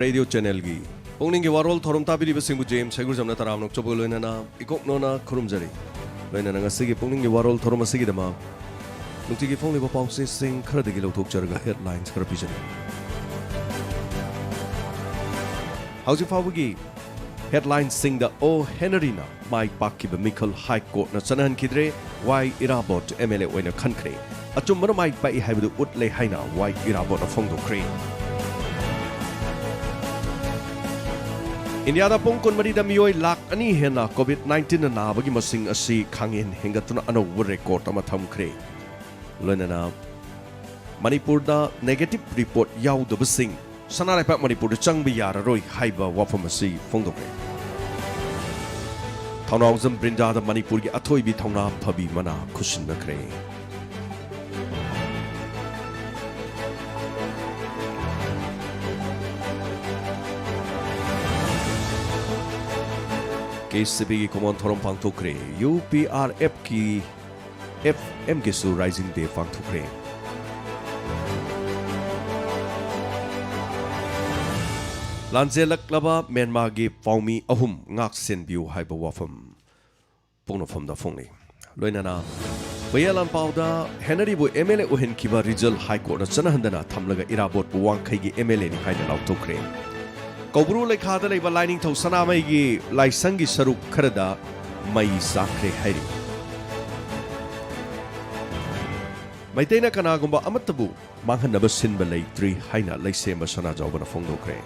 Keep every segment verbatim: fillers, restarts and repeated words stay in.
Radio ꯆꯦꯅꯦꯜꯒꯤ ꯄꯨꯛꯅꯤꯡꯒꯤ ꯋꯥꯔꯣꯜ ꯊꯧꯔꯝ ꯇꯥꯕꯤꯔꯤꯕꯁꯤꯡꯕꯨ James ꯍꯩꯒ꯭ꯔꯨꯖꯝꯅ ꯇꯔꯥꯝꯅ ꯑꯣꯛꯆꯕꯒ ꯂꯣꯏꯅꯅ ꯏꯀꯣꯛꯅꯣꯅ ꯈꯨꯔꯨꯝꯖꯔꯤ꯫ ꯂꯣꯏꯅꯅ ꯉꯁꯤꯒꯤ ꯄꯨꯛꯅꯤꯡꯒꯤ ꯋꯥꯔꯣꯜ ꯊꯧꯔꯝ ꯑꯁꯤꯒꯤꯗꯃꯛ ꯅꯨꯡꯇꯤꯒꯤ ꯐꯣꯡꯂꯤꯕ ꯄꯥꯎꯆꯦꯁꯤꯡ ꯈꯔꯗꯒꯤ ꯂꯧꯊꯣꯛꯆꯔꯒ ꯍꯦꯗꯂꯥꯏꯟꯁ ꯈꯔ ꯄꯤꯖꯒꯦ꯫ ꯍꯧꯖꯤꯛ ꯐꯥꯎꯕꯒꯤ ꯍꯦꯗꯂꯥꯏꯟꯁꯤꯡꯗ ꯑꯣ ꯍꯦꯅꯔꯤꯅ ꯃꯥꯏ ꯄꯥꯛꯈꯤꯕ ꯃꯤꯈꯜ ꯍꯥꯏ ꯀꯣꯔꯠꯅ ꯆꯠꯅꯍꯟꯈꯤꯗ꯭ꯔꯦ, ꯋꯥꯏ ꯏꯔꯥꯕꯣꯠ ꯑꯦꯝ ꯑꯦꯜ ꯑꯦ ꯑꯣꯏꯅ ꯈꯟꯈ꯭ꯔꯦ꯫ ꯑꯆꯨꯝꯕꯅ ꯃꯥꯏ ꯄꯥꯛꯏ ꯍꯥꯏꯕꯗꯨ ꯎꯠꯂꯦ ꯍꯥꯏꯅ ꯋꯥꯏ ꯏꯔꯥꯕꯣꯠꯅ ꯐꯣꯡꯗꯣꯛꯈ꯭ꯔꯦ꯫ ꯏꯟꯗꯤꯌꯥꯗ ꯄꯨꯡ ꯀꯨꯟꯃꯔꯤꯗ ꯃꯤꯑꯣꯏ ꯂꯥꯈ ꯑꯅꯤ ꯍꯦꯟꯅ ꯀꯣꯚꯤꯗ ꯅꯥꯏꯟꯇꯤꯟꯅ ꯅꯥꯕꯒꯤ ꯃꯁꯤꯡ ꯑꯁꯤ ꯈꯥꯡꯍꯦꯟ ꯍꯦꯟꯒꯠꯇꯨꯅ ꯑꯅꯧꯕ ꯔꯦꯀꯣꯔꯗ ꯑꯃ ꯊꯝꯈ꯭ꯔꯦ꯫ ꯂꯣꯏꯅꯅ ꯃꯅꯤꯄꯨꯔꯗ ꯅꯦꯒꯦꯇꯤꯚ ꯔꯤꯄꯣꯔꯠ ꯌꯥꯎꯗꯕꯁꯤꯡ ꯁꯅꯥ ꯂꯩꯄꯥꯛ ꯃꯅꯤꯄꯨꯔꯗ ꯆꯪꯕ ꯌꯥꯔꯔꯣꯏ ꯍꯥꯏꯕ ꯋꯥꯐꯝ ꯑꯁꯤ ꯐꯣꯡꯗꯣꯛꯈ꯭ꯔꯦ꯫ ꯊꯧꯅꯥꯎꯖꯝ ꯕ꯭ꯔꯤꯟꯗꯥꯗ ꯃꯅꯤꯄꯨꯔꯒꯤ ꯑꯊꯣꯏꯕꯤ ꯊꯧꯅꯥ ꯐꯕꯤ ꯃꯅꯥ ꯈꯨꯠꯁꯤꯟꯅꯈ꯭ꯔꯦ꯫ ꯀꯦ ꯁꯤ ꯕꯤꯒꯤ ꯀꯨꯃꯣꯟ ꯊꯧꯔꯝ ꯄꯥꯡꯊꯣꯛꯈ꯭ꯔꯦ꯫ ꯌꯨ ꯄꯤ ꯑꯥꯔ ꯑꯦꯐꯀꯤ ꯑꯦꯐ ꯑꯦꯝꯒꯤꯁꯨ ꯔꯥꯏꯖꯤꯡ ꯗꯦ ꯄꯥꯡꯊꯣꯛꯈ꯭ꯔꯦ꯫ ꯂꯥꯟꯖꯦꯜꯂꯛꯂꯕ ꯃ꯭ꯌꯥꯟꯃꯥꯔꯒꯤ ꯄꯥꯎꯃꯤ ꯑꯍꯨꯝ ꯉꯥꯛ ꯁꯦꯟꯕꯤꯌꯨ ꯍꯥꯏꯕ ꯋꯥꯐꯝ ꯄꯣꯛꯅꯐꯝꯗ ꯐꯣꯡꯂꯤ꯫ ꯂꯣꯏꯅꯅ ꯄꯌꯦꯜ ꯂꯥꯟꯄꯥꯎꯗ ꯍꯦꯅꯔꯤꯕꯨ ꯑꯦꯝ ꯑꯦꯜ ꯑꯦ ꯑꯣꯏꯍꯟꯈꯤꯕ ꯔꯤꯖꯜ ꯍꯥꯏ ꯀꯣꯔꯠꯅ ꯆꯠꯅꯍꯟꯗꯅ ꯊꯝꯂꯒ ꯏꯔꯥꯕꯣꯠꯄꯨ ꯋꯥꯡꯈꯩꯒꯤ ꯑꯦꯝ ꯑꯦꯜ ꯑꯦꯅꯤ ꯍꯥꯏꯅ ꯂꯥꯎꯊꯣꯛꯈ꯭ꯔꯦ꯫ ꯀꯧꯕ꯭ꯔꯨ ꯂꯩꯈꯥꯗ ꯂꯩꯕ ꯂꯥꯏꯅꯤꯡꯊꯧ ꯁꯅꯥꯃꯍꯤꯒꯤ ꯂꯥꯏꯁꯪꯒꯤ ꯁꯔꯨꯛ ꯈꯔꯗ ꯃꯩ ꯆꯥꯛꯈ꯭ꯔꯦ ꯍꯥꯏꯔꯤ꯫ ꯃꯩꯇꯩꯅ ꯀꯅꯥꯒꯨꯝꯕ ꯑꯃꯠꯇꯕꯨ ꯃꯥꯡꯍꯟꯅꯕ ꯁꯤꯟꯕ ꯂꯩꯇ꯭ꯔꯤ ꯍꯥꯏꯅ ꯂꯩꯁꯦꯝꯕ ꯁꯅꯥꯖꯥꯎꯕꯅ ꯐꯣꯡꯗꯣꯛꯈ꯭ꯔꯦ꯫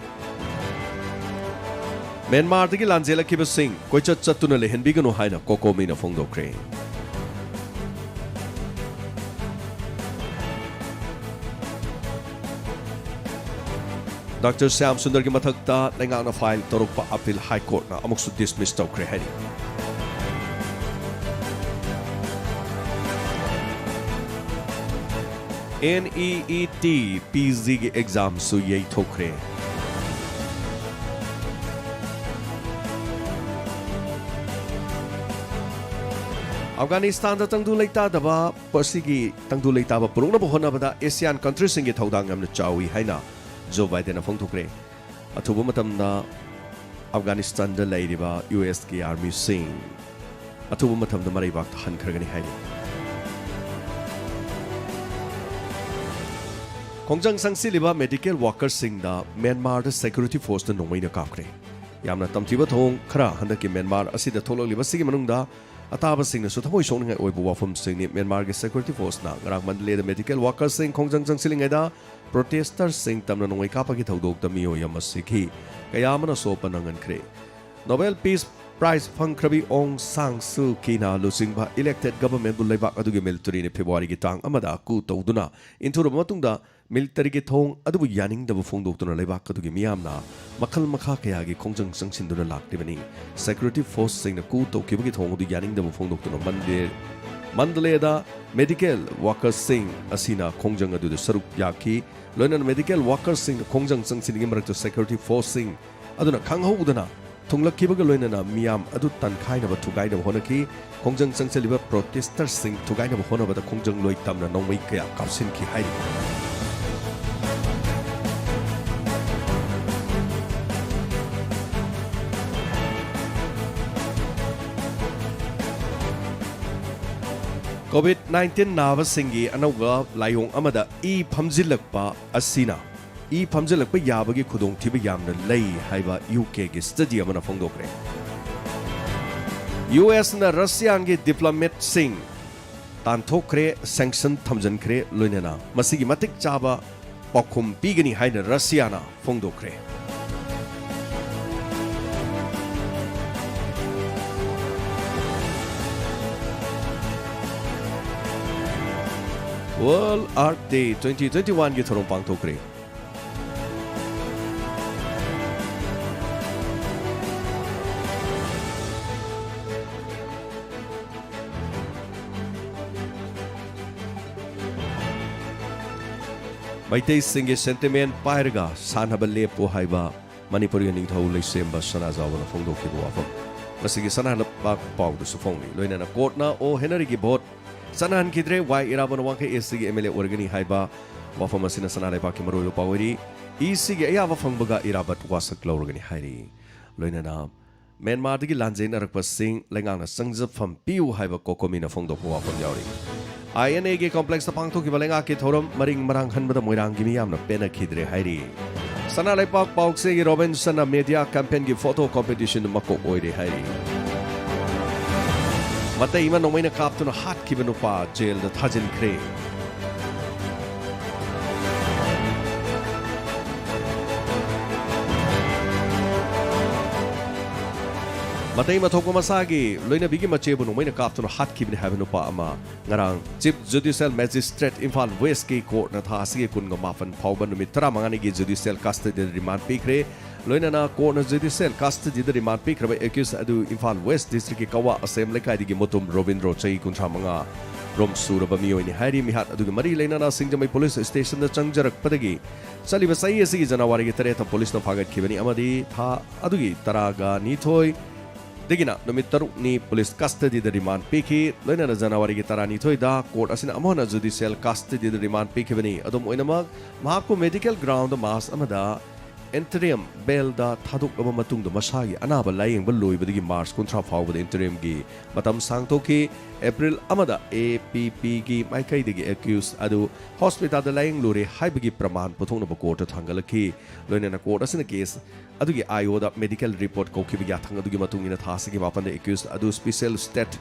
ꯃ꯭ꯌꯥꯟꯃꯥꯔꯗꯒꯤ ꯂꯥꯟꯖꯦꯜꯂꯛꯈꯤꯕꯁꯤꯡ ꯀꯣꯏꯆꯠ ꯆꯠꯇꯨꯅ ꯂꯩꯍꯟꯕꯤꯒꯅꯨ ꯍꯥꯏꯅ ꯀꯣꯀꯣꯃꯤꯅ ꯐꯣꯡꯗꯣꯛꯈ꯭ꯔꯦ꯫ ꯗꯥꯛꯇꯔ ꯁ꯭ꯌꯥꯝ ꯁꯨꯟꯗꯔꯒꯤ ꯃꯊꯛꯇ ꯂꯩꯉꯥꯛꯅ ꯐꯥꯏꯜ ꯇꯧꯔꯛꯄ ꯑꯄꯤꯜ ꯍꯥꯏ ꯀꯣꯔꯠꯅ ꯑꯃꯨꯛꯁꯨ ꯗꯤꯁꯃꯤꯁ ꯇꯧꯈ꯭ꯔꯦ ꯍꯥꯏꯔꯤ꯫ N E E T P ꯖꯤꯒꯤ ꯑꯦꯛꯖꯥꯝꯁꯨ ꯌꯩꯊꯣꯛꯈ꯭ꯔꯦ꯫ ꯑꯐꯒꯥꯅꯤꯁꯇꯥꯟꯗ ꯇꯪꯗꯨ ꯂꯩꯇꯥꯗꯕ, ꯑꯁꯤꯒꯤ ꯇꯪꯗꯨ ꯂꯩꯇꯥꯕ ꯄꯨꯔꯛꯅꯕ ꯍꯣꯠꯅꯕꯗ ꯑꯦꯁꯤꯌꯥꯟ ꯀꯟꯇ꯭ꯔꯤꯁꯤꯡꯒꯤ ꯊꯧꯗꯥꯡ ꯌꯥꯝꯅ ꯆꯥꯎꯏ ꯍꯥꯏꯅ ꯖꯣ ꯕꯥꯏꯗꯦꯟꯅ ꯐꯣꯡꯗꯣꯛꯈ꯭ꯔꯦ꯫ ꯑꯊꯨꯕ ꯃꯇꯝꯗ ꯑꯐꯒꯥꯅꯤꯁꯇꯥꯟꯗ ꯂꯩꯔꯤꯕ ꯌꯨ ꯑꯦꯁꯀꯤ ꯑꯥꯔꯃꯤꯁꯤꯡ ꯑꯊꯨꯕ ꯃꯇꯝꯗ ꯃꯔꯩꯕꯥꯛꯇ ꯍꯟꯈ꯭ꯔꯒꯅꯤ ꯍꯥꯏꯔꯤ꯫ ꯈꯣꯡꯖꯪ ꯆꯪꯁꯤꯜꯂꯤꯕ ꯃꯦꯗꯤꯀꯦꯜ ꯋꯥꯀꯔꯁꯤꯡꯗ ꯃ꯭ꯌꯥꯟꯃꯥꯔꯗ ꯁꯦꯀ꯭ꯌꯨꯔꯤꯇꯤ ꯐꯣꯔꯁꯅ ꯅꯣꯡꯃꯩꯅ ꯀꯥꯞꯈ꯭ꯔꯦ꯫ ꯌꯥꯝꯅ ꯇꯝꯊꯤꯕ ꯊꯧꯑꯣꯡ ꯈꯔ ꯍꯟꯗꯛꯀꯤ ꯃ꯭ꯌꯥꯟꯃꯥꯔ ꯑꯁꯤꯗ ꯊꯣꯛꯂꯛꯂꯤꯕꯁꯤꯒꯤ ꯃꯅꯨꯡꯗ ꯑꯇꯥꯕꯁꯤꯡꯅꯁꯨ ꯊꯃꯣꯏ ꯁꯣꯛꯅꯤꯡꯉꯥꯏ ꯑꯣꯏꯕ ꯋꯥꯐꯝꯁꯤꯡꯅꯤ꯫ ꯃ꯭ꯌꯥꯟꯃꯥꯔꯒꯤ ꯁꯦꯀ꯭ꯌꯨꯔꯤꯇꯤ ꯐꯣꯔꯁꯅ ꯉꯔꯥꯡ ꯃꯟꯗꯂꯦꯗ ꯃꯦꯗꯤꯀꯦꯜ ꯋꯥꯀꯔꯁꯤꯡ ꯈꯣꯡꯖꯪ ꯆꯪꯁꯤꯜꯂꯤꯉꯩꯗ ꯄ꯭ꯔꯣꯇꯦꯁꯇꯔꯁꯤꯡ ꯇꯝꯅ ꯅꯣꯡꯃꯩ ꯀꯥꯞꯄꯒꯤ ꯊꯧꯗꯣꯛꯇ ꯃꯤꯑꯣꯏ ꯑꯃ ꯁꯤꯈꯤ, ꯀꯌꯥ ꯑꯃꯅ ꯑꯁꯣꯛꯄ ꯅꯪꯍꯟꯈ꯭ꯔꯦ꯫ ꯅꯣꯕꯦꯜ ꯄꯤꯁ ꯄ꯭ꯔꯥꯏꯖ ꯐꯪꯈ꯭ꯔꯕꯤ ꯑꯣꯡ ꯁꯥꯡ ꯁꯨ ꯀꯤꯅ ꯂꯨꯆꯤꯡꯕ ꯏꯂꯦꯛꯇꯦꯗ ꯒꯚꯔꯟꯃꯦꯟꯕꯨ ꯂꯩꯕꯥꯛ ꯑꯗꯨꯒꯤ ꯃꯤꯂꯤꯇꯔꯤꯅ ꯐꯦꯕ꯭ꯔꯨꯋꯥꯔꯤꯒꯤ ꯇꯥꯡ ꯑꯃꯗ coup ꯇꯧꯗꯨꯅ ꯏꯟꯊꯨꯔꯕ ꯃꯇꯨꯡꯗ, ꯃꯤꯂꯤꯇꯔꯤꯒꯤ ꯊꯧꯑꯣꯡ ꯑꯗꯨꯕꯨ ꯌꯥꯅꯤꯡꯗꯕ ꯐꯣꯡꯗꯣꯛꯇꯨꯅ ꯂꯩꯕꯥꯛ ꯑꯗꯨꯒꯤ ꯃꯤꯌꯥꯝꯅ ꯃꯈꯜ ꯃꯈꯥ ꯀꯌꯥꯒꯤ ꯈꯣꯡꯖꯪ ꯆꯪꯁꯤꯟꯗꯨꯅ ꯂꯥꯛꯂꯤꯕꯅꯤ꯫ ꯁꯦꯀ꯭ꯌꯨꯔꯤꯇꯤ ꯐꯣꯔꯁꯁꯤꯡꯅ coup ꯇꯧꯈꯤꯕꯒꯤ ꯊꯧꯑꯣꯡ ꯑꯗꯨ ꯌꯥꯅꯤꯡꯗꯕ ꯐꯣꯡꯗꯣꯛꯇꯨꯅ ꯃꯟꯗꯦ-, ꯃꯟꯗꯂꯦꯗ ꯃꯦꯗꯤꯀꯦꯜ ꯋꯥꯀꯔꯁꯤꯡ ꯑꯁꯤꯅ ꯈꯣꯡꯖꯪ ꯑꯗꯨꯗ ꯁꯔꯨꯛ ꯌꯥꯈꯤ꯫ ꯂꯣꯏꯅꯅ ꯃꯦꯗꯤꯀꯦꯜ ꯋꯥꯀꯔꯁꯤꯡꯅ ꯈꯣꯡꯖꯪ ꯆꯪꯁꯤꯟꯅꯤꯡꯉꯤ ꯃꯔꯛꯇ ꯁꯦꯀ꯭ꯌꯨꯔꯤꯇꯤ ꯐꯣꯔꯁꯁꯤꯡ ꯑꯗꯨꯅ ꯈꯪꯍꯧꯗꯅ ꯊꯨꯡꯂꯛꯈꯤꯕꯒ ꯂꯣꯏꯅꯅ ꯃꯤꯌꯥꯝ ꯑꯗꯨ ꯇꯟꯈꯥꯏꯅꯕ ꯊꯨꯒꯥꯏꯅꯕ ꯍꯣꯠꯅꯈꯤ꯫ ꯈꯣꯡꯖꯪ ꯆꯪꯁꯤꯜꯂꯤꯕ ꯄ꯭ꯔꯣꯇꯦꯁꯇꯔꯁꯤꯡ ꯊꯨꯒꯥꯏꯅꯕ ꯍꯣꯠꯅꯕꯗ ꯈꯣꯡꯖꯪꯂꯣꯏ ꯇꯝꯅ ꯅꯣꯡꯃꯩ ꯀꯌꯥ ꯀꯥꯞꯁꯤꯟꯈꯤ ꯍꯥꯏꯔꯤ꯫ ꯀꯣꯚꯤꯗ ꯅꯥꯏꯟꯇꯤꯟ ꯅꯥꯕꯁꯤꯡꯒꯤ ꯑꯅꯧꯕ ꯂꯥꯏꯑꯣꯡ ꯑꯃꯗ ꯏ ꯐꯝꯖꯤꯜꯂꯛꯄ ꯑꯁꯤꯅ ꯏ ꯐꯝꯖꯤꯜꯂꯛꯄ ꯌꯥꯕꯒꯤ ꯈꯨꯗꯣꯡꯊꯤꯕ ꯌꯥꯝꯅ ꯂꯩ ꯍꯥꯏꯕ ꯌꯨ ꯀꯦꯒꯤ ꯁ꯭ꯇꯗꯤ ꯑꯃꯅ ꯐꯣꯡꯗꯣꯛꯈ꯭ꯔꯦ꯫ ꯌꯨ ꯑꯦꯁꯅ ꯔꯁꯤꯌꯥꯟꯒꯤ ꯗꯤꯄ꯭ꯂꯣꯃꯦꯠꯁꯤꯡ ꯇꯥꯟꯊꯣꯛꯈ꯭ꯔꯦ, ꯁꯦꯡꯁꯟ ꯊꯝꯖꯤꯟꯈ꯭ꯔꯦ, ꯂꯣꯏꯅꯅ ꯃꯁꯤꯒꯤ ꯃꯇꯤꯛ ꯆꯥꯕ ꯄꯥꯎꯈꯨꯝ ꯄꯤꯒꯅꯤ ꯍꯥꯏꯅ ꯔꯁꯤꯌꯥꯅ ꯐꯣꯡꯗꯣꯛꯈ꯭ꯔꯦ꯫ World Earth Day twenty twenty-one ꯒꯤ ꯊꯧꯔꯝ ꯄꯥꯡꯊꯣꯛꯈ꯭ꯔꯦ꯫ ꯃꯩꯇꯩꯁꯤꯡꯒꯤ ꯁꯦꯟꯇꯤꯃꯦꯟ ꯄꯥꯏꯔꯒ ꯁꯥꯟꯅꯕ ꯂꯦꯞꯄꯨ ꯍꯥꯏꯕ ꯃꯅꯤꯄꯨꯔꯒꯤ ꯅꯤꯡꯊꯧ ꯂꯩꯁꯦꯝꯕ ꯁꯅꯥꯖꯥꯎꯕꯅ ꯐꯣꯡꯗꯣꯛꯈꯤꯕ ꯋꯥꯐꯝ꯫ ꯉꯁꯤꯒꯤ ꯁꯅꯥ ꯂꯩꯕꯥꯛ ꯄꯥꯎꯗꯁꯨ ꯐꯣꯡꯂꯤ꯫ ꯂꯣꯏꯅꯅ ꯀꯣꯔꯠꯅ ꯑꯣ ꯍꯦꯅꯔꯤꯒꯤ ꯚꯣꯠ ꯆꯠꯅꯍꯟꯈꯤꯗ꯭ꯔꯦ꯫ ꯋꯥꯏ ꯏꯔꯥꯕꯣꯠꯅ ꯋꯥꯡꯈꯩ ꯑꯦꯁ ꯁꯤꯒꯤ ꯑꯦꯝ ꯑꯦꯜ ꯑꯦ ꯑꯣꯏꯔꯒꯅꯤ ꯍꯥꯏꯕ ꯋꯥꯐꯝ ꯑꯁꯤꯅ ꯁꯅꯥ ꯂꯩꯕꯥꯛꯀꯤ ꯃꯔꯨꯑꯣꯏꯕ ꯄꯥꯎ ꯑꯣꯏꯔꯤ꯫ ꯏ ꯁꯤꯒꯤ ꯑꯌꯥꯕ ꯐꯪꯕꯒ ꯏꯔꯥꯕꯣꯠ ꯋꯥꯁꯛ ꯂꯧꯔꯒꯅꯤ ꯍꯥꯏꯔꯤ꯫ ꯂꯣꯏꯅꯅ ꯃ꯭ꯌꯥꯟꯃꯥꯔꯗꯒꯤ ꯂꯥꯟꯖꯦꯟꯅꯔꯛꯄꯁꯤꯡ ꯂꯩꯉꯥꯛꯅ ꯆꯪꯖꯐꯝ ꯄꯤꯌꯨ ꯍꯥꯏꯕ ꯀꯣꯀꯣꯃꯤꯅ ꯐꯣꯡꯗꯣꯛꯄ ꯋꯥꯐꯝ ꯌꯥꯎꯔꯤ꯫ ꯑꯥꯏ ꯑꯦꯟ ꯑꯦꯒꯤ ꯀꯣꯝꯄ꯭ꯂꯦꯛꯁꯇ ꯄꯥꯡꯊꯣꯛꯈꯤꯕ ꯂꯩꯉꯥꯛꯀꯤ ꯊꯧꯔꯝ ꯃꯔꯤꯡ ꯃꯔꯥꯡ ꯍꯟꯕꯗ ꯃꯣꯏꯔꯥꯡꯒꯤ ꯃꯤꯌꯥꯝꯅ ꯄꯦꯟꯅꯈꯤꯗ꯭ꯔꯦ ꯍꯥꯏꯔꯤ꯫ ꯁꯅꯥ ꯂꯩꯄꯥꯛ ꯄꯥꯎꯆꯦꯒꯤ ꯔꯣꯕꯤꯟꯁꯟꯅ ꯃꯦꯗꯤꯌꯥ ꯀꯦꯝꯄꯦꯟꯒꯤ ꯐꯣꯇꯣ ꯀꯣꯝꯄꯤꯇꯤꯁꯟꯗ ꯃꯀꯣꯛ ꯑꯣꯏꯔꯦ ꯍꯥꯏꯔꯤ꯫ ꯃꯇꯩ ꯑꯃ ꯅꯣꯡꯃꯩꯅ ꯀꯥꯞꯇꯨꯅ ꯍꯥꯠꯈꯤꯕ ꯅꯨꯄꯥ ꯖꯦꯜꯗ ꯊꯥꯖꯤꯟꯈ꯭ꯔꯦ꯫ ꯃꯇꯩ ꯃꯊꯣꯛꯄ ꯃꯁꯥꯒꯤ ꯂꯣꯏꯅꯕꯤꯒꯤ ꯃꯆꯦꯕꯨ ꯅꯣꯡꯃꯩꯅ ꯀꯥꯞꯇꯨꯅ ꯍꯥꯠꯈꯤꯕꯅꯤ ꯍꯥꯏꯕ ꯅꯨꯄꯥ ꯑꯃ ꯉꯔꯥꯡ ꯆꯤꯐ ꯖꯨꯗꯤꯁꯤꯌꯦꯜ ꯃꯦꯖꯤꯁꯇ꯭ꯔꯦꯠ ꯏꯝꯐꯥꯜ ꯋꯦꯁꯀꯤ ꯀꯣꯔꯠꯅ ꯊꯥ ꯑꯁꯤꯒꯤ ꯀꯨꯟꯒ ꯃꯥꯄꯟ ꯐꯥꯎꯕ ꯅꯨꯃꯤꯠ ꯇꯔꯥꯃꯉꯥꯅꯤꯒꯤ ꯖꯨꯗꯤꯁꯤꯌꯦꯜ ꯀꯁꯇꯗꯤꯗ ꯔꯤꯃꯥꯟ ꯄꯤꯈ꯭ꯔꯦ꯫ ꯂꯣꯏꯅꯅ ꯀꯣꯔꯠꯅ ꯖꯨꯗꯤꯁꯤꯌꯦꯜ ꯀꯁꯇꯗꯤꯗ ꯔꯤꯃꯥꯟ ꯄꯤꯈ꯭ꯔꯕ ꯑꯦꯀ꯭ꯌꯨꯁ ꯑꯗꯨ ꯏꯝꯐꯥꯜ ꯋꯦꯁ ꯗꯤꯁꯇ꯭ꯔꯤꯛꯀꯤ ꯀꯋꯥ ꯑꯁꯦꯝ ꯂꯩꯀꯥꯏꯗꯒꯤ ꯃꯨꯇꯨꯝ ꯔꯣꯕꯤꯟꯗ꯭ꯔꯣ, ꯆꯍꯤ ꯀꯨꯟꯊ꯭ꯔꯥ ꯃꯉꯥ, ꯔꯣꯝ ꯁꯨꯔꯕ ꯃꯤꯑꯣꯏꯅꯤ ꯍꯥꯏꯔꯤ꯫ ꯃꯤꯍꯥꯠ ꯑꯗꯨꯒꯤ ꯃꯔꯤ ꯂꯩꯅꯅ ꯁꯤꯡꯖꯃꯩ ꯄꯨꯂꯤꯁ ꯁ꯭ꯇꯦꯁꯟꯗ ꯆꯪꯖꯔꯛꯄꯗꯒꯤ ꯆꯠꯂꯤꯕ ꯆꯍꯤ ꯑꯁꯤꯒꯤ ꯖꯅꯋꯥꯔꯤꯒꯤ ꯇꯔꯦꯠꯇ ꯄꯨꯂꯤꯁꯅ ꯐꯥꯒꯠꯈꯤꯕꯅꯤ ꯑꯃꯗꯤ ꯊꯥ ꯑꯗꯨꯒꯤ ꯇꯔꯥꯒ ꯅꯤꯊꯣꯏ ꯗꯒꯤꯅ ꯅꯨꯃꯤꯠ ꯇꯔꯨꯛꯅꯤ ꯄꯨꯂꯤꯁ ꯀꯁꯇꯗꯤꯗ ꯔꯤꯃꯥꯟ ꯄꯤꯈꯤ꯫ ꯂꯣꯏꯅꯅ ꯖꯅꯋꯥꯔꯤꯒꯤ ꯇꯔꯥꯅꯤꯊꯣꯏꯗ ꯀꯣꯔꯠ ꯑꯁꯤꯅ ꯑꯃꯨꯛ ꯍꯟꯅ ꯖꯨꯗꯤꯁꯤꯌꯦꯜ ꯀꯁꯇꯗꯤꯗ ꯔꯤꯃꯥꯟ ꯄꯤꯈꯤꯕꯅꯤ꯫ ꯑꯗꯨꯝ ꯑꯣꯏꯅꯃꯛ, ꯃꯍꯥꯛꯄꯨ ꯃꯦꯗꯤꯀꯦꯜ ꯒ꯭ꯔꯥꯎꯟꯗ ꯃꯥꯔꯆ ꯑꯃꯗ ꯏꯟꯇꯔꯤꯝ ꯕꯦꯜꯗ ꯊꯥꯗꯣꯛꯂꯕ ꯃꯇꯨꯡꯗ ꯃꯁꯥꯒꯤ ꯑꯅꯥꯕ ꯂꯥꯌꯦꯡꯕ ꯂꯣꯏꯕꯗꯒꯤ ꯃꯥꯔꯆ ꯀꯨꯟꯊ꯭ꯔꯥ ꯐꯥꯎꯕꯗ ꯏꯟꯇꯔꯤꯝꯒꯤ ꯃꯇꯝ ꯁꯥꯡꯊꯣꯛꯈꯤ꯫ ꯑꯦꯄ꯭ꯔꯤꯜ ꯑꯃꯗ ꯑꯦ ꯄꯤ ꯄꯤꯒꯤ ꯃꯥꯏꯀꯩꯗꯒꯤ ꯑꯦꯀ꯭ꯌꯨꯁ ꯑꯗꯨ ꯍꯣꯁꯄꯤꯇꯥꯜꯗ ꯂꯥꯌꯦꯡꯂꯨꯔꯦ ꯍꯥꯏꯕꯒꯤ ꯄ꯭ꯔꯃꯥꯟ ꯄꯨꯊꯣꯛꯅꯕ ꯀꯣꯔꯠꯇ ꯊꯥꯡꯒꯠꯂꯛꯈꯤ꯫ ꯂꯣꯏꯅꯅ ꯀꯣꯔꯠ ꯑꯁꯤꯅ ꯀꯦꯁ ꯑꯗꯨꯒꯤ ꯑꯥꯏ ꯑꯣꯗ ꯃꯦꯗꯤꯀꯦꯜ ꯔꯤꯄꯣꯔꯠ ꯀꯧꯈꯤꯕ ꯌꯥꯊꯪ ꯑꯗꯨꯒꯤ ꯃꯇꯨꯡ ꯏꯟꯅ ꯊꯥ ꯑꯁꯤꯒꯤ ꯃꯥꯄꯟꯗ ꯑꯦꯀ꯭ꯌꯨꯁ ꯑꯗꯨ ꯁ꯭ꯄꯤꯁꯦꯜ ꯁ꯭ꯇꯦꯠ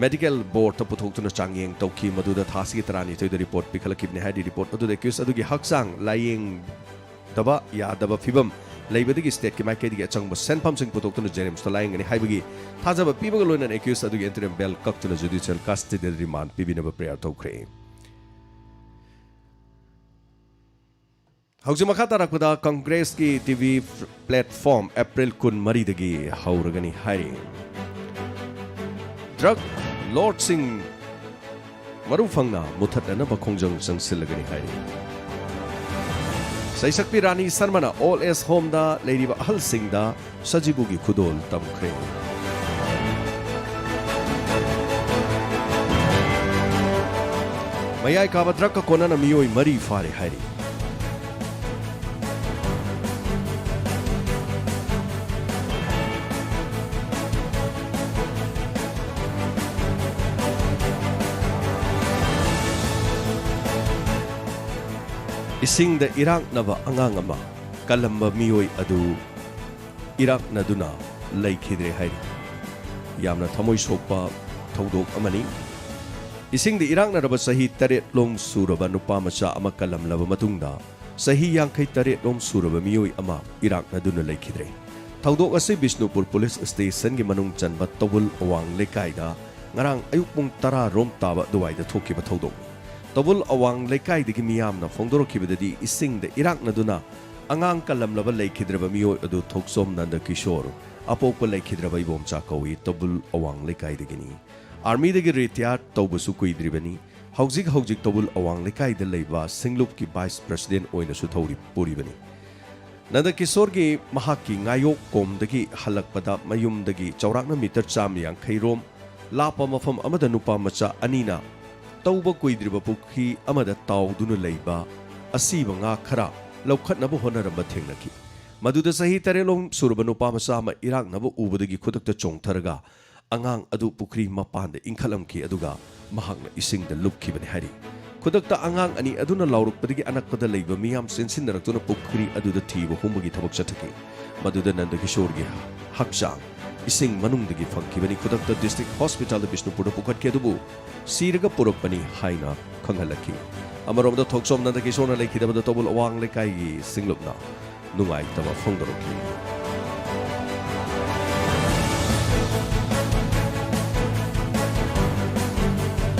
ꯃꯦꯗꯤꯀꯦꯜ ꯕꯣꯔꯗꯇ ꯄꯨꯊꯣꯛꯇꯨꯅ ꯆꯥꯡꯌꯦꯡ ꯇꯧꯈꯤ꯫ ꯃꯗꯨꯗ ꯊꯥ ꯑꯁꯤꯒꯤ ꯇꯔꯥꯅꯤꯊꯣꯏꯗ ꯔꯤꯄꯣꯔꯠ ꯄꯤꯈꯠꯂꯛꯈꯤꯕꯅꯤ ꯍꯥꯏꯔꯤ꯫ ꯔꯤꯄꯣꯔꯠ ꯑꯗꯨꯗ ꯑꯦꯀ꯭ꯌꯨꯁ ꯑꯗꯨꯒꯤ ꯍꯛꯆꯥꯡ ꯂꯥꯌꯦꯡꯗꯕ ꯌꯥꯗꯕ ꯐꯤꯕꯝ ꯂꯩꯕꯗꯒꯤ ꯁ꯭ꯇꯦꯠꯀꯤ ꯃꯥꯏꯀꯩꯗꯒꯤ ꯑꯆꯪꯕ ꯁꯦꯟꯐꯝꯁꯤꯡ ꯄꯨꯊꯣꯛꯇꯨꯅ ꯖꯦꯅꯤꯝꯁꯇ ꯂꯥꯌꯦꯡꯒꯅꯤ ꯍꯥꯏꯕꯒꯤ ꯊꯥꯖꯕ ꯄꯤꯕꯒ ꯂꯣꯏꯅꯅ ꯑꯦꯀ꯭ꯌꯨꯁ ꯑꯗꯨꯒꯤ ꯏꯟꯇꯔꯤꯝ ꯕꯦꯜ ꯀꯛꯇꯨꯅ ꯖꯨꯗꯤꯁꯤꯌꯦꯜ ꯀꯁꯇꯗꯤꯗ ꯔꯤꯃꯥꯟ ꯄꯤꯕꯤꯅꯕ ꯄ꯭ꯔꯦꯌꯔ ꯇꯧꯈ꯭ꯔꯦ꯫ ꯍꯧꯖꯤꯛ ꯃꯈꯥ ꯇꯥꯔꯛꯄꯗ ꯀꯪꯒ꯭ꯔꯦꯁꯀꯤ ꯇꯤ ꯚꯤ ꯄ꯭ꯂꯦꯠꯐꯣꯝ ꯑꯦꯄ꯭ꯔꯤꯜ ꯀꯨꯟꯃꯔꯤꯗꯒꯤ ꯍꯧꯔꯒꯅꯤ ꯍꯥꯏꯔꯤ꯫ ꯗ꯭ꯔꯒ ꯂꯣꯔꯗꯁꯤꯡ ꯃꯔꯨ ꯐꯪꯅ ꯃꯨꯊꯠꯅꯅꯕ ꯈꯣꯡꯖꯪ ꯆꯪꯁꯤꯜꯂꯒꯅꯤ ꯍꯥꯏꯔꯤ꯫ ꯁꯩꯁꯛꯄꯤ ꯔꯥꯅꯤ ꯁꯔꯃꯅ ꯑꯣꯜ ꯑꯦꯖ ꯍꯣꯝꯗ ꯂꯩꯔꯤꯕ ꯑꯍꯜꯁꯤꯡꯗ ꯁꯖꯤꯕꯨꯒꯤ ꯈꯨꯗꯣꯜ ꯇꯝꯈ꯭ꯔꯦ꯫ ꯃꯌꯥꯏ ꯀꯥꯕ ꯗ꯭ꯔꯒꯀ ꯀꯣꯟꯅꯅ ꯃꯤꯑꯣꯏ ꯃꯔꯤ ꯐꯥꯔꯦ ꯍꯥꯏꯔꯤ꯫ ꯏꯁꯤꯡꯗ ꯏꯔꯥꯛꯅꯕ ꯑꯉꯥꯡ ꯑꯃ ꯀꯜꯂꯝꯕ ꯃꯤꯑꯣꯏ ꯑꯗꯨ ꯏꯔꯥꯛꯅꯗꯨꯅ ꯂꯩꯈꯤꯗ꯭ꯔꯦ ꯍꯥꯏꯔꯤ꯫ ꯌꯥꯝꯅ ꯊꯃꯣꯏ ꯁꯣꯛꯄ ꯊꯧꯗꯣꯛ ꯑꯃꯅꯤ꯫ ꯏꯁꯤꯡꯗ ꯏꯔꯥꯛꯅꯔꯕ ꯆꯍꯤ ꯇꯔꯦꯠ ꯂꯣꯝ ꯁꯨꯔꯕ ꯅꯨꯄꯥ ꯃꯆꯥ ꯑꯃ ꯀꯜꯂꯝꯂꯕ ꯃꯇꯨꯡꯗ, ꯆꯍꯤ ꯌꯥꯡꯈꯩ ꯇꯔꯦꯠ ꯂꯣꯝ ꯁꯨꯔꯕ ꯃꯤꯑꯣꯏ ꯑꯃ ꯏꯔꯥꯛꯅꯗꯨꯅ ꯂꯩꯈꯤꯗ꯭ꯔꯦ꯫ ꯊꯧꯗꯣꯛ ꯑꯁꯤ ꯕꯤꯁꯅꯨꯄꯨꯔ ꯄꯨꯂꯤꯁ ꯁ꯭ꯇꯦꯁꯟꯒꯤ ꯃꯅꯨꯡ ꯆꯟꯕ ꯇꯧꯕꯨꯜ ꯑꯋꯥꯡ ꯂꯩꯀꯥꯏꯗ ꯉꯔꯥꯡ ꯑꯌꯨꯛ ꯄꯨꯡ ꯇꯔꯥ ꯔꯣꯝ ꯇꯥꯕ ꯑꯗꯨꯋꯥꯏꯗ ꯊꯣꯛꯈꯤꯕ ꯊꯧꯗꯣꯛꯅꯤ꯫ ꯇꯧꯕꯨꯜ ꯑꯋꯥꯡ ꯂꯩꯀꯥꯏꯗꯒꯤ ꯃꯤꯌꯥꯝꯅ ꯐꯣꯡꯗꯣꯔꯛꯈꯤꯕꯗꯗꯤ, ꯏꯁꯤꯡꯗ ꯏꯔꯥꯛꯅꯗꯨꯅ ꯑꯉꯥꯡ ꯀꯜꯂꯝꯂꯕ ꯂꯩꯈꯤꯗ꯭ꯔꯕ ꯃꯤꯑꯣꯏ ꯑꯗꯨ ꯊꯣꯛꯆꯣꯝ ꯅꯟꯗ ꯀꯤꯁꯣꯔ, ꯑꯄꯣꯛꯄ ꯂꯩꯈꯤꯗ꯭ꯔꯕ ꯏꯕꯣꯝꯆꯥ ꯀꯧꯏ, ꯇꯧꯕꯨꯜ ꯑꯋꯥꯡ ꯂꯩꯀꯥꯏꯗꯒꯤꯅꯤ꯫ ꯑꯥꯔꯃꯤꯗꯒꯤ ꯔꯤꯇꯥꯌꯔ ꯇꯧꯕꯁꯨ ꯀꯨꯏꯗ꯭ꯔꯤꯕꯅꯤ꯫ ꯍꯧꯖꯤꯛ ꯍꯧꯖꯤꯛ ꯇꯧꯕꯨꯜ ꯑꯋꯥꯡ ꯂꯩꯀꯥꯏꯗ ꯂꯩꯕ ꯁꯤꯡꯂꯨꯞꯀꯤ ꯚꯥꯏꯁ ꯄ꯭ꯔꯁꯤꯗꯦꯟ ꯑꯣꯏꯅꯁꯨ ꯊꯧꯔꯤ ꯄꯨꯔꯤꯕꯅꯤ꯫ ꯅꯟꯗ ꯀꯤꯁꯣꯔꯒꯤ ꯃꯍꯥꯛꯀꯤ ꯉꯥꯌꯣꯛ ꯀꯣꯝꯗꯒꯤ ꯍꯜꯂꯛꯄꯗ ꯃꯌꯨꯝꯗꯒꯤ ꯆꯥꯎꯔꯥꯛꯅ ꯃꯤꯇꯔ ꯆꯥꯝꯃ ꯌꯥꯡꯈꯩ ꯔꯣꯝ ꯂꯥꯞꯄ ꯃꯐꯝ ꯑꯃꯗ ꯅꯨꯄꯥ ꯃꯆꯥ ꯑꯅꯤꯅ ꯇꯧꯕ ꯀꯨꯏꯗ꯭ꯔꯤꯕ ꯄꯨꯈ꯭ꯔꯤ ꯑꯃꯗ ꯇꯥꯎꯗꯨꯅ ꯂꯩꯕ ꯑꯁꯤꯕ ꯉꯥ ꯈꯔ ꯂꯧꯈꯠꯅꯕ ꯍꯣꯠꯅꯔꯝꯕ ꯊꯦꯡꯅꯈꯤ꯫ ꯃꯗꯨꯗ ꯆꯍꯤ ꯇꯔꯦꯠ ꯂꯣꯝ ꯁꯨꯔꯕ ꯅꯨꯄꯥ ꯃꯆꯥ ꯑꯃ ꯏꯔꯥꯛꯅꯕ ꯎꯕꯗꯒꯤ ꯈꯨꯗꯛꯇ ꯆꯣꯡꯊꯔꯒ ꯑꯉꯥꯡ ꯑꯗꯨ ꯄꯨꯈ꯭ꯔꯤ ꯃꯄꯥꯟꯗ ꯏꯟꯈꯠꯂꯝꯈꯤ, ꯑꯗꯨꯒ ꯃꯍꯥꯛꯅ ꯏꯁꯤꯡꯗ ꯂꯨꯞꯈꯤꯕꯅꯤ ꯍꯥꯏꯔꯤ꯫ ꯈꯨꯗꯛꯇ ꯑꯉꯥꯡ ꯑꯅꯤ ꯑꯗꯨꯅ ꯂꯥꯎꯔꯛꯄꯗꯒꯤ ꯑꯅꯛꯄꯗ ꯂꯩꯕ ꯃꯤꯌꯥꯝ ꯆꯦꯟꯁꯤꯟꯅꯔꯛꯇꯨꯅ ꯄꯨꯈ꯭ꯔꯤ ꯑꯗꯨꯗ ꯊꯤꯕ ꯍꯨꯝꯕꯒꯤ ꯊꯕꯛ ꯆꯠꯊꯈꯤ꯫ ꯃꯗꯨꯗ ꯅꯟꯗꯀꯤꯁꯣꯔꯒꯤ ꯍꯛꯆꯥꯡ ꯏꯁꯤꯡ ꯃꯅꯨꯡꯗꯒꯤ ꯐꯪꯈꯤꯕꯅꯤ꯫ ꯈꯨꯗꯛꯇ ꯗꯤꯁꯇ꯭ꯔꯤꯛ ꯍꯣꯁꯄꯤꯇꯥꯜꯗ ꯕꯤꯁꯅꯨꯄꯨꯔꯗ ꯄꯨꯈꯠꯈꯤ, ꯑꯗꯨꯕꯨ ꯁꯤꯔꯒ ꯄꯨꯔꯛꯄꯅꯤ ꯍꯥꯏꯅ ꯈꯪꯍꯜꯂꯛꯈꯤ꯫ ꯑꯃꯔꯣꯝꯗ ꯊꯣꯛꯆꯣꯝ ꯅꯟꯗꯀꯤꯁꯣꯔꯅ ꯂꯩꯈꯤꯗꯕꯗ ꯇꯧꯕꯨꯜ ꯑꯋꯥꯡ ꯂꯩꯀꯥꯏꯒꯤ ꯁꯤꯡꯂꯨꯞꯅ ꯅꯨꯡꯉꯥꯏꯇꯕ ꯐꯣꯡꯗꯣꯔꯛꯂꯤ꯫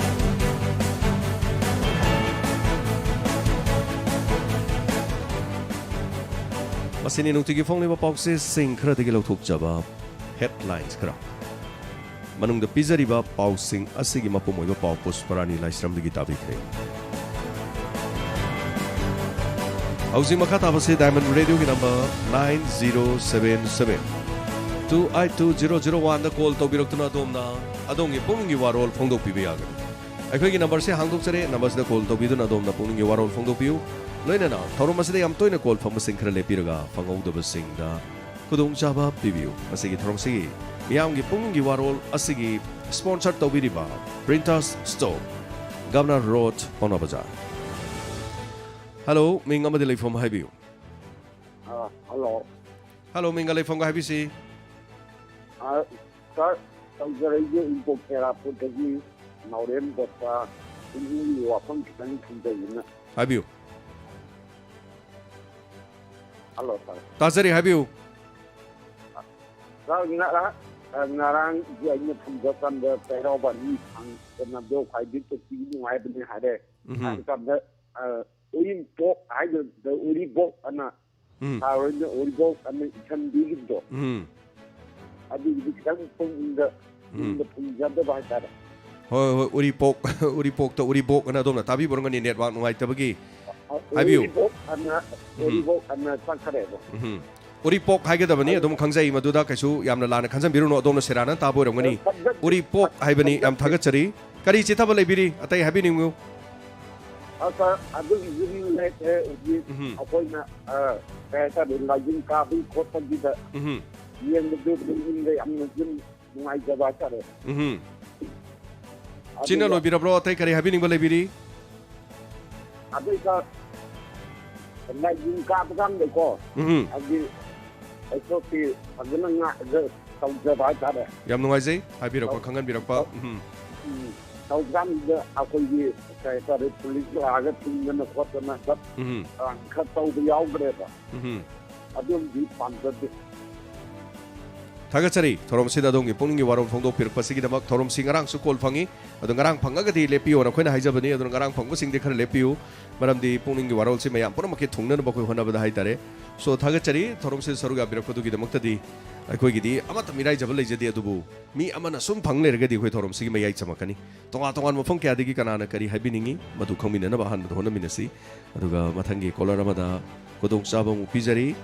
ꯃꯁꯤꯅꯤ ꯅꯨꯡꯇꯤꯒꯤ ꯐꯣꯡꯂꯤꯕ ꯄꯥꯎꯆꯦꯁꯤꯡ ꯈꯔꯗꯒꯤ ꯂꯧꯊꯣꯛꯆꯕ ꯍꯦꯗꯂꯥꯏꯟꯁ ꯈꯔ꯫ ꯃꯅꯨꯡꯗ ꯄꯤꯖꯔꯤꯕ ꯄꯥꯎꯁꯤꯡ ꯑꯁꯤꯒꯤ ꯃꯄꯨꯝ ꯑꯣꯏꯕ ꯄꯥꯎ ꯄꯨꯁꯄꯔꯥꯅꯤ ꯂꯥꯏꯁ꯭ꯔꯝꯗꯒꯤ ꯇꯥꯕꯤꯈ꯭ꯔꯦ꯫ ꯍꯧꯖꯤꯛ ꯃꯈꯥ ꯇꯥꯕꯁꯤ ꯗꯥꯏꯃꯟ ꯔꯦꯗꯤꯑꯣꯒꯤ number nine zero seven seven two eight two zero zero one ꯗ ꯀꯣꯜ ꯇꯧꯕꯤꯔꯛꯇꯨꯅ ꯑꯗꯣꯝꯅ ꯑꯗꯣꯝꯒꯤ ꯄꯨꯛꯅꯤꯡꯒꯤ ꯋꯥꯔꯣꯜ ꯐꯣꯡꯗꯣꯛꯄꯤꯕ ꯌꯥꯒꯅꯤ꯫ ꯑꯩꯈꯣꯏꯒꯤ ꯅꯝꯕꯔꯁꯦ ꯍꯥꯡꯗꯣꯛꯆꯔꯦ꯫ ꯅꯝꯕꯔꯁꯤꯗ ꯀꯣꯜ ꯇꯧꯕꯤꯗꯨꯅ ꯑꯗꯣꯝꯅ ꯄꯨꯛꯅꯤꯡꯒꯤ ꯋꯥꯔꯣꯜ ꯐꯣꯡꯗꯣꯛꯄꯤꯌꯨ꯫ ꯂꯣꯏꯅꯅ ꯊꯧꯔꯝ ꯑꯁꯤꯗ ꯌꯥꯝ ꯇꯣꯏꯅ ꯀꯣꯜ ꯐꯪꯕꯁꯤꯡ ꯈꯔ ꯂꯦꯞꯄꯤꯔꯒ ꯐꯪꯍꯧꯗꯕꯁꯤꯡꯗ ꯈꯨꯗꯣꯡꯆꯥꯕ ꯄꯤꯕꯤꯌꯨ꯫ ꯃꯁꯤꯒꯤ ꯊꯧꯔꯝꯁꯤꯒꯤ ꯃꯤꯌꯥꯝꯒꯤ ꯄꯨꯛꯅꯤꯡꯒꯤ ꯋꯥꯔꯣꯜ ꯑꯁꯤꯒꯤ ꯁ꯭ꯄꯣꯟꯁꯔ ꯇꯧꯕꯤꯔꯤꯕ ꯄ꯭ꯔꯤꯟꯇꯔꯁ ꯁ꯭ꯇꯣꯔ, ꯒꯕꯅꯔ ꯔꯣꯗ, ꯄꯥꯎꯅꯥ ꯕꯖꯥꯔ꯫ ꯍꯜꯂꯣ, ꯃꯤꯡ ꯑꯃꯗꯤ ꯂꯩꯐꯝ ꯍꯥꯏꯕꯤꯌꯨ꯫ ꯑ, ꯍꯜꯂꯣ꯫ ꯍꯜꯂꯣ, ꯃꯤꯡꯒ ꯂꯩꯐꯝꯒ ꯍꯥꯏꯕꯤꯁꯤ꯫ ꯑ, ꯁꯥꯔ, ꯇꯧꯖꯔꯛꯏꯁꯦ ꯏꯝꯄꯣꯛ ꯁꯦꯔꯥꯄꯨꯔꯗꯒꯤ ꯅꯥꯎꯔꯦꯝ ꯕꯣꯠꯇ ꯏꯃꯨꯡꯒꯤ ꯋꯥꯐꯝ ꯈꯤꯇꯪ ꯊꯝꯖꯒꯦꯅ꯫ ꯍꯥꯏꯕꯤꯌꯨ꯫ ꯍꯜꯂꯣ, ꯁꯥꯔ꯫ ꯇꯥꯖꯔꯤ, ꯍꯥꯏꯕꯤꯌꯨ꯫ ꯁꯥꯔ, ꯉꯔꯥꯡ, ꯑ, ꯉꯔꯥꯡꯒꯤ ꯑꯩꯅ ꯊꯝꯖꯀꯥꯟꯗ ꯆꯩꯔꯥꯎꯕ ꯑꯅꯤ ꯐꯪꯗꯅꯕꯗꯣ ꯈ꯭ꯋꯥꯏꯗꯒꯤ ꯇꯣꯇꯤ ꯅꯨꯡꯉꯥꯏꯕꯅꯤ ꯍꯥꯏꯔꯦ꯫ ꯎꯝ꯫ ꯍꯥꯏꯔꯀꯥꯟꯗ, ꯑ, ꯎꯔꯤꯄꯣꯛ ꯍꯥꯏꯒꯗ꯭ꯔꯥ, ꯎꯔꯤꯕꯣꯛ ꯑꯅ ꯎꯝ꯫ ꯁꯥꯔ ꯍꯣꯏꯅ ꯎꯔꯤꯕꯣꯛ ꯑꯅ ꯏꯁꯟꯕꯤꯈꯤꯕꯗꯣ꯫ ꯎꯝ꯫ ꯑꯗꯨꯒꯤꯗꯤ ꯈꯤꯇꯪ ꯄꯨꯛꯅꯤꯡꯗ, ꯎꯝ꯫ ꯄꯨꯛꯅꯤꯡꯗ ꯐꯨꯝꯖꯗꯕ ꯍꯥꯏꯇꯥꯔꯦ꯫ ꯍꯣꯏ, ꯍꯣꯏ, ꯎꯔꯤꯄꯣꯛ, ꯎꯔꯤꯄꯣꯛꯇ ꯎꯔꯤꯕꯣꯛ ꯑꯅ ꯑꯗꯣꯝꯅ ꯇꯥꯕꯤꯕ ꯑꯣꯏꯔꯝꯒꯅꯤ, ꯅꯦꯠꯋꯥꯛ ꯅꯨꯡꯉꯥꯏꯇꯕꯒꯤ꯫ ꯑ, ꯍꯥꯏꯕꯤꯌꯨ꯫ ꯎꯔꯤꯕꯣꯛ ꯑꯅ, ꯎꯝ꯫ ꯎꯔꯤꯕꯣꯛ ꯑꯅ ꯆꯠꯈ꯭ꯔꯦꯕ꯫ ꯎꯝ꯫ ꯎꯔꯤꯄꯣꯛ ꯍꯥꯏꯒꯗꯕꯅꯤ, ꯑꯗꯨ ꯑꯗꯨꯝ ꯈꯪꯖꯩ, ꯃꯗꯨꯗ ꯀꯩꯁꯨ ꯌꯥꯝꯅ ꯂꯥꯟꯅ ꯈꯟꯖꯟꯕꯤꯔꯨꯅꯨ, ꯑꯗꯣꯝꯅ ꯁꯦꯔꯥꯟꯅ ꯇꯥꯕ ꯑꯣꯏꯔꯝꯒꯅꯤ꯫ ꯑ, ꯈꯟꯖ-, ꯎꯔꯤꯄꯣꯛ ꯍꯥꯏꯕꯅꯤ, ꯌꯥꯝ ꯈꯟꯖ-, ꯊꯥꯒꯠꯆꯔꯤ꯫ ꯀꯔꯤ ꯆꯤꯊꯕ ꯂꯩꯕꯤꯔꯤ? ꯑꯇꯩ ꯍꯥꯏꯕꯤꯅꯤꯡꯕ? ꯑ, ꯁꯥꯔ, ꯑꯗꯨꯒꯤ ꯌꯨꯝ ꯂꯩꯇ꯭ꯔꯦ ꯍꯧꯖꯤꯛ꯫ ꯎꯝꯍꯨꯝ꯫ ꯑꯩꯈꯣꯏꯅ, ꯑ, ꯀꯩ ꯍꯥꯏꯇꯥꯔꯦ, ꯂꯥꯏꯖꯤꯡ ꯀꯥꯕꯒꯤ ꯈꯣꯠꯄꯒꯤꯗ ꯎꯝꯍꯨꯝ꯫ ꯌꯦꯡꯕꯗꯨ ꯄꯨꯛꯅꯤꯡꯗ ꯌꯥꯝꯅ ꯁꯨꯝ ꯅꯨꯡꯉꯥꯏꯖꯕ ꯍꯥꯏꯇꯥꯔꯦ꯫ ꯎꯝꯍꯨꯝ꯫ ꯑꯗꯨꯒ ꯆꯤꯟꯅ ꯂꯣꯏꯕꯤꯔꯕ꯭ꯔꯣ? ꯑꯇꯩ ꯀꯔꯤ ꯍꯥꯏꯕꯤꯅꯤꯡꯕ ꯂꯩꯕꯤꯔꯤ? ꯑꯗꯩ, ꯁꯥꯔ, ꯂꯥꯏꯖꯤꯡ ꯀꯥꯕ ꯀꯥꯟꯗꯀꯣ, ꯎꯝꯍꯨꯝ꯫ ꯍꯥꯏꯗꯤ ꯑꯩꯈꯣꯏꯒꯤ ꯐꯖꯅ ꯉꯥꯛꯑꯒ ꯇꯧꯖꯕ ꯍꯥꯏꯇꯥꯔꯦ꯫ ꯌꯥꯝ ꯅꯨꯡꯉꯥꯏꯖꯩ ꯍꯥꯏꯕꯤꯔꯛꯄ, ꯇꯧ-, ꯈꯪꯍꯟꯕꯤꯔꯛꯄ꯫ ꯇꯧ-, ꯎꯝ꯫ ꯎꯝ, ꯇꯧꯀꯥꯟꯗ ꯑꯩꯈꯣꯏꯒꯤ, ꯀꯩ ꯍꯥꯏꯇꯥꯔꯦ, ꯄꯨꯂꯤꯁ ꯂꯥꯛꯑꯒ ꯊꯤꯡꯗꯅ ꯈꯣꯠꯇꯅ ꯈꯔ, ꯎꯝ꯫ ꯑ, ꯈꯔ ꯇꯧꯕ ꯌꯥꯎꯈ꯭ꯔꯦꯕ꯫ ꯎꯝ꯫ ꯑꯗꯨꯝꯗꯤ ꯄꯥꯝꯖꯗꯦ꯫ ꯊꯥꯒꯠꯆꯔꯤ, ꯊꯧꯔꯝꯁꯤꯗ ꯑꯗꯣꯝꯒꯤ ꯄꯨꯛꯅꯤꯡꯒꯤ ꯋꯥꯔꯣꯜ ꯐꯣꯡꯗꯣꯛꯄꯤꯔꯛꯄꯁꯤꯒꯤꯗꯃꯛ꯫ ꯊꯧꯔꯝꯁꯤ ꯉꯔꯥꯡꯁꯨ ꯀꯣꯜ ꯐꯪꯉꯤ, ꯑꯗꯣ ꯉꯔꯥꯡ ꯐꯪꯉꯒꯗꯤ ꯂꯦꯞꯄꯤꯌꯣꯅ ꯑꯩꯈꯣꯏꯅ ꯍꯥꯏꯖꯕꯅꯤ, ꯑꯗꯨꯅ ꯉꯔꯥꯡ ꯐꯪꯕꯁꯤꯡꯗꯤ ꯈꯔ ꯂꯦꯞꯄꯤꯌꯨ, ꯃꯔꯝꯗꯤ ꯄꯨꯛꯅꯤꯡꯒꯤ ꯋꯥꯔꯣꯜꯁꯤ ꯃꯌꯥꯝ ꯄꯨꯝꯅꯃꯛꯀꯤ ꯊꯨꯡꯅꯅꯕ ꯑꯩꯈꯣꯏ ꯍꯣꯠꯅꯕꯗ ꯍꯥꯏꯇꯥꯔꯦ꯫ So, ꯊꯥꯒꯠꯆꯔꯤ, ꯊꯧꯔꯝꯁꯤꯗ ꯁꯔꯨꯛ ꯌꯥꯕꯤꯔꯛꯄꯗꯨꯒꯤꯗꯃꯛꯇꯗꯤ꯫ ꯑꯩꯈꯣꯏꯒꯤꯗꯤ ꯑꯃꯠꯇ ꯃꯤꯔꯥꯏꯖꯕ ꯂꯩꯖꯗꯦ, ꯑꯗꯨꯕꯨ ꯃꯤ ꯑꯃꯅ ꯁꯨꯝ ꯐꯪ ꯂꯩꯔꯒꯗꯤ ꯑꯩꯈꯣꯏ ꯊꯧꯔꯝꯁꯤꯒꯤ ꯃꯌꯥꯏ ꯆꯝꯃꯛꯀꯅꯤ꯫ ꯇꯣꯉꯥꯟ ꯇꯣꯉꯥꯟꯕ ꯃꯐꯝ ꯀꯌꯥꯗꯒꯤ ꯀꯅꯥꯅ ꯀꯔꯤ ꯍꯥꯏꯕꯤꯅꯤꯡꯉꯤ, ꯃꯗꯨ ꯈꯪꯃꯤꯟꯅꯅꯕ ꯑꯍꯥꯟꯕꯗ ꯍꯣꯠꯅꯃꯤꯟꯅꯁꯤ꯫ ꯑꯗꯨꯒ ꯃꯊꯪꯒꯤ ꯀꯣꯂꯔ ꯑꯃꯗ ꯈꯨꯗꯣꯡꯆꯥꯕ ꯑꯃꯨꯛ ꯄꯤꯖꯔꯤ꯫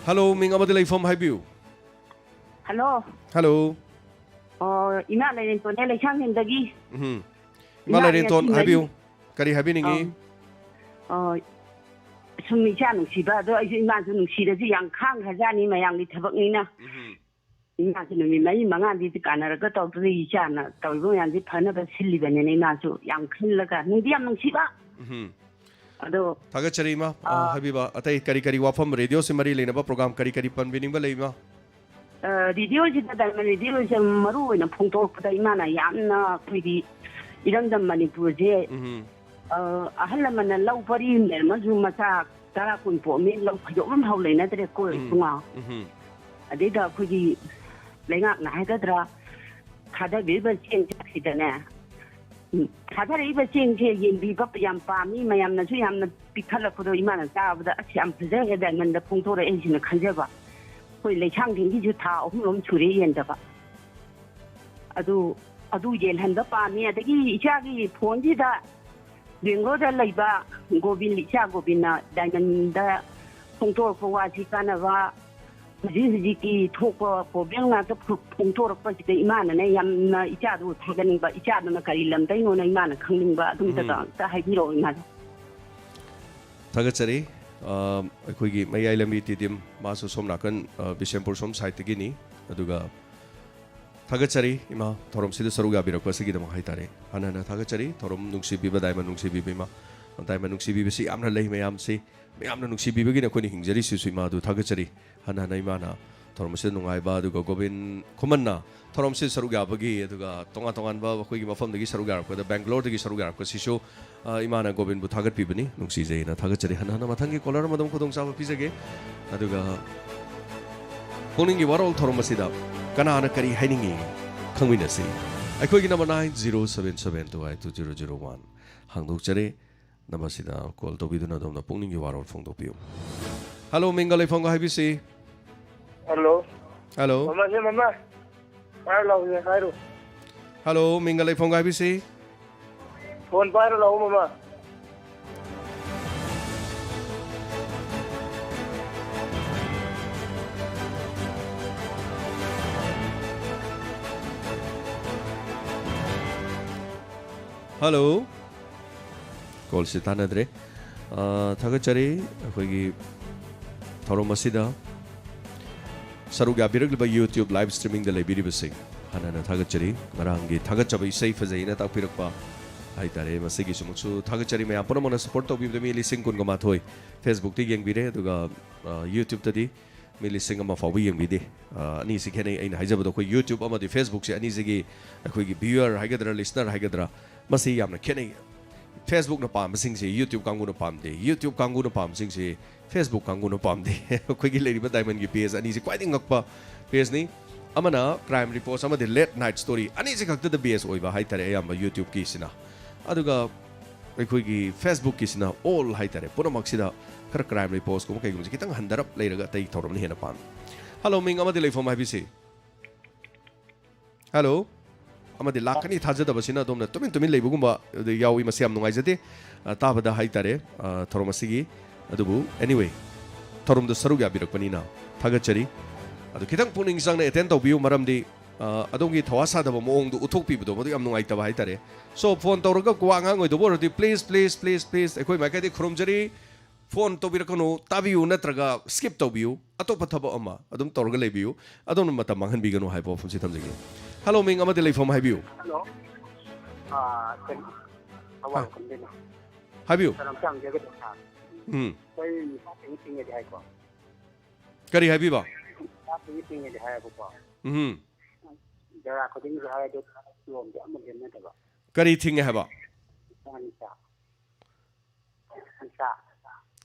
ꯍꯜꯂꯣ, ꯃꯤꯡ ꯑꯃꯗꯤ ꯂꯩꯐꯝ ꯍꯥꯏꯕꯤꯌꯨ꯫ ꯍꯜꯂꯣ꯫ ꯍꯜꯂꯣ꯫ ꯑꯣ, ꯏꯃꯥ ꯂꯥꯏꯔꯦꯟꯇꯣꯟꯅꯦ, ꯂꯩꯁꯥꯡꯊꯦꯝꯗꯒꯤ꯫ ꯎꯝ꯫ ꯏꯃꯥ ꯏꯃꯥ ꯂꯥꯏꯔꯦꯟꯇꯣꯟ, ꯂꯩꯁꯥꯡꯊꯦꯝꯗꯒꯤ꯫ ꯍꯥꯏꯕꯤꯌꯨ꯫ ꯀꯔꯤ ꯍꯥꯏꯕꯤꯅꯤꯡꯉꯤ? ꯑꯥ꯫ ꯑꯣ, ꯁꯨꯝ ꯏꯆꯥ ꯅꯨꯡꯁꯤꯕ ꯑꯗꯣ ꯑꯩꯁꯨ ꯏꯃꯥꯁꯨ ꯅꯨꯡꯁꯤꯔꯁꯨ ꯌꯥꯝ ꯈꯥꯡꯈ꯭ꯔꯖꯥꯠꯅꯤ, ꯃꯌꯥꯝꯒꯤ ꯊꯕꯛꯅꯤꯅ꯫ ꯎꯝ꯫ ꯏꯃꯥꯁꯨ ꯅꯨꯃꯤꯠ ꯃꯔꯤ ꯃꯉꯥꯗꯤ ꯀꯥꯟꯅꯔꯒ ꯇꯧꯗ꯭ꯔꯤ, ꯏꯆꯥꯅ ꯇꯧꯔꯤꯕ ꯃꯌꯥꯝꯁꯤ ꯐꯅꯕ ꯁꯤꯜꯂꯤꯕꯅꯤꯅ ꯏꯃꯥꯁꯨ ꯌꯥꯝ ꯈꯜꯂꯒ ꯅꯨꯡꯗꯤ ꯌꯥꯝ ꯅꯨꯡꯁꯤꯕ꯫ ꯎꯝ꯫ ꯑꯗꯣ ꯊꯥꯒꯠꯆꯔꯤ ꯏꯃꯥ꯫ ꯑ, ꯑꯥ꯫ ꯍꯥꯏꯕꯤꯕ ꯑꯇꯩ ꯀꯔꯤ ꯀꯔꯤ ꯋꯥꯐꯝ, ꯔꯦꯗꯤꯑꯣꯁꯤ ꯃꯔꯤ ꯂꯩꯅꯕ ꯄ꯭ꯔꯣꯒ꯭ꯔꯥꯝ ꯀꯔꯤ ꯀꯔꯤ ꯄꯟꯕꯤꯅꯤꯡꯕ ꯂꯩ ꯏꯃꯥ? ꯑ, ꯔꯦꯗꯤꯑꯣꯁꯤꯗ ꯗꯥꯏꯃꯟ ꯔꯦꯗꯤꯑꯣꯁꯦ ꯃꯔꯨ ꯑꯣꯏꯅ ꯐꯣꯡꯗꯣꯔꯛꯄꯗ ꯏꯃꯥꯅ ꯌꯥꯝꯅ ꯑꯩꯈꯣꯏꯒꯤ ꯏꯔꯝꯗꯝ ꯃꯅꯤꯄꯨꯔꯁꯦ, ꯎꯝ꯫ ꯑ, ꯑꯍꯜ ꯂꯃꯟꯅ ꯂꯧ ꯄꯔꯤ ꯑꯃ ꯂꯩꯔꯝꯃꯁꯨ ꯃꯆꯥ ꯇꯔꯥ ꯀꯨꯟ ꯄꯣꯛꯑꯝꯃꯤ, ꯂꯧ ꯐꯩꯗꯣꯝ ꯑꯃ ꯐꯥꯎ ꯂꯩꯅꯗ꯭ꯔꯦ ꯀꯣꯏ ꯎꯝ꯫ ꯏꯕꯨꯡꯉꯣ꯫ ꯎꯝ꯫ ꯑꯗꯩꯗ ꯑꯩꯈꯣꯏꯒꯤ ꯂꯩꯉꯥꯛꯅ ꯍꯥꯏꯒꯗ꯭ꯔꯥ, ꯊꯥꯗꯕꯤꯔꯤꯕ ꯆꯦꯡ ꯆꯥꯛꯁꯤꯗꯅꯦ, ꯎꯝ, ꯊꯥꯗꯔꯛꯏꯕ ꯆꯦꯡꯁꯦ ꯌꯦꯟꯕꯤꯕ ꯌꯥꯝ ꯄꯥꯝꯃꯤ, ꯃꯌꯥꯝꯅꯁꯨ ꯌꯥꯝꯅ ꯄꯤꯈꯠꯂꯛꯄꯗꯣ ꯏꯃꯥꯅ ꯆꯥꯕꯗ ꯑꯁ ꯌꯥꯝ ꯐꯖꯈ꯭ꯔꯦ ꯗꯥꯏꯃꯟꯗ ꯐꯣꯡꯗꯣꯔꯛꯑꯦ ꯁꯤꯅ ꯈꯟꯖꯕ꯫ ꯑꯩꯈꯣꯏ ꯂꯩꯁꯥꯡꯊꯦꯝꯒꯤꯁꯨ ꯊꯥ ꯑꯍꯨꯝꯂꯣꯝ ꯁꯨꯔꯦ ꯌꯦꯟꯗꯕ꯫ ꯑꯗꯨ, ꯑꯗꯨ ꯌꯦꯜꯍꯟꯕ ꯄꯥꯝꯃꯤ꯫ ꯑꯗꯒꯤ ꯏꯆꯥꯒꯤ ꯐꯣꯟꯁꯤꯗ ꯕꯦꯡꯒ꯭ꯂꯣꯔꯗ ꯂꯩꯕ ꯒꯣꯕꯤꯟ, ꯏꯆꯥ ꯒꯣꯕꯤꯟꯅ ꯗꯥꯏꯃꯟꯗ ꯐꯣꯡꯗꯣꯔꯛꯄ ꯋꯥꯁꯤ ꯀꯥꯟꯅꯕ, ꯍꯧꯖꯤꯛ ꯍꯧꯖꯤꯛꯀꯤ ꯊꯣꯛꯄ ꯄ꯭ꯔꯣꯕ꯭ꯂꯦꯝ ꯉꯥꯛꯇ ꯐꯣ-, ꯐꯣꯡꯗꯣꯔꯛꯄꯁꯤꯗ ꯏꯃꯥꯅꯅꯦ ꯌꯥꯝꯅ ꯏꯆꯥꯗꯨ ꯊꯥꯒꯠꯅꯤꯡꯕ, ꯏꯆꯥꯗꯨꯅ ꯀꯔꯤ ꯂꯝꯗꯩꯅꯣꯅ ꯏꯃꯥꯅ ꯈꯪꯅꯤꯡꯕ, ꯑꯗꯨꯝꯇꯒ ꯎꯝ꯫ ꯑꯝꯇ ꯍꯥꯏꯕꯤꯔꯛꯑꯣ ꯏꯃꯥꯗ꯫ ꯊꯥꯒꯠꯆꯔꯤ꯫ ꯑ, ꯑꯩꯈꯣꯏꯒꯤ ꯃꯌꯥꯏ ꯂꯝꯕꯤ ꯇꯤꯗꯤꯝ, ꯃꯥꯁꯨ ꯁꯣꯝ ꯅꯥꯀꯟ, ꯑ, ꯕꯤꯁꯦꯝꯄꯨꯔ ꯁꯣꯝ ꯁꯥꯏꯠꯇꯒꯤꯅꯤ꯫ ꯑꯗꯨꯒ ꯊꯥꯒꯠꯆꯔꯤ ꯏꯃꯥ, ꯊꯧꯔꯝꯁꯤꯗ ꯁꯔꯨꯛ ꯌꯥꯕꯤꯔꯛꯄꯁꯤꯒꯤꯗꯃꯛ ꯍꯥꯏꯇꯥꯔꯦ꯫ ꯍꯟꯅ ꯍꯟꯅ ꯊꯥꯒꯠꯆꯔꯤ꯫ ꯊꯧꯔꯝ ꯅꯨꯡꯁꯤꯕꯤꯕ, ꯗꯥꯏꯃꯟ ꯅꯨꯡꯁꯤꯕꯤꯕ ꯏꯃꯥ, ꯗꯥꯏꯃꯟ ꯅꯨꯡꯁꯤꯕꯤꯕꯁꯤ ꯌꯥꯝꯅ ꯂꯩ ꯃꯌꯥꯝꯁꯤ꯫ ꯃꯌꯥꯝꯅ ꯅꯨꯡꯁꯤꯕꯤꯕꯒꯤꯅꯤ ꯑꯩꯈꯣꯏꯅ ꯍꯤꯡꯖꯔꯤꯁꯤꯁꯨ ꯏꯃꯥ, ꯑꯗꯨ ꯊꯥꯒꯠꯆꯔꯤ꯫ ꯍꯟꯅ ꯍꯟꯅ ꯏꯃꯥꯅ ꯊꯧꯔꯝ ꯑꯁꯤꯗ ꯅꯨꯡꯉꯥꯏꯕ, ꯑꯗꯨꯒ ꯒꯣꯕꯤꯟ ꯈꯨꯃꯟꯅ ꯊꯧꯔꯝꯁꯤꯗ ꯁꯔꯨꯛ ꯌꯥꯕꯒꯤ, ꯑꯗꯨꯒ ꯇꯣꯉꯥꯟ ꯇꯣꯉꯥꯟꯕ ꯑꯩꯈꯣꯏꯒꯤ ꯃꯐꯝꯗꯒꯤ ꯁꯔꯨꯛ ꯌꯥꯔꯛꯄꯗ, ꯕꯦꯡꯒ꯭ꯂꯣꯔꯗꯒꯤ ꯁꯔꯨꯛ ꯌꯥꯔꯛꯄꯁꯤꯁꯨ, ꯑ, ꯏꯃꯥꯅ ꯒꯣꯕꯤꯟꯕꯨ ꯊꯥꯒꯠꯄꯤꯕꯅꯤ, ꯅꯨꯡꯁꯤꯖꯩꯅ ꯊꯥꯒꯠꯆꯔꯤ꯫ ꯍꯟꯅ ꯍꯟꯅ ꯃꯊꯪꯒꯤ ꯀꯣꯂꯔ ꯑꯃꯗ ꯑꯃꯨꯛ ꯈꯨꯗꯣꯡꯆꯥꯕ ꯄꯤꯖꯒꯦ꯫ ꯑꯗꯨꯒ ꯄꯨꯛꯅꯤꯡꯒꯤ ꯋꯥꯔꯣꯜ ꯊꯧꯔꯝ ꯑꯁꯤꯗ ꯀꯅꯥꯅ ꯀꯔꯤ ꯍꯥꯏꯅꯤꯡꯉꯤ ꯈꯪꯃꯤꯟꯅꯁꯤ꯫ ꯑꯩꯈꯣꯏꯒꯤ number nine zero seven seven two eight two zero zero one ꯍꯥꯡꯗꯣꯛꯆꯔꯤ꯫ Number ꯑꯁꯤꯗ call ꯇꯧꯕꯤꯗꯨꯅ ꯑꯗꯣꯝꯅ ꯄꯨꯛꯅꯤꯡꯒꯤ ꯋꯥꯔꯣꯜ ꯐꯣꯡꯗꯣꯛꯄꯤꯌꯨ꯫ Hello, ꯃꯤꯡꯒ ꯂꯩꯐꯝꯒ ꯍꯥꯏꯕꯤꯁꯤ꯫ ꯍꯜꯂꯣ꯫ Hello꯫ ꯃꯃꯥꯁꯦ ꯃꯃꯥ꯫ ꯄꯥꯏꯔ ꯂꯥꯎꯁꯦ ꯍꯥꯏꯔꯣ꯫ Hello, ꯃꯤꯡꯒ ꯂꯩꯐꯝꯒ ꯍꯥꯏꯕꯤꯁꯤ꯫ ꯐꯣꯟ ꯄꯥꯏꯔ ꯂꯥꯛꯑꯣ ꯃꯃꯥ꯫ ꯍꯜꯂꯣ꯫ ꯀꯣꯜꯁꯤ ꯇꯥꯟꯅꯗ꯭ꯔꯦ꯫ ꯑ, ꯊꯥꯒꯠꯆꯔꯤ ꯑꯩꯈꯣꯏꯒꯤ ꯊꯧꯔꯝ ꯑꯁꯤꯗ ꯁꯔꯨꯛ ꯌꯥꯕꯤꯔꯛꯂꯤꯕ YouTube live streamingꯗ ꯂꯩꯕꯤꯔꯤꯕꯁꯤꯡ ꯍꯥꯟꯅ ꯍꯥꯟꯅ ꯊꯥꯒꯠꯆꯔꯤ꯫ ꯉꯔꯥꯡꯒꯤ ꯊꯥꯒꯠꯆꯕ ꯏꯁꯩ ꯐꯖꯩꯅ ꯇꯥꯛꯄꯤꯔꯛꯄ ꯍꯥꯏꯇꯥꯔꯦ, ꯃꯁꯤꯒꯤꯁꯨꯃꯛꯁꯨ ꯊꯥꯒꯠꯆꯔꯤ꯫ ꯃꯌꯥꯝ ꯄꯨꯝꯅꯃꯛꯅ support ꯇꯧꯕꯤꯕꯗ ꯃꯤ ꯂꯤꯁꯤꯡ ꯀꯨꯟꯒ ꯃꯥꯊꯣꯏ Facebookꯇ ꯌꯦꯡꯕꯤꯔꯦ, ꯑꯗꯨꯒ, ꯑ, YouTubeꯇꯗꯤ ꯃꯤ ꯂꯤꯁꯤꯡ ꯑꯃ ꯐꯥꯎꯕ ꯌꯦꯡꯕꯤꯗꯦ꯫ ꯑ, ꯑꯅꯤꯁꯤ ꯈꯦꯠꯅꯩ꯫ ꯑꯩꯅ ꯍꯥꯏꯖꯕꯗꯣ ꯑꯩꯈꯣꯏ YouTube ꯑꯃꯗꯤ Facebookꯁꯦ ꯑꯅꯤꯁꯤꯒꯤ ꯑꯩꯈꯣꯏꯒꯤ viewer ꯍꯥꯏꯒꯗ꯭ꯔꯥ, listener ꯍꯥꯏꯒꯗ꯭ꯔꯥ, ꯃꯁꯤ ꯌꯥꯝꯅ ꯈꯦꯠꯅꯩ꯫ Facebookꯅ ꯄꯥꯝꯕꯁꯤꯡꯁꯤ YouTube ꯀꯥꯡꯕꯨꯅ ꯄꯥꯝꯗꯦ, YouTube ꯀꯥꯡꯕꯨꯅ ꯄꯥꯝꯕꯁꯤꯡꯁꯤ Facebook ꯀꯥꯡꯕꯨꯅ ꯄꯥꯝꯗꯦ꯫ ꯑꯩꯈꯣꯏꯒꯤ ꯂꯩꯔꯤꯕ Diamondꯒꯤ page ꯑꯅꯤꯁꯤ ꯈ꯭ꯋꯥꯏꯗꯒꯤ ꯉꯛꯄ pageꯅꯤ꯫ ꯑꯃꯅ crime reports ꯑꯃꯗꯤ late night story, ꯑꯅꯤꯁꯤ ꯈꯛꯇꯗ base ꯑꯣꯏꯕ ꯍꯥꯏꯇꯥꯔꯦ ꯑꯌꯥꯝꯕ YouTubeꯀꯤꯁꯤꯅ꯫ ꯑꯗꯨꯒ ꯑꯩꯈꯣꯏꯒꯤ Facebookꯀꯤꯁꯤꯅ all ꯍꯥꯏꯇꯥꯔꯦ, ꯄꯨꯝꯅꯃꯛꯁꯤꯗ ꯈꯔ crime reportsꯀꯨꯝꯕ ꯀꯩꯒꯨꯝꯕꯁꯦ ꯈꯤꯇꯪ ꯍꯟꯊꯔꯞ ꯂꯩꯔꯒ ꯑꯇꯩ ꯊꯧꯔꯝꯅ ꯍꯦꯟꯅ ꯄꯥꯝꯃꯤ꯫ ꯍꯜꯂꯣ, ꯃꯤꯡ ꯑꯃꯗꯤ ꯂꯩꯐꯝ ꯍꯥꯏꯕꯤꯁꯤ꯫ ꯍꯜꯂꯣ꯫ ꯑꯃꯗꯤ ꯂꯥꯛꯀꯅꯤ ꯊꯥꯖꯗꯕꯁꯤꯅ ꯑꯗꯣꯝꯅ ꯇꯨꯃꯤꯟ ꯇꯨꯃꯤꯟ ꯂꯩꯕꯒꯨꯝꯕ ꯑꯗꯨ ꯌꯥꯎꯏ꯫ ꯃꯁꯤ ꯌꯥꯝ ꯅꯨꯡꯉꯥꯏꯖꯗꯦ, ꯑ, ꯇꯥꯕꯗ ꯍꯥꯏꯇꯥꯔꯦ, ꯑ, ꯊꯧꯔꯝ ꯑꯁꯤꯒꯤ꯫ ꯑꯗꯨꯕꯨ anyway, ꯊꯧꯔꯝꯗ ꯁꯔꯨꯛ ꯌꯥꯕꯤꯔꯛꯄꯅꯤꯅ ꯊꯥꯒꯠꯆꯔꯤ꯫ ꯑꯗꯨ ꯈꯤꯇꯪ ꯄꯨꯛꯅꯤꯡ ꯆꯪꯅ attend ꯇꯧꯕꯤꯌꯨ, ꯃꯔꯝꯗꯤ, ꯑ, ꯑꯗꯣꯝꯒꯤ ꯊꯋꯥ ꯁꯥꯗꯕ ꯃꯑꯣꯡꯗꯨ ꯎꯠꯊꯣꯛꯄꯤꯕꯗꯣ ꯃꯗꯨ ꯌꯥꯝ ꯅꯨꯡꯉꯥꯏꯇꯕ ꯍꯥꯏꯇꯥꯔꯦ꯫ So, phone ꯇꯧꯔꯒ ꯋꯥ ꯉꯥꯡꯉꯣꯏꯗꯕ ꯑꯣꯏꯔꯗꯤ please, please, please, please ꯑꯩꯈꯣꯏ ꯃꯥꯏꯀꯩꯗꯒꯤ ꯈꯨꯔꯨꯝꯖꯔꯤ꯫ Phone ꯇꯧꯕꯤꯔꯛꯀꯅꯨ, ꯇꯥꯕꯤꯌꯨ ꯅꯠꯇ꯭ꯔꯒ skip ꯇꯧꯕꯤꯌꯨ, ꯑꯇꯣꯞꯄ ꯊꯕꯛ ꯑꯃ ꯑꯗꯨꯝ ꯇꯧꯔꯒ ꯂꯩꯕꯤꯌꯨ, ꯑꯗꯣꯝꯅ ꯃꯇꯝ ꯃꯥꯡꯍꯟꯕꯤꯒꯅꯨ ꯍꯥꯏꯕ ꯋꯥꯐꯝꯁꯤ ꯊꯝꯖꯒꯦ꯫ ꯍꯜꯂꯣ, ꯃꯤꯡ ꯑꯃꯗꯤ ꯂꯩꯐꯝ ꯍꯥꯏꯕꯤꯌꯨ꯫ ꯍꯜꯂꯣ꯫ ꯑꯥ, ꯀꯩꯅꯣ, ꯊꯧꯕꯥꯜ ꯍꯥ꯫ ꯈꯨꯟꯗꯩꯅ꯫ ꯍꯥꯏꯕꯤꯌꯨ꯫ ꯀꯩꯅꯣꯝꯇ ꯍꯪꯖꯒꯦ ꯇꯧꯕ, ꯁꯥꯔ꯫ ꯎꯝ꯫ ꯑꯩꯈꯣꯏ ꯅꯨꯄꯥꯁꯤꯡꯒꯤ ꯊꯤꯡꯉꯦꯗꯤ ꯍꯥꯏꯀꯣ꯫ ꯀꯔꯤ ꯍꯥꯏꯕꯤꯕ? ꯅꯨꯄꯥꯁꯤꯡꯒꯤ ꯊꯤꯡꯉꯦꯗꯤ ꯍꯥꯏꯌꯦꯕꯀꯣ꯫ ꯎꯝ꯫ ꯖꯒꯥ ꯈꯨꯗꯤꯡꯒꯤ ꯍꯥꯏ, ꯑꯗꯣ ꯌꯣꯝꯗꯤ ꯑꯃ ꯂꯦꯝꯅꯗꯕ꯫ ꯀꯔꯤ ꯊꯤꯡꯉꯦ ꯍꯥꯏꯕ? ꯅꯤꯁꯥ, ꯅꯤꯁꯥ꯫ ꯅꯤꯁꯥ꯫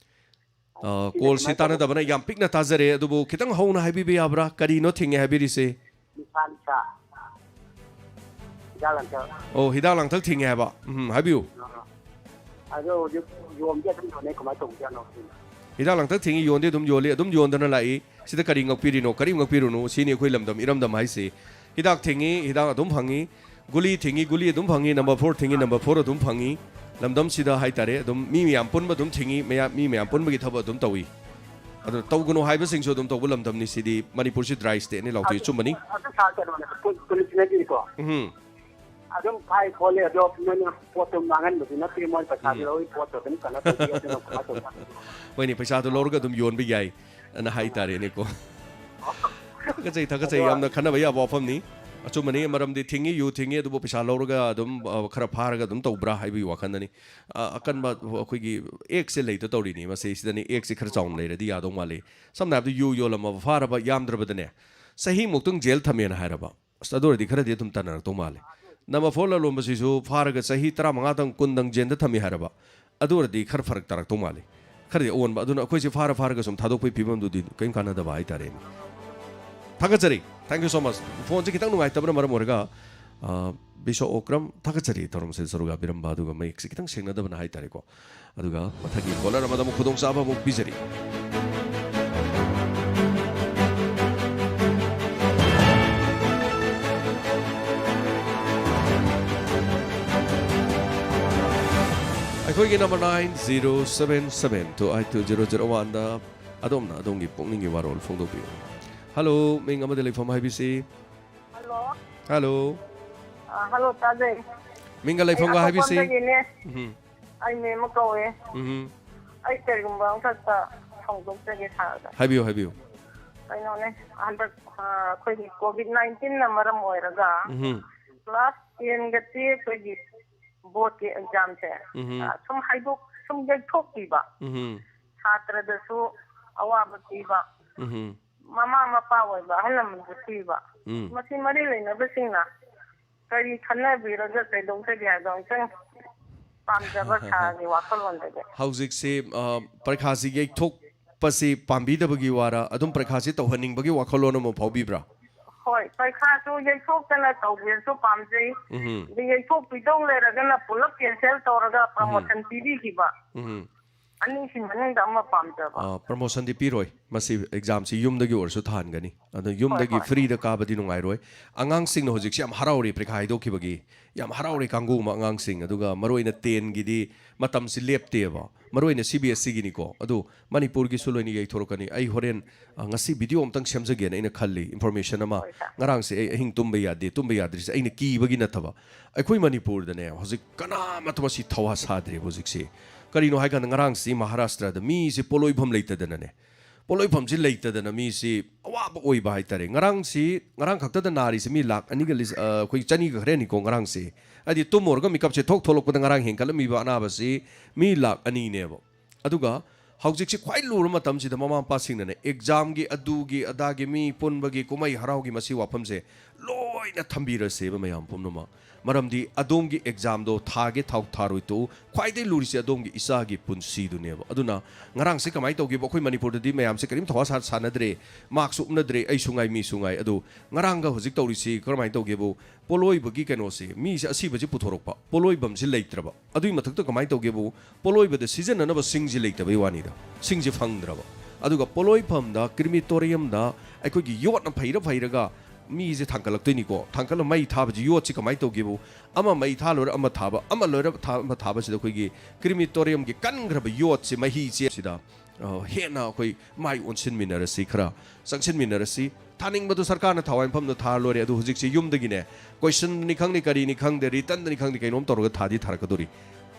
ꯑ, ꯁꯤꯅ ꯀꯣꯜꯁꯤ ꯀꯃꯥꯏꯅ ꯇꯧꯕ? ꯇꯥꯟꯅꯗꯕꯅ ꯌꯥꯝ ꯄꯤꯛꯅ ꯇꯥꯖꯔꯦ, ꯑꯗꯨꯕꯨ ꯈꯤꯇꯪ ꯍꯧꯅ ꯍꯥꯏꯕꯤꯕ ꯌꯥꯕ꯭ꯔꯥ? ꯀꯔꯤꯅꯣ ꯊꯤꯡꯉꯦ ꯍꯥꯏꯕꯤꯔꯤꯁꯦ? ꯅꯤꯁꯥ, ꯅꯤꯁꯥ꯫ ꯍꯤꯗꯥꯛ ꯂꯥꯡꯊꯛ꯫ ꯑꯣ, ꯍꯤꯗꯥꯛ ꯂꯥꯡꯊꯛ ꯊꯤꯡꯉꯦ ꯍꯥꯏꯕ꯫ ꯎꯝ, ꯍꯥꯏꯕꯤꯌꯨ꯫ ꯑ, ꯑ꯫ ꯑꯗꯣ ꯍꯧꯖꯤꯛ ꯌꯣꯟꯗꯤ ꯑꯗꯨꯝ ꯌꯣꯟꯅꯩ, ꯀꯃꯥꯏꯅ ꯇꯧꯕꯖꯥꯠꯅꯣ ꯁꯤꯅ? ꯍꯤꯗꯥꯛ ꯂꯥꯡꯊꯛ ꯊꯤꯡꯉꯤ, ꯌꯣꯟꯗꯤ ꯑꯗꯨꯝ ꯌꯣꯜꯂꯤ, ꯑꯗꯨꯝ ꯌꯣꯟꯗꯅ ꯂꯥꯛꯏ꯫ ꯁꯤꯗ ꯀꯔꯤ ꯉꯛꯄꯤꯔꯤꯅꯣ, ꯀꯔꯤ ꯉꯛꯄꯤꯔꯨꯅꯣ? ꯁꯤꯅꯤ ꯑꯩꯈꯣꯏ ꯂꯝꯗꯝ, ꯏꯔꯝꯗꯝ ꯍꯥꯏꯁꯤ꯫ ꯍꯤꯗꯥꯛ ꯊꯤꯡꯉꯤ, ꯍꯤꯗꯥꯛ ꯑꯗꯨꯝ ꯐꯪꯉꯤ꯫ ꯒꯨꯂꯤ ꯊꯤꯡꯉꯤ, ꯒꯨꯂꯤ ꯑꯗꯨꯝ ꯐꯪꯉꯤ꯫ Number four ꯊꯤꯡꯉꯤ, number four ꯑꯗꯨꯝ ꯐꯪꯉꯤ꯫ ꯂꯝꯗꯝꯁꯤꯗ ꯍꯥꯏꯇꯥꯔꯦ, ꯑꯗꯨꯝ ꯃꯤ ꯃꯌꯥꯝ ꯄꯨꯟꯕ ꯑꯗꯨꯝ ꯊꯤꯡꯉꯤ, ꯃꯌꯥꯝ, ꯃꯤ ꯃꯌꯥꯝ ꯄꯨꯟꯕꯒꯤ ꯊꯕꯛ ꯑꯗꯨꯝ ꯇꯧꯏ꯫ ꯑꯗꯨ ꯇꯧꯒꯅꯨ ꯍꯥꯏꯕꯁꯤꯡꯁꯨ ꯑꯗꯨꯝ ꯇꯧꯕ ꯂꯝꯗꯝꯅꯤ꯫ ꯁꯤꯗꯤ ꯃꯅꯤꯄꯨꯔꯁꯤ dry stateꯅꯤ ꯂꯥꯎꯊꯣꯛꯏ, ꯑꯗꯨ, ꯑꯆꯨꯝꯕꯅꯤ꯫ ꯑꯗꯨ ꯁꯥꯔ, ꯀꯩꯅꯣꯅꯦ, ꯄꯨ-, ꯄꯨꯂꯤꯁꯅꯗꯤꯀꯣ, ꯎꯝ꯫ ꯑꯗꯨꯝ ꯐꯥꯏ ꯈꯣꯠꯂꯤ, ꯑꯗꯣ ꯃꯣꯏꯅ ꯄꯣꯠꯇꯣ ꯃꯥꯡꯍꯟꯕꯗꯤ ꯅꯠꯇꯦ, ꯃꯣꯏ ꯄꯩꯁꯥꯗꯤ ꯎꯝ꯫ ꯂꯧꯏ, ꯄꯣꯠꯇꯣ ꯑꯗꯨꯝ ꯀꯩꯅꯣ ꯇꯧꯕꯤ, ꯑꯗꯨꯅ ꯀꯃꯥꯏꯅ ꯇꯧꯕ? ꯍꯣꯏꯅꯦ, ꯄꯩꯁꯥꯗꯣ ꯂꯧꯔꯒ ꯑꯗꯨꯝ ꯌꯣꯟꯕ ꯌꯥꯏ ꯑꯅ ꯍꯥꯏꯇꯥꯔꯦꯅꯦꯀꯣ꯫ ꯊꯥꯒꯠꯆꯩ, ꯊꯥꯒꯠꯆꯩ꯫ ꯑꯗꯣ ꯌꯥꯝꯅ ꯈꯟꯅꯕ ꯌꯥꯕ ꯋꯥꯐꯝꯅꯤ꯫ ꯑꯆꯨꯝꯕꯅꯤ, ꯃꯔꯝꯗꯤ ꯊꯤꯡꯉꯤ, ꯌꯨ ꯊꯤꯡꯉꯤ, ꯑꯗꯨꯕꯨ ꯄꯩꯁꯥ ꯂꯧꯔꯒ ꯑꯗꯨꯝ, ꯑ, ꯈꯔ ꯐꯥꯔꯒ ꯑꯗꯨꯝ ꯇꯧꯕ꯭ꯔꯥ ꯍꯥꯏꯕꯒꯤ ꯋꯥꯈꯜꯗꯅꯤ꯫ ꯑ, ꯑꯀꯟꯕ ꯑꯩꯈꯣꯏꯒꯤ ꯑꯦꯛꯁꯦ ꯂꯩꯇ ꯇꯧꯔꯤꯅꯤ꯫ ꯃꯁꯤꯁꯤꯗꯅꯤ ꯑꯦꯛꯁꯦ ꯈꯔ ꯆꯥꯎꯅ ꯂꯩꯔꯗꯤ ꯌꯥꯗꯧ ꯃꯥꯜꯂꯤ꯫ ꯁꯝꯅ ꯍꯥꯏꯔꯕꯗ ꯌꯨ ꯌꯣꯜꯂꯝꯃꯕ ꯐꯥꯔꯕ ꯌꯥꯝꯗ꯭ꯔꯕꯗꯅꯦ ꯆꯍꯤꯃꯨꯛꯇꯪ ꯖꯦꯜ ꯊꯝꯃꯦꯅ ꯍꯥꯏꯔꯕ꯫ ꯑꯁ, ꯑꯗꯨ ꯑꯣꯏꯔꯗꯤ ꯈꯔꯗꯤ ꯑꯗꯨꯝ ꯇꯟꯅꯔꯛꯇꯧ ꯃꯥꯜꯂꯦ꯫ ꯅꯝꯕꯔ ꯐꯣꯔ ꯂꯂꯣꯟꯕꯁꯤꯁꯨ ꯐꯥꯔꯒ ꯆꯍꯤ ꯇꯔꯥꯃꯉꯥꯗꯪ, ꯀꯨꯟꯗꯪ ꯖꯦꯜꯗ ꯊꯝꯃꯤ ꯍꯥꯏꯔꯕ꯫ ꯑꯗꯨ ꯑꯣꯏꯔꯗꯤ ꯈꯔ ꯐꯔꯛ ꯇꯥꯔꯛꯇꯧ ꯃꯥꯜꯂꯤ꯫ ꯈꯔꯗꯤ ꯑꯑꯣꯟꯕ꯫ ꯑꯗꯨꯅ ꯑꯩꯈꯣꯏꯁꯦ ꯐꯥꯔ ꯐꯥꯔꯒ ꯁꯨꯝ ꯊꯥꯗꯣꯛꯄꯒꯤ ꯐꯤꯕꯝꯗꯨꯗꯤ ꯀꯔꯤꯝ ꯀꯥꯟꯅꯗꯕ ꯍꯥꯏꯇꯥꯔꯦꯅꯦ꯫ ꯊꯥꯒꯠꯆꯔꯤ꯫ Thank you so much꯫ ꯐꯣꯟꯁꯦ ꯈꯤꯇꯪ ꯅꯨꯡꯉꯥꯏꯇꯕꯅ ꯃꯔꯝ ꯑꯣꯏꯔꯒ, ꯑ, ꯕꯤꯁꯣ ꯑꯣꯀ꯭ꯔꯝ, ꯊꯥꯒꯠꯆꯔꯤ ꯊꯧꯔꯝꯁꯤꯗ ꯁꯔꯨꯛ ꯌꯥꯕꯤꯔꯝꯕ, ꯑꯗꯨꯒ ꯃꯌꯦꯛꯁꯦ ꯈꯤꯇꯪ ꯁꯦꯡꯅꯗꯕꯅ ꯍꯥꯏꯇꯥꯔꯦꯀꯣ꯫ ꯑꯗꯨꯒ ꯃꯊꯪꯒꯤ ꯀꯣꯂꯔ ꯑꯃꯗ ꯑꯃꯨꯛ ꯈꯨꯗꯣꯡꯆꯥꯕ ꯑꯃꯨꯛ ꯄꯤꯖꯔꯤ꯫ ꯑꯩꯈꯣꯏꯒꯤ number nine zero seven seven two eight two zero zero one ꯗ ꯑꯗꯣꯝꯅ ꯑꯗꯣꯝꯒꯤ ꯄꯨꯛꯅꯤꯡꯒꯤ ꯋꯥꯔꯣꯜ ꯐꯣꯡꯗꯣꯛꯄꯤꯌꯨ꯫ ꯍꯜꯂꯣ, ꯃꯤꯡ ꯑꯃꯗꯤ ꯂꯩꯐꯝ ꯍꯥꯏꯕꯤꯁꯤ꯫ ꯍꯜꯂꯣ꯫ ꯍꯜꯂꯣ꯫ ꯑ, ꯍꯜꯂꯣ, ꯇꯥꯖꯩ꯫ ꯃꯤꯡꯒ ꯑꯩ ꯂꯩꯐꯝꯒ ꯍꯥꯏꯕꯤꯁꯤ꯫ ꯑꯇꯣꯞꯄꯝꯗꯒꯤꯅꯦ꯫ ꯎꯝ꯫ ꯑꯩ ꯃꯦꯝꯃ ꯀꯧꯋꯦ꯫ ꯎꯝ꯫ ꯑꯩ ꯀꯔꯤꯒꯨꯝꯕ ꯑꯃꯈꯛꯇ ꯐꯣꯡꯗꯣꯛꯆꯒꯦ ꯁꯥꯔꯗ꯫ ꯍꯥꯏꯕꯤꯌꯨ, ꯍꯥꯏꯕꯤꯌꯨ꯫ ꯀꯩꯅꯣꯅꯦ, ꯍꯟꯗꯛ, ꯑ, ꯑꯩꯈꯣꯏꯒꯤ ꯀꯣꯚꯤꯗ ꯅꯥꯏꯟꯇꯤꯟꯅ ꯃꯔꯝ ꯑꯣꯏꯔꯒ ꯎꯝ꯫ ꯀ꯭ꯂꯥꯁ ꯇꯦꯟꯒ ꯇꯨꯌꯦꯜꯐꯀꯒꯤ ꯕꯣꯔꯗꯀꯤ ꯑꯦꯛꯖꯥꯝꯁꯦ, ꯎꯝ꯫ ꯑ, ꯁꯨꯝ ꯍꯥꯏꯗꯣꯛ-, ꯁꯨꯝ ꯌꯩꯊꯣꯛꯄꯤꯕ꯫ ꯎꯝ꯫ ꯁꯥꯇ꯭ꯔꯗꯁꯨ ꯑꯋꯥꯕ ꯄꯤꯕ꯫ ꯎꯝ꯫ ꯃꯃꯥ ꯃꯄꯥ ꯑꯣꯏꯕ ꯑꯍꯜ ꯂꯃꯟꯁꯨ ꯊꯤꯕ꯫ ꯎꯝ꯫ ꯃꯁꯤ ꯃꯔꯤ ꯂꯩꯅꯕꯁꯤꯡꯅ ꯀꯔꯤ ꯈꯟꯅꯕꯤꯔꯒ ꯀꯩꯗꯧꯖꯒꯦ ꯍꯥꯏꯕꯗꯣ ꯑꯃꯨꯛꯇꯪ ꯄꯥꯝꯖꯕ ꯁꯥꯔꯒꯤ ꯋꯥꯈꯜꯂꯣꯟꯗꯗꯤ꯫ ꯍꯧꯖꯤꯛꯁꯤ, ꯑ, ꯄꯔꯤꯈꯥꯁꯤ ꯌꯩꯊꯣꯛꯄꯁꯤ ꯄꯥꯝꯕꯤꯗꯕꯒꯤ ꯋꯥꯔ, ꯑꯗꯨꯝ ꯄꯔꯤꯈꯥꯁꯤ ꯇꯧꯍꯟꯅꯤꯡꯕꯒꯤ ꯋꯥꯈꯜꯂꯣꯟ ꯑꯃ ꯐꯥꯎꯕꯤꯕ꯭ꯔꯥ? ꯍꯣꯏ, ꯄꯔꯤꯈꯥꯁꯨ ꯌꯩꯊꯣꯛꯇꯅ ꯇꯧꯕꯤꯔꯁꯨ ꯄꯥꯝꯖꯩ꯫ ꯎꯝ꯫ ꯑꯗꯩ ꯌꯩꯊꯣꯛꯄꯤꯗꯧ ꯂꯩꯔꯒꯅ ꯄꯨꯂꯞ ꯀꯦꯟꯁꯦꯜ ꯇꯧꯔꯒ ꯄ꯭ꯔꯃꯣꯁꯟ ꯄꯤꯕꯤꯈꯤꯕ꯫ ꯎꯝ꯫ ꯑꯅꯤꯁꯤ ꯃꯅꯨꯡꯗ ꯑꯃ ꯄꯥꯝꯖꯕ꯫ ꯄ꯭ꯔꯃꯣꯁꯟꯗꯤ ꯄꯤꯔꯣꯏ꯫ ꯃꯁꯤ ꯑꯦꯛꯖꯥꯝꯁꯤ ꯌꯨꯝꯗꯒꯤ ꯑꯣꯏꯔꯁꯨ ꯊꯥꯍꯟꯒꯅꯤ꯫ ꯑꯗꯣ ꯌꯨꯝꯗꯒꯤ ꯍꯣꯏ, ꯍꯣꯏ꯫ ꯐ꯭ꯔꯤꯗ ꯀꯥꯕꯗꯤ ꯅꯨꯡꯉꯥꯏꯔꯣꯏ꯫ ꯑꯉꯥꯡꯁꯤꯡꯅ ꯍꯧꯖꯤꯛꯁꯤ ꯌꯥꯝ ꯍꯔꯥꯎꯔꯤ ꯄꯔꯤꯈꯥ ꯍꯥꯏꯗꯣꯛꯈꯤꯕꯒꯤ꯫ ꯌꯥꯝ ꯍꯔꯥꯎꯔꯤ ꯀꯥꯡꯕꯨ ꯑꯃ ꯑꯉꯥꯡꯁꯤꯡ꯫ ꯑꯗꯨꯒ ꯃꯔꯨꯑꯣꯏꯅ ꯇꯦꯟꯒꯤꯗꯤ ꯃꯇꯝꯁꯤ ꯂꯦꯞꯇꯦꯕ꯫ ꯃꯔꯨꯑꯣꯏꯅ ꯁꯤ ꯕꯤ ꯑꯦꯁ ꯁꯤꯒꯤꯅꯤꯀꯣ꯫ ꯑꯗꯨ ꯃꯅꯤꯄꯨꯔꯒꯤꯁꯨ ꯂꯣꯏꯅ ꯌꯩꯊꯣꯔꯛꯀꯅꯤ꯫ ꯑꯩ ꯍꯣꯔꯦꯟ ꯑ, ꯉꯁꯤ ꯚꯤꯗꯤꯑꯣ ꯑꯝꯇꯪ ꯁꯦꯝꯖꯒꯦꯅ ꯑꯩꯅ ꯈꯜꯂꯤ, ꯏꯟꯐꯣꯔꯃꯦꯁꯟ ꯑꯃ꯫ ꯍꯣꯏ, ꯁꯥꯔ꯫ ꯉꯔꯥꯡꯁꯦ ꯑꯩ ꯑꯍꯤꯡ ꯇꯨꯝꯕ ꯌꯥꯗꯦ, ꯇꯨꯝꯕ ꯌꯥꯗ꯭ꯔꯤꯁꯦ ꯑꯩꯅ ꯀꯤꯕꯒꯤ ꯅꯠꯇꯕ꯫ ꯑꯩꯈꯣꯏ ꯃꯅꯤꯄꯨꯔꯗꯅꯦ ꯍꯧꯖꯤꯛ ꯀꯅꯥꯃꯠꯇ ꯃꯁꯤ ꯊꯧꯋꯥ ꯁꯥꯗ꯭ꯔꯦꯕ ꯍꯧꯖꯤꯛꯁꯦ꯫ ꯀꯔꯤꯅꯣ ꯍꯥꯏꯀꯥꯟꯗ ꯉꯔꯥꯡꯁꯤ ꯃꯍꯥꯔꯥꯁꯇ꯭ꯔꯗ ꯃꯤꯁꯦ ꯄꯣꯠꯂꯣꯏꯐꯝ ꯂꯩꯇꯗꯅꯅꯦ, ꯄꯣꯠꯂꯣꯏꯐꯝꯁꯤ ꯂꯩꯇꯗꯅ ꯃꯤꯁꯤ ꯑꯋꯥꯕ ꯑꯣꯏꯕ ꯍꯥꯏꯇꯥꯔꯦ꯫ ꯉꯔꯥꯡꯁꯤ, ꯉꯔꯥꯡ ꯈꯛꯇꯗ ꯅꯥꯔꯤꯁꯤ ꯃꯤ ꯂꯥꯛ ꯑꯅꯤꯒ ꯂꯤꯁ-, ꯑ, ꯑꯩꯈꯣꯏ ꯆꯅꯤꯒ ꯈꯔꯅꯤꯀꯣ ꯉꯔꯥꯡꯁꯦ꯫ ꯍꯥꯏꯗꯤ ꯇꯨꯝꯃꯨꯔꯒ ꯃꯤꯀꯞꯁꯦ ꯊꯣꯛ ꯊꯣꯛꯂꯛꯄꯗ ꯉꯔꯥꯡ ꯍꯦꯟꯒꯠꯂꯝꯃꯤꯕ ꯑꯅꯥꯕꯁꯤ ꯃꯤ ꯂꯥꯛ ꯑꯅꯤꯅꯦꯕ꯫ ꯑꯗꯨꯒ ꯍꯧꯖꯤꯛꯁꯤ ꯈ꯭ꯋꯥꯏ ꯂꯨꯔꯕ ꯃꯇꯝꯁꯤꯗ ꯃꯃꯥ ꯃꯄꯥꯁꯤꯡꯅꯅꯦ ꯑꯦꯛꯖꯥꯝꯒꯤ ꯑꯗꯨꯒꯤ ꯑꯗꯥꯒꯤ ꯃꯤ ꯄꯨꯟꯕꯒꯤ ꯀꯨꯝꯍꯩ ꯍꯔꯥꯎꯒꯤ ꯃꯁꯤ ꯋꯥꯐꯝꯁꯦ ꯂꯣꯏꯅ ꯊꯝꯕꯤꯔꯁꯦꯕ ꯃꯌꯥꯝ ꯄꯨꯝꯅꯃꯛ꯫ ꯃꯔꯝꯗꯤ ꯑꯗꯣꯝꯒꯤ ꯑꯦꯛꯖꯥꯝꯗꯣ ꯊꯥꯒꯦ ꯊꯥꯎ ꯊꯥꯔꯣꯏ ꯇꯣꯛꯎ, ꯈ꯭ꯋꯥꯏꯗꯒꯤ ꯂꯨꯔꯤꯁꯦ ꯑꯗꯣꯝꯒꯤ ꯏꯆꯥꯒꯤ ꯄꯨꯟꯁꯤꯗꯨꯅꯦꯕ꯫ ꯑꯗꯨꯅ ꯉꯔꯥꯡꯁꯦ ꯀꯃꯥꯏꯅ ꯇꯧꯒꯦꯕꯨ, ꯑꯩꯈꯣꯏ ꯃꯅꯤꯄꯨꯔꯗꯗꯤ ꯃꯌꯥꯝꯁꯦ ꯀꯔꯤꯝ ꯊꯧꯋꯥ ꯁꯥ-, ꯁꯥꯟꯅꯗ꯭ꯔꯦ, ꯃꯥꯛꯁꯨ ꯎꯞꯅꯗ꯭ꯔꯦ, ꯑꯩꯁꯨ ꯉꯥꯏ ꯃꯤꯁꯨ ꯉꯥꯏ꯫ ꯑꯗꯨ ꯉꯔꯥꯡꯒ ꯍꯧꯖꯤꯛ ꯇꯧꯔꯤꯁꯤ ꯀꯔꯝꯍꯥꯏꯅ ꯇꯧꯒꯦꯕꯨ, ꯄꯣꯠꯂꯣꯏꯕꯒꯤ ꯀꯩꯅꯣꯁꯦ, ꯃꯤꯁꯦ ꯑꯁꯤꯕꯁꯤ ꯄꯨꯊꯣꯔꯛꯄ, ꯄꯣꯠꯂꯣꯏꯐꯝꯁꯤ ꯂꯩꯇ꯭ꯔꯕ꯫ ꯑꯗꯨꯒꯤ ꯃꯊꯛꯇ ꯀꯃꯥꯏꯅ ꯇꯧꯒꯦꯕꯨ, ꯄꯣꯠꯂꯣꯏꯕꯗ ꯁꯤꯖꯤꯟꯅꯅꯕ ꯁꯤꯡꯁꯤ ꯂꯩꯇꯕꯩ ꯋꯥꯅꯤꯗ, ꯁꯤꯡꯁꯤ ꯐꯪꯗ꯭ꯔꯕ꯫ ꯑꯗꯨꯒ ꯄꯣꯠꯂꯣꯏꯐꯝꯗ, ꯀ꯭ꯔꯤꯃꯤꯇꯣꯔꯤꯌꯝꯗ ꯑꯩꯈꯣꯏꯒꯤ ꯌꯣꯠꯅ ꯐꯩꯔ ꯐꯩꯔꯒ ꯃꯤꯁꯦ ꯊꯥꯡꯒꯠꯂꯛꯇꯣꯏꯅꯤꯀꯣ꯫ ꯊꯥꯡꯒꯠꯂ ꯃꯩ ꯊꯥꯕꯁꯤ, ꯌꯣꯠꯁꯤ ꯀꯃꯥꯏꯅ ꯇꯧꯒꯦꯕꯨ, ꯑꯃ ꯃꯩ ꯊꯥ ꯂꯣꯏꯔ ꯑꯃ ꯊꯥꯕ, ꯑꯃ ꯂꯣꯏꯔ ꯊꯥ-, ꯑꯃ ꯊꯥꯕꯁꯤꯗ ꯑꯩꯈꯣꯏꯒꯤ ꯀ꯭ꯔꯤꯃꯤꯇꯣꯔꯤꯌꯝꯒꯤ ꯀꯟꯈ꯭ꯔꯕ ꯌꯣꯠꯁꯤ, ꯃꯍꯤꯁꯦ ꯁꯤꯗ ꯑ, ꯍꯦꯟꯅ ꯑꯩꯈꯣꯏ ꯃꯥꯏ ꯑꯣꯟꯁꯤꯟꯃꯤꯟꯅꯔꯁꯤ, ꯈꯔ ꯆꯪꯁꯤꯟꯃꯤꯟꯅꯔꯁꯤ꯫ ꯊꯥꯅꯤꯡꯕꯗꯣ ꯁꯔꯀꯥꯔꯅ ꯊꯥꯋꯥꯏ ꯃꯐꯝꯗ ꯊꯥꯔ ꯂꯣꯏꯔꯦ꯫ ꯑꯗꯨ ꯍꯧꯖꯤꯛꯁꯤ ꯌꯨꯝꯗꯒꯤꯅꯦ, ꯀꯣꯏꯁꯟꯅꯤ ꯈꯪꯗꯦ, ꯀꯔꯤꯅꯤ ꯈꯪꯗꯦ, ꯔꯤꯇꯟꯗꯅꯤ ꯈꯪꯗꯦ, ꯀꯩꯅꯣꯝ ꯇꯧꯔꯒ ꯊꯥꯗꯤ ꯊꯥꯔꯛꯀꯗꯣꯔꯤ꯫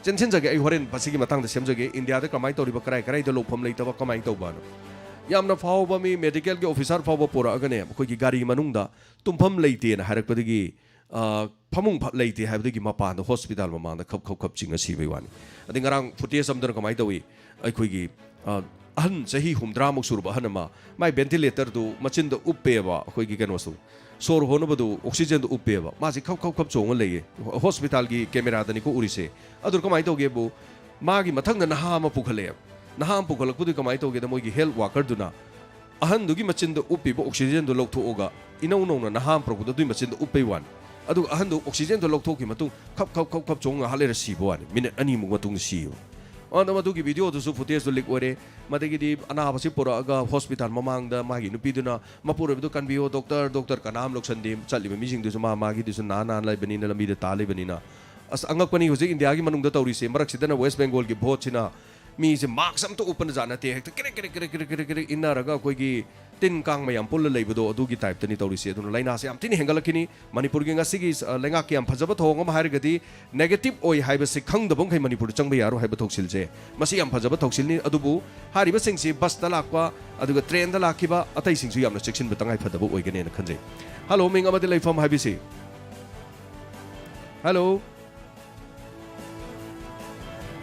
ꯆꯦꯟꯁꯤꯟꯖꯒꯦ, ꯑꯩ ꯍꯣꯔꯦꯟ ꯃꯁꯤꯒꯤ ꯃꯇꯥꯡꯗ ꯁꯦꯝꯖꯒꯦ, ꯏꯟꯗꯤꯌꯥꯗ ꯀꯃꯥꯏꯅ ꯇꯧꯔꯤꯕ, ꯀꯔꯥꯏ ꯀꯔꯥꯏꯗ ꯂꯧꯐꯝ ꯂꯩꯇꯕ, ꯀꯃꯥꯏꯅ ꯇꯧꯕꯅꯣ꯫ ꯌꯥꯝꯅ ꯐꯥꯎꯕ ꯃꯤ, ꯃꯦꯗꯤꯀꯦꯜꯒꯤ ꯑꯣꯐꯤꯁꯥꯔ ꯐꯥꯎꯕ ꯄꯨꯔꯛꯑꯒꯅꯦ, ꯑꯩꯈꯣꯏꯒꯤ ꯒꯥꯔꯤ ꯃꯅꯨꯡꯗ ꯇꯨꯝꯐꯝ ꯂꯩꯇꯦꯅ ꯍꯥꯏꯔꯛꯄꯗꯒꯤ ꯑ, ꯐꯃꯨꯡ ꯐ-, ꯂꯩꯇꯦ ꯍꯥꯏꯕꯗꯒꯤ ꯃꯄꯥꯟꯗ ꯍꯣꯁꯄꯤꯇꯥꯜ ꯃꯃꯥꯡꯗ ꯈꯞ ꯈꯞ ꯈꯞ ꯆꯤꯡꯉ ꯁꯤꯕꯩ ꯋꯥꯅꯤ꯫ ꯑꯗꯩ ꯉꯔꯥꯡ ꯐꯨꯇꯦꯖ ꯑꯃꯗꯅ ꯀꯃꯥꯏꯅ ꯇꯧꯏ? ꯑꯩꯈꯣꯏꯒꯤ, ꯑ, ꯑꯍꯟ ꯆꯍꯤ ꯍꯨꯝꯗ꯭ꯔꯥꯃꯨꯛ ꯁꯨꯔꯕ ꯑꯍꯟ ꯑꯃ, ꯃꯥꯏ ꯚꯦꯟꯇꯤꯂꯦꯇꯔꯗꯨ ꯃꯆꯤꯟꯗ ꯎꯞꯄꯦꯕ, ꯑꯩꯈꯣꯏꯒꯤ ꯀꯩꯅꯣꯁꯨ, ꯁꯣꯔ ꯍꯣꯟꯅꯕꯗꯨ ꯑꯣꯛꯁꯤꯖꯦꯟꯗꯨ ꯎꯞꯄꯦꯕ, ꯃꯥꯁꯤ ꯈꯞ ꯈꯞ ꯈꯞ ꯆꯣꯡꯉ ꯂꯩꯌꯦ꯫ ꯍꯣꯁꯄꯤꯇꯥꯜꯒꯤ ꯀꯦꯃꯦꯔꯥꯗꯅꯤꯀꯣ ꯎꯔꯤꯁꯦ꯫ ꯑꯗꯨ ꯀꯃꯥꯏꯅ ꯇꯧꯒꯦꯕꯨ, ꯃꯥꯒꯤ ꯃꯊꯪꯗ ꯅꯍꯥ ꯑꯃ ꯄꯨꯈꯠꯂꯛꯑꯦꯕ꯫ ꯅꯍꯥ ꯑꯃ ꯄꯨꯈꯠꯂꯛꯄꯗꯨ ꯀꯃꯥꯏꯅ ꯇꯧꯒꯦꯗ, ꯃꯣꯏꯒꯤ ꯍꯦꯜꯊ ꯋꯥꯀꯔꯗꯨꯅ ꯑꯍꯟꯗꯨꯒꯤ ꯃꯆꯤꯟꯗ ꯎꯞꯄꯤꯕ ꯑꯣꯛꯁꯤꯖꯦꯟꯗꯨ ꯂꯧꯊꯣꯛꯑꯒ ꯏꯅꯧ ꯅꯧꯅ ꯅꯍꯥ ꯑꯃ ꯄꯨꯔꯛꯄꯗꯣ ꯑꯗꯨꯒꯤ ꯃꯆꯤꯟꯗ ꯎꯞꯄꯩ ꯋꯥꯅꯤ꯫ ꯑꯗꯨꯒ ꯑꯍꯟꯗꯨ ꯑꯣꯛꯁꯤꯖꯦꯟꯗꯨ ꯂꯧꯊꯣꯛꯈꯤꯕ ꯃꯇꯨꯡ ꯈꯞ ꯈꯞ ꯈꯞ ꯈꯞ ꯆꯣꯡ ꯉꯥꯏꯍꯥꯛ ꯂꯩꯔ ꯁꯤꯕ ꯋꯥꯅꯤ, ꯃꯤꯅꯤꯠ ꯑꯅꯤꯃꯨꯛ ꯃꯇꯨꯡꯗ ꯁꯤꯕ꯫ ꯑꯗꯣ ꯃꯗꯨꯒꯤ ꯚꯤꯗꯤꯑꯣꯗꯨꯁꯨ ꯐꯨꯇꯦꯖꯇꯨ ꯂꯤꯛ ꯑꯣꯏꯔꯦ꯫ ꯃꯗꯒꯤꯗꯤ ꯑꯅꯥꯕꯁꯤ ꯄꯨꯔꯛꯑꯒ ꯍꯣꯁꯄꯤꯇꯥꯜ ꯃꯃꯥꯡꯗ ꯃꯥꯒꯤ ꯅꯨꯄꯤꯗꯨꯅ, "ꯃꯄꯨꯔꯣꯏꯕꯗꯨ ꯀꯟꯕꯤꯌꯣ, ꯗꯣꯛꯇꯔ, ꯗꯣꯛꯇꯔ" ꯀꯅꯥꯝ ꯂꯧꯁꯟꯗꯦ꯫ ꯆꯠꯂꯤꯕ ꯃꯤꯁꯤꯡꯗꯨꯁꯨ ꯃꯥ ꯃꯥꯒꯤꯗꯨꯁꯨ ꯅꯥ ꯅꯥ ꯂꯩꯕꯅꯤꯅ, ꯂꯝꯕꯤꯗ ꯇꯥ ꯂꯩꯕꯅꯤꯅ꯫ ꯑꯁ, ꯑꯉꯛꯄꯅꯤ ꯍꯧꯖꯤꯛ ꯏꯟꯗꯤꯌꯥꯒꯤ ꯃꯅꯨꯡꯗ ꯇꯧꯔꯤꯁꯦ꯫ ꯃꯔꯛꯁꯤꯗꯅ ꯋꯦꯁ ꯕꯦꯡꯒꯣꯜꯒꯤ ꯚꯣꯠꯁꯤꯅ ꯃꯤꯁꯦ ꯃꯥꯛꯁ ꯑꯝꯇ ꯎꯞꯄꯅ ꯖꯥꯠ ꯅꯠꯇꯦ, ꯍꯦꯛꯇ ꯀ꯭ꯔꯤꯛ ꯀ꯭ꯔꯤꯛ ꯀ꯭ꯔꯤꯛ ꯀ꯭ꯔꯤꯛ ꯀ꯭ꯔꯤꯛ ꯀ꯭ꯔꯤꯛ ꯏꯟꯅꯔꯒ ꯑꯩꯈꯣꯏꯒꯤ ꯇꯤꯟ ꯀꯥꯡ ꯃꯌꯥꯝ ꯄꯨꯜꯂ ꯂꯩꯕꯗꯣ, ꯑꯗꯨꯒꯤ ꯇꯥꯏꯞꯇꯅꯤ ꯇꯧꯔꯤꯁꯦ꯫ ꯑꯗꯨꯅ ꯂꯥꯏꯅꯥꯁꯦ ꯌꯥꯝ ꯊꯤꯅ ꯍꯦꯟꯒꯠꯂꯛꯈꯤꯅꯤ꯫ ꯃꯅꯤꯄꯨꯔꯒꯤ ꯉꯁꯤꯒꯤ, ꯑ, ꯂꯩꯉꯥꯛꯀꯤ ꯌꯥꯝ ꯐꯖꯕ ꯊꯧꯑꯣꯡ ꯑꯃ ꯍꯥꯏꯔꯒꯗꯤ, ꯅꯦꯒꯦꯇꯤꯚ ꯑꯣꯏ ꯍꯥꯏꯕꯁꯦ ꯈꯪꯗꯕ ꯃꯈꯩ ꯃꯅꯤꯄꯨꯔꯗ ꯆꯪꯕ ꯌꯥꯔꯣꯏ ꯍꯥꯏꯕ ꯊꯧꯁꯤꯜꯁꯦ꯫ ꯃꯁꯤ ꯌꯥꯝ ꯐꯖꯕ ꯊꯧꯁꯤꯜꯅꯤ꯫ ꯑꯗꯨꯕꯨ ꯍꯥꯏꯔꯤꯕꯁꯤꯡꯁꯤ ꯕꯁꯇ ꯂꯥꯛꯄ, ꯑꯗꯨꯒ ꯇ꯭ꯔꯦꯟꯗ ꯂꯥꯛꯈꯤꯕ, ꯑꯇꯩꯁꯤꯡꯁꯨ ꯌꯥꯝꯅ ꯆꯦꯛꯁꯤꯟꯕ ꯇꯉꯥꯏ ꯐꯗꯕ ꯑꯣꯏꯒꯅꯦꯅ ꯈꯟꯖꯩ꯫ ꯍꯜꯂꯣ, ꯃꯤꯡ ꯑꯃꯗꯤ ꯂꯩꯐꯝ ꯍꯥꯏꯕꯤꯁꯤ꯫ ꯍꯜꯂꯣ꯫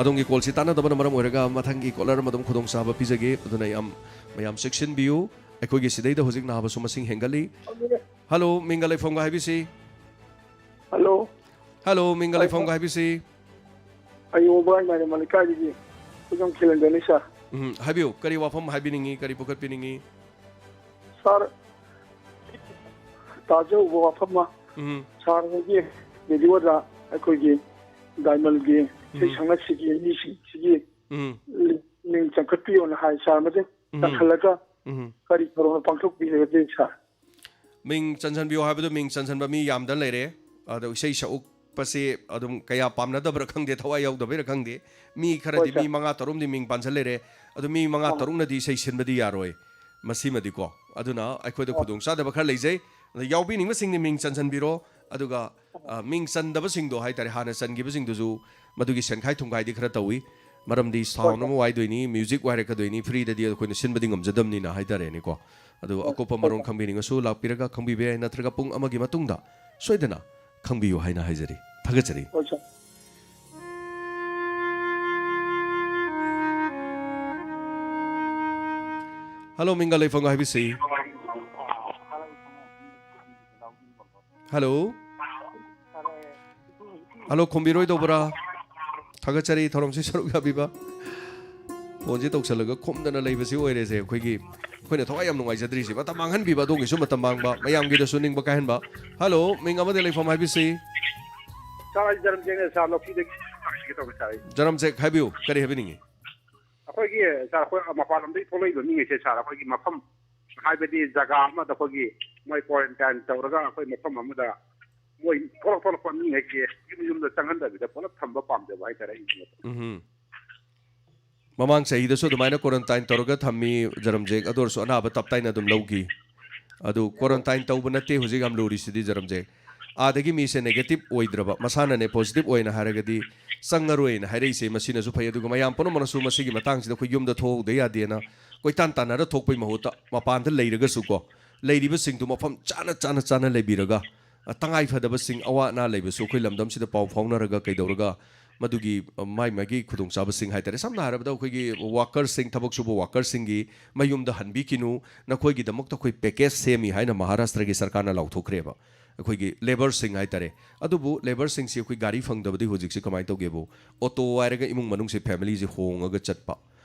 ꯑꯗꯣꯝꯒꯤ ꯀꯣꯜꯁꯤ ꯇꯥꯟꯅꯗꯕꯅ ꯃꯔꯝ ꯑꯣꯏꯔꯒ ꯃꯊꯪꯒꯤ ꯀꯣꯂꯔ ꯑꯃ ꯑꯗꯨꯝ ꯈꯨꯗꯣꯡꯆꯥꯕ ꯄꯤꯖꯒꯦ꯫ ꯑꯗꯨꯅ ꯌꯥꯝ, ꯃꯌꯥꯝ ꯆꯦꯛꯁꯤꯟꯕꯤꯌꯨ꯫ ꯑꯩꯈꯣꯏꯒꯤ ꯁꯤꯗꯩꯗ ꯍꯧꯖꯤꯛ ꯅꯥꯕꯁꯨ ꯃꯁꯤꯡ ꯍꯦꯟꯒꯠꯂꯤ꯫ ꯍꯜꯂꯣ, ꯃꯤꯡꯒ ꯂꯩꯐꯝꯒ ꯍꯥꯏꯕꯤꯁꯤ꯫ ꯍꯜꯂꯣ꯫ ꯍꯜꯂꯣ, ꯃꯤꯡꯒ ꯂꯩꯐꯝꯒ ꯍꯥꯏꯕꯤꯁꯤ꯫ ꯑꯩ ꯃꯣꯕꯥꯏꯜ ꯃꯥꯏꯔꯦꯝ ꯂꯩꯀꯥꯏꯗꯒꯤ ꯈꯨꯖꯝ ꯈꯤꯂꯟꯗꯅꯤ, ꯁꯥꯔ꯫ ꯎꯝ, ꯍꯥꯏꯕꯤꯌꯨ, ꯀꯔꯤ ꯋꯥꯐꯝ ꯍꯥꯏꯕꯤꯅꯤꯡꯉꯤ, ꯀꯔꯤ ꯄꯨꯈꯠꯄꯤꯅꯤꯡꯉꯤ? ꯁꯥꯔ, ꯇꯥꯖꯍꯧꯕ ꯋꯥꯐꯝ ꯑꯃ, ꯎꯝ꯫ ꯁꯥꯔ ꯍꯣꯏꯒꯤ ꯔꯦꯗꯤꯑꯣꯗ ꯑꯩꯈꯣꯏꯒꯤ ꯗꯥꯏꯃꯟꯒꯤ ꯏꯁꯩ ꯎꯝ꯫ ꯁꯛꯅꯁꯤꯒꯤ ꯃꯤꯁꯤꯡꯁꯤꯒꯤ ꯎꯝ꯫ ꯃꯤꯡ ꯆꯟꯈꯠꯄꯤꯌꯣꯅ ꯍꯥꯏ, ꯁꯥꯔ꯫ ꯃꯗꯨ ꯎꯝ꯫ ꯆꯟꯈꯠꯂꯒ ꯎꯝ꯫ ꯀꯔꯤ ꯊꯧꯔꯝ ꯄꯥꯡꯊꯣꯛꯄꯤꯒꯗꯒꯦ, ꯁꯥꯔ? ꯃꯤꯡ ꯆꯟꯁꯤꯟꯕꯤꯌꯣ ꯍꯥꯏꯕꯗꯣ ꯃꯤꯡ ꯆꯟꯁꯤꯟꯕ ꯃꯤ ꯌꯥꯝꯗ ꯂꯩꯔꯦ꯫ ꯑꯗꯣ ꯏꯁꯩ ꯁꯛꯎꯛꯄꯁꯦ ꯑꯗꯨꯝ ꯀꯌꯥ ꯄꯥꯝꯅꯗꯕ꯭ꯔꯥ ꯈꯪꯗꯦ, ꯊꯋꯥꯏ ꯌꯥꯎꯗꯕꯩꯔꯥ ꯈꯪꯗꯦ꯫ ꯃꯤ ꯈꯔꯗꯤ ꯍꯣꯏ, ꯃꯤ ꯁꯥꯔ꯫ ꯃꯉꯥ ꯇꯔꯨꯛꯅꯗꯤ ꯃꯤꯡ ꯄꯥꯟꯁꯤꯜ ꯂꯩꯔꯦ꯫ ꯑꯗꯨ ꯃꯤ ꯃꯉꯥ ꯑꯥ꯫ ꯇꯔꯨꯛꯅꯗꯤ ꯏꯁꯩ ꯁꯤꯟꯕꯗꯤ ꯌꯥꯔꯣꯏ꯫ ꯃꯁꯤꯃꯗꯤꯀꯣ꯫ ꯑꯗꯨꯅ ꯑꯩꯈꯣꯏꯗ ꯑꯣ꯫ ꯈꯨꯗꯣꯡꯆꯥꯗꯕ ꯈꯔ ꯂꯩꯖꯩ꯫ ꯑꯗ ꯌꯥꯎꯕꯤꯅꯤꯡꯕꯁꯤꯡꯗꯤ ꯃꯤꯡ ꯆꯟꯁꯤꯟꯕꯤꯔꯣ꯫ ꯑꯗꯨꯒ, ꯑ, ꯃꯤꯡ ꯆꯟꯗꯕꯁꯤꯡꯗꯣ ꯍꯥꯏꯇꯥꯔꯦ, ꯍꯥꯟꯅ ꯆꯟꯈꯤꯕꯁꯤꯡꯗꯨꯁꯨ ꯃꯗꯨꯒꯤ ꯁꯦꯟꯈꯥꯏ ꯊꯨꯝꯈꯥꯏꯗꯤ ꯈꯔ ꯇꯧꯏ꯫ ꯃꯔꯝꯗꯤ ꯍꯣꯏ, ꯁꯥꯎꯟ ꯁꯥꯔ꯫ ꯑꯃ ꯋꯥꯏꯗꯣꯏꯅꯤ, ꯃ꯭ꯌꯨꯖꯤꯛ ꯋꯥꯏꯔꯛꯀꯗꯣꯏꯅꯤ, ꯐ꯭ꯔꯤꯗꯗꯤ ꯑꯩꯈꯣꯏꯅ ꯁꯤꯟꯕꯗꯤ ꯉꯝꯖꯗꯕꯅꯤꯅ ꯍꯥꯏꯇꯥꯔꯦꯅꯦꯀꯣ꯫ ꯑꯗꯨ ꯑꯀꯨꯞꯄ ꯃꯔꯣꯜ ꯈꯪꯕꯤꯅꯤꯡꯉꯁꯨ ꯂꯥꯛꯄꯤꯔꯒ ꯈꯪꯕꯤꯕ ꯌꯥꯏ, ꯅꯠꯇ꯭ꯔꯒ ꯄꯨꯡ ꯑꯃꯒꯤ ꯃꯇꯨꯡꯗ ꯁꯣꯏꯗꯅ ꯈꯪꯕꯤꯌꯨ ꯍꯥꯏꯅ ꯍꯥꯏꯖꯔꯤ꯫ ꯊꯥꯒꯠꯆꯔꯤ꯫ ꯍꯣꯏ, ꯁꯥꯔ꯫ ꯍꯜꯂꯣ, ꯃꯤꯡꯒ ꯂꯩꯐꯝꯒ ꯍꯥꯏꯕꯤꯁꯤ꯫ ꯍꯜꯂꯣ꯫ ꯍꯜꯂꯣ, ꯈꯨꯝꯕꯤꯔꯣꯏꯗꯧꯕ꯭ꯔꯥ? ꯊꯥꯒꯠꯆꯔꯤ ꯊꯧꯔꯝꯁꯤ ꯁꯔꯨꯛ ꯌꯥꯕꯤꯕ꯫ ꯐꯣꯟꯁꯤ ꯇꯧꯁꯜꯂꯒ ꯈꯨꯝꯗꯅ ꯂꯩꯕꯁꯤ ꯑꯣꯏꯔꯦꯁꯦ ꯑꯩꯈꯣꯏꯒꯤ, ꯑꯩꯈꯣꯏꯅ ꯊꯋꯥꯏ ꯌꯥꯝ ꯅꯨꯡꯉꯥꯏꯖꯗ꯭ꯔꯤꯁꯤ꯫ ꯃꯇꯝ ꯃꯥꯡꯍꯟꯕꯤꯕ, ꯑꯗꯣꯝꯒꯤꯁꯨ ꯃꯇꯝ ꯃꯥꯡꯕ, ꯃꯌꯥꯝꯒꯤꯗꯁꯨ ꯅꯤꯡꯕ ꯀꯥꯏꯍꯟꯕ꯫ ꯍꯜꯂꯣ, ꯃꯤꯡ ꯑꯃꯗꯤ ꯂꯩꯐꯝ ꯍꯥꯏꯕꯤꯁꯤ꯫ ꯁꯥꯔ, ꯑꯩ ꯖꯔꯝꯖꯦꯡꯅꯦ, ꯁꯥꯔ, ꯂꯧꯁꯤꯗꯒꯤ꯫ ꯁꯤꯒꯦ ꯇꯧꯕ ꯁꯥꯔ꯫ ꯖꯔꯝꯖꯦꯛ, ꯍꯥꯏꯕꯤꯌꯨ, ꯀꯔꯤ ꯍꯥꯏꯕꯤꯅꯤꯡꯉꯤ? ꯑꯩꯈꯣꯏꯒꯤ ꯁꯥꯔ, ꯑꯩꯈꯣꯏ ꯃꯄꯥꯟ ꯂꯝꯗꯒꯤ ꯊꯣꯛꯂꯛꯏꯕ ꯃꯤꯉꯩꯁꯦ ꯁꯥꯔ, ꯑꯩꯈꯣꯏꯒꯤ ꯃꯐꯝ, ꯍꯥꯏꯕꯗꯤ ꯖꯒꯥ ꯑꯃꯗ ꯑꯩꯈꯣꯏꯒꯤ ꯃꯣꯏ quarantine ꯇꯧꯔꯒ ꯑꯩꯈꯣꯏ ꯃꯐꯝ ꯑꯃꯗ ꯃꯣꯏ ꯊꯣꯛꯂꯛ ꯊꯣꯛꯂꯛꯄ ꯃꯤꯉꯩꯁꯦ ꯌꯨꯝ ꯌꯨꯝꯗ ꯆꯪꯍꯟꯗꯕꯤꯗ ꯄꯨꯂꯞ ꯊꯝꯕ ꯄꯥꯝꯖꯕ ꯍꯥꯏꯇꯥꯔꯦ ꯑꯩꯒꯤ ꯃꯣꯠꯇ꯫ ꯎꯝ꯫ ꯃꯃꯥꯡ ꯆꯍꯤꯗꯁꯨ ꯑꯗꯨꯃꯥꯏꯅ quarantine ꯇꯧꯔꯒ ꯊꯝꯃꯤ, ꯖꯔꯝꯖꯦꯛ꯫ ꯑꯗꯨ ꯑꯣꯏꯔꯁꯨ ꯑꯅꯥꯕ ꯇꯞ ꯇꯥꯏꯅ ꯑꯗꯨꯝ ꯂꯧꯈꯤ꯫ ꯑꯗꯨ quarantine ꯇꯧꯕ ꯅꯠꯇꯦ ꯍꯧꯖꯤꯛ ꯌꯥꯝ ꯂꯨꯔꯤꯁꯤꯗꯤ, ꯖꯔꯝꯖꯦꯛ꯫ ꯑꯥꯗꯒꯤ ꯃꯤꯁꯦ negative ꯑꯣꯏꯗ꯭ꯔꯕ, ꯃꯁꯥꯅꯅꯦ positive ꯑꯣꯏꯅ ꯍꯥꯏꯔꯒꯗꯤ ꯆꯪꯉꯔꯣꯏꯅ ꯍꯥꯏꯔꯛꯏꯁꯦ, ꯃꯁꯤꯅꯁꯨ ꯐꯩ꯫ ꯑꯗꯨꯒ ꯃꯌꯥꯝ ꯄꯨꯝꯅꯃꯛꯅꯁꯨ ꯃꯁꯤꯒꯤ ꯃꯇꯥꯡꯁꯤꯗ ꯑꯩꯈꯣꯏ ꯌꯨꯝꯗ ꯊꯣꯛꯍꯧꯗ ꯌꯥꯗꯦꯅ ꯀꯣꯏꯇꯥꯟ ꯇꯥꯟꯅꯔ ꯊꯣꯛꯄꯩ ꯃꯍꯨꯠꯇ, ꯃꯄꯥꯟꯗ ꯂꯩꯔꯒꯁꯨꯀꯣ, ꯂꯩꯔꯤꯕꯁꯤꯡꯗꯨ ꯃꯐꯝ ꯆꯥꯅ, ꯆꯥꯅ, ꯆꯥꯅ ꯂꯩꯕꯤꯔꯒ, ꯑ, ꯇꯉꯥꯏ ꯐꯗꯕꯁꯤꯡ, ꯑꯋꯥ ꯑꯅꯥ ꯂꯩꯕꯁꯨ ꯑꯩꯈꯣꯏ ꯂꯝꯗꯝꯁꯤꯗ ꯄꯥꯎ ꯐꯥꯎꯅꯔꯒ ꯀꯩꯗꯧꯔꯒ ꯃꯗꯨꯒꯤ, ꯑ, ꯃꯥꯏ ꯃꯥꯒꯤ ꯈꯨꯗꯣꯡꯆꯥꯕꯁꯤꯡ ꯍꯥꯏꯇꯥꯔꯦ, ꯁꯝꯅ ꯍꯥꯏꯔꯕꯗ ꯑꯩꯈꯣꯏꯒꯤ workerꯁꯤꯡ, ꯊꯕꯛ ꯁꯨꯕ workerꯁꯤꯡꯒꯤ ꯃꯌꯨꯝꯗ ꯍꯟꯕꯤꯈꯤꯅꯨ, ꯅꯈꯣꯏꯒꯤꯗꯃꯛꯇ ꯑꯩꯈꯣꯏ package ꯁꯦꯝꯃꯤ ꯍꯥꯏꯅ ꯃꯍꯥꯔꯥꯁꯇ꯭ꯔꯒꯤ ꯁꯔꯀꯥꯔꯅ ꯂꯥꯎꯊꯣꯛꯈ꯭ꯔꯦꯕ꯫ ꯑꯩꯈꯣꯏꯒꯤ labourꯁꯤꯡ ꯍꯥꯏꯇꯥꯔꯦ꯫ ꯑꯗꯨꯕꯨ labourꯁꯤꯡꯁꯤ ꯑꯩꯈꯣꯏ ꯒꯥꯔꯤ ꯐꯪꯗꯕꯗꯤ ꯍꯧꯖꯤꯛꯁꯤ ꯀꯃꯥꯏꯅ ꯇꯧꯒꯦꯕꯨ, ꯑꯣꯇꯣ ꯍꯥꯏꯔꯒ ꯏꯃꯨꯡ ꯃꯅꯨꯡꯁꯦ, familyꯁꯦ ꯍꯣꯡꯉꯒ ꯆꯠꯄ,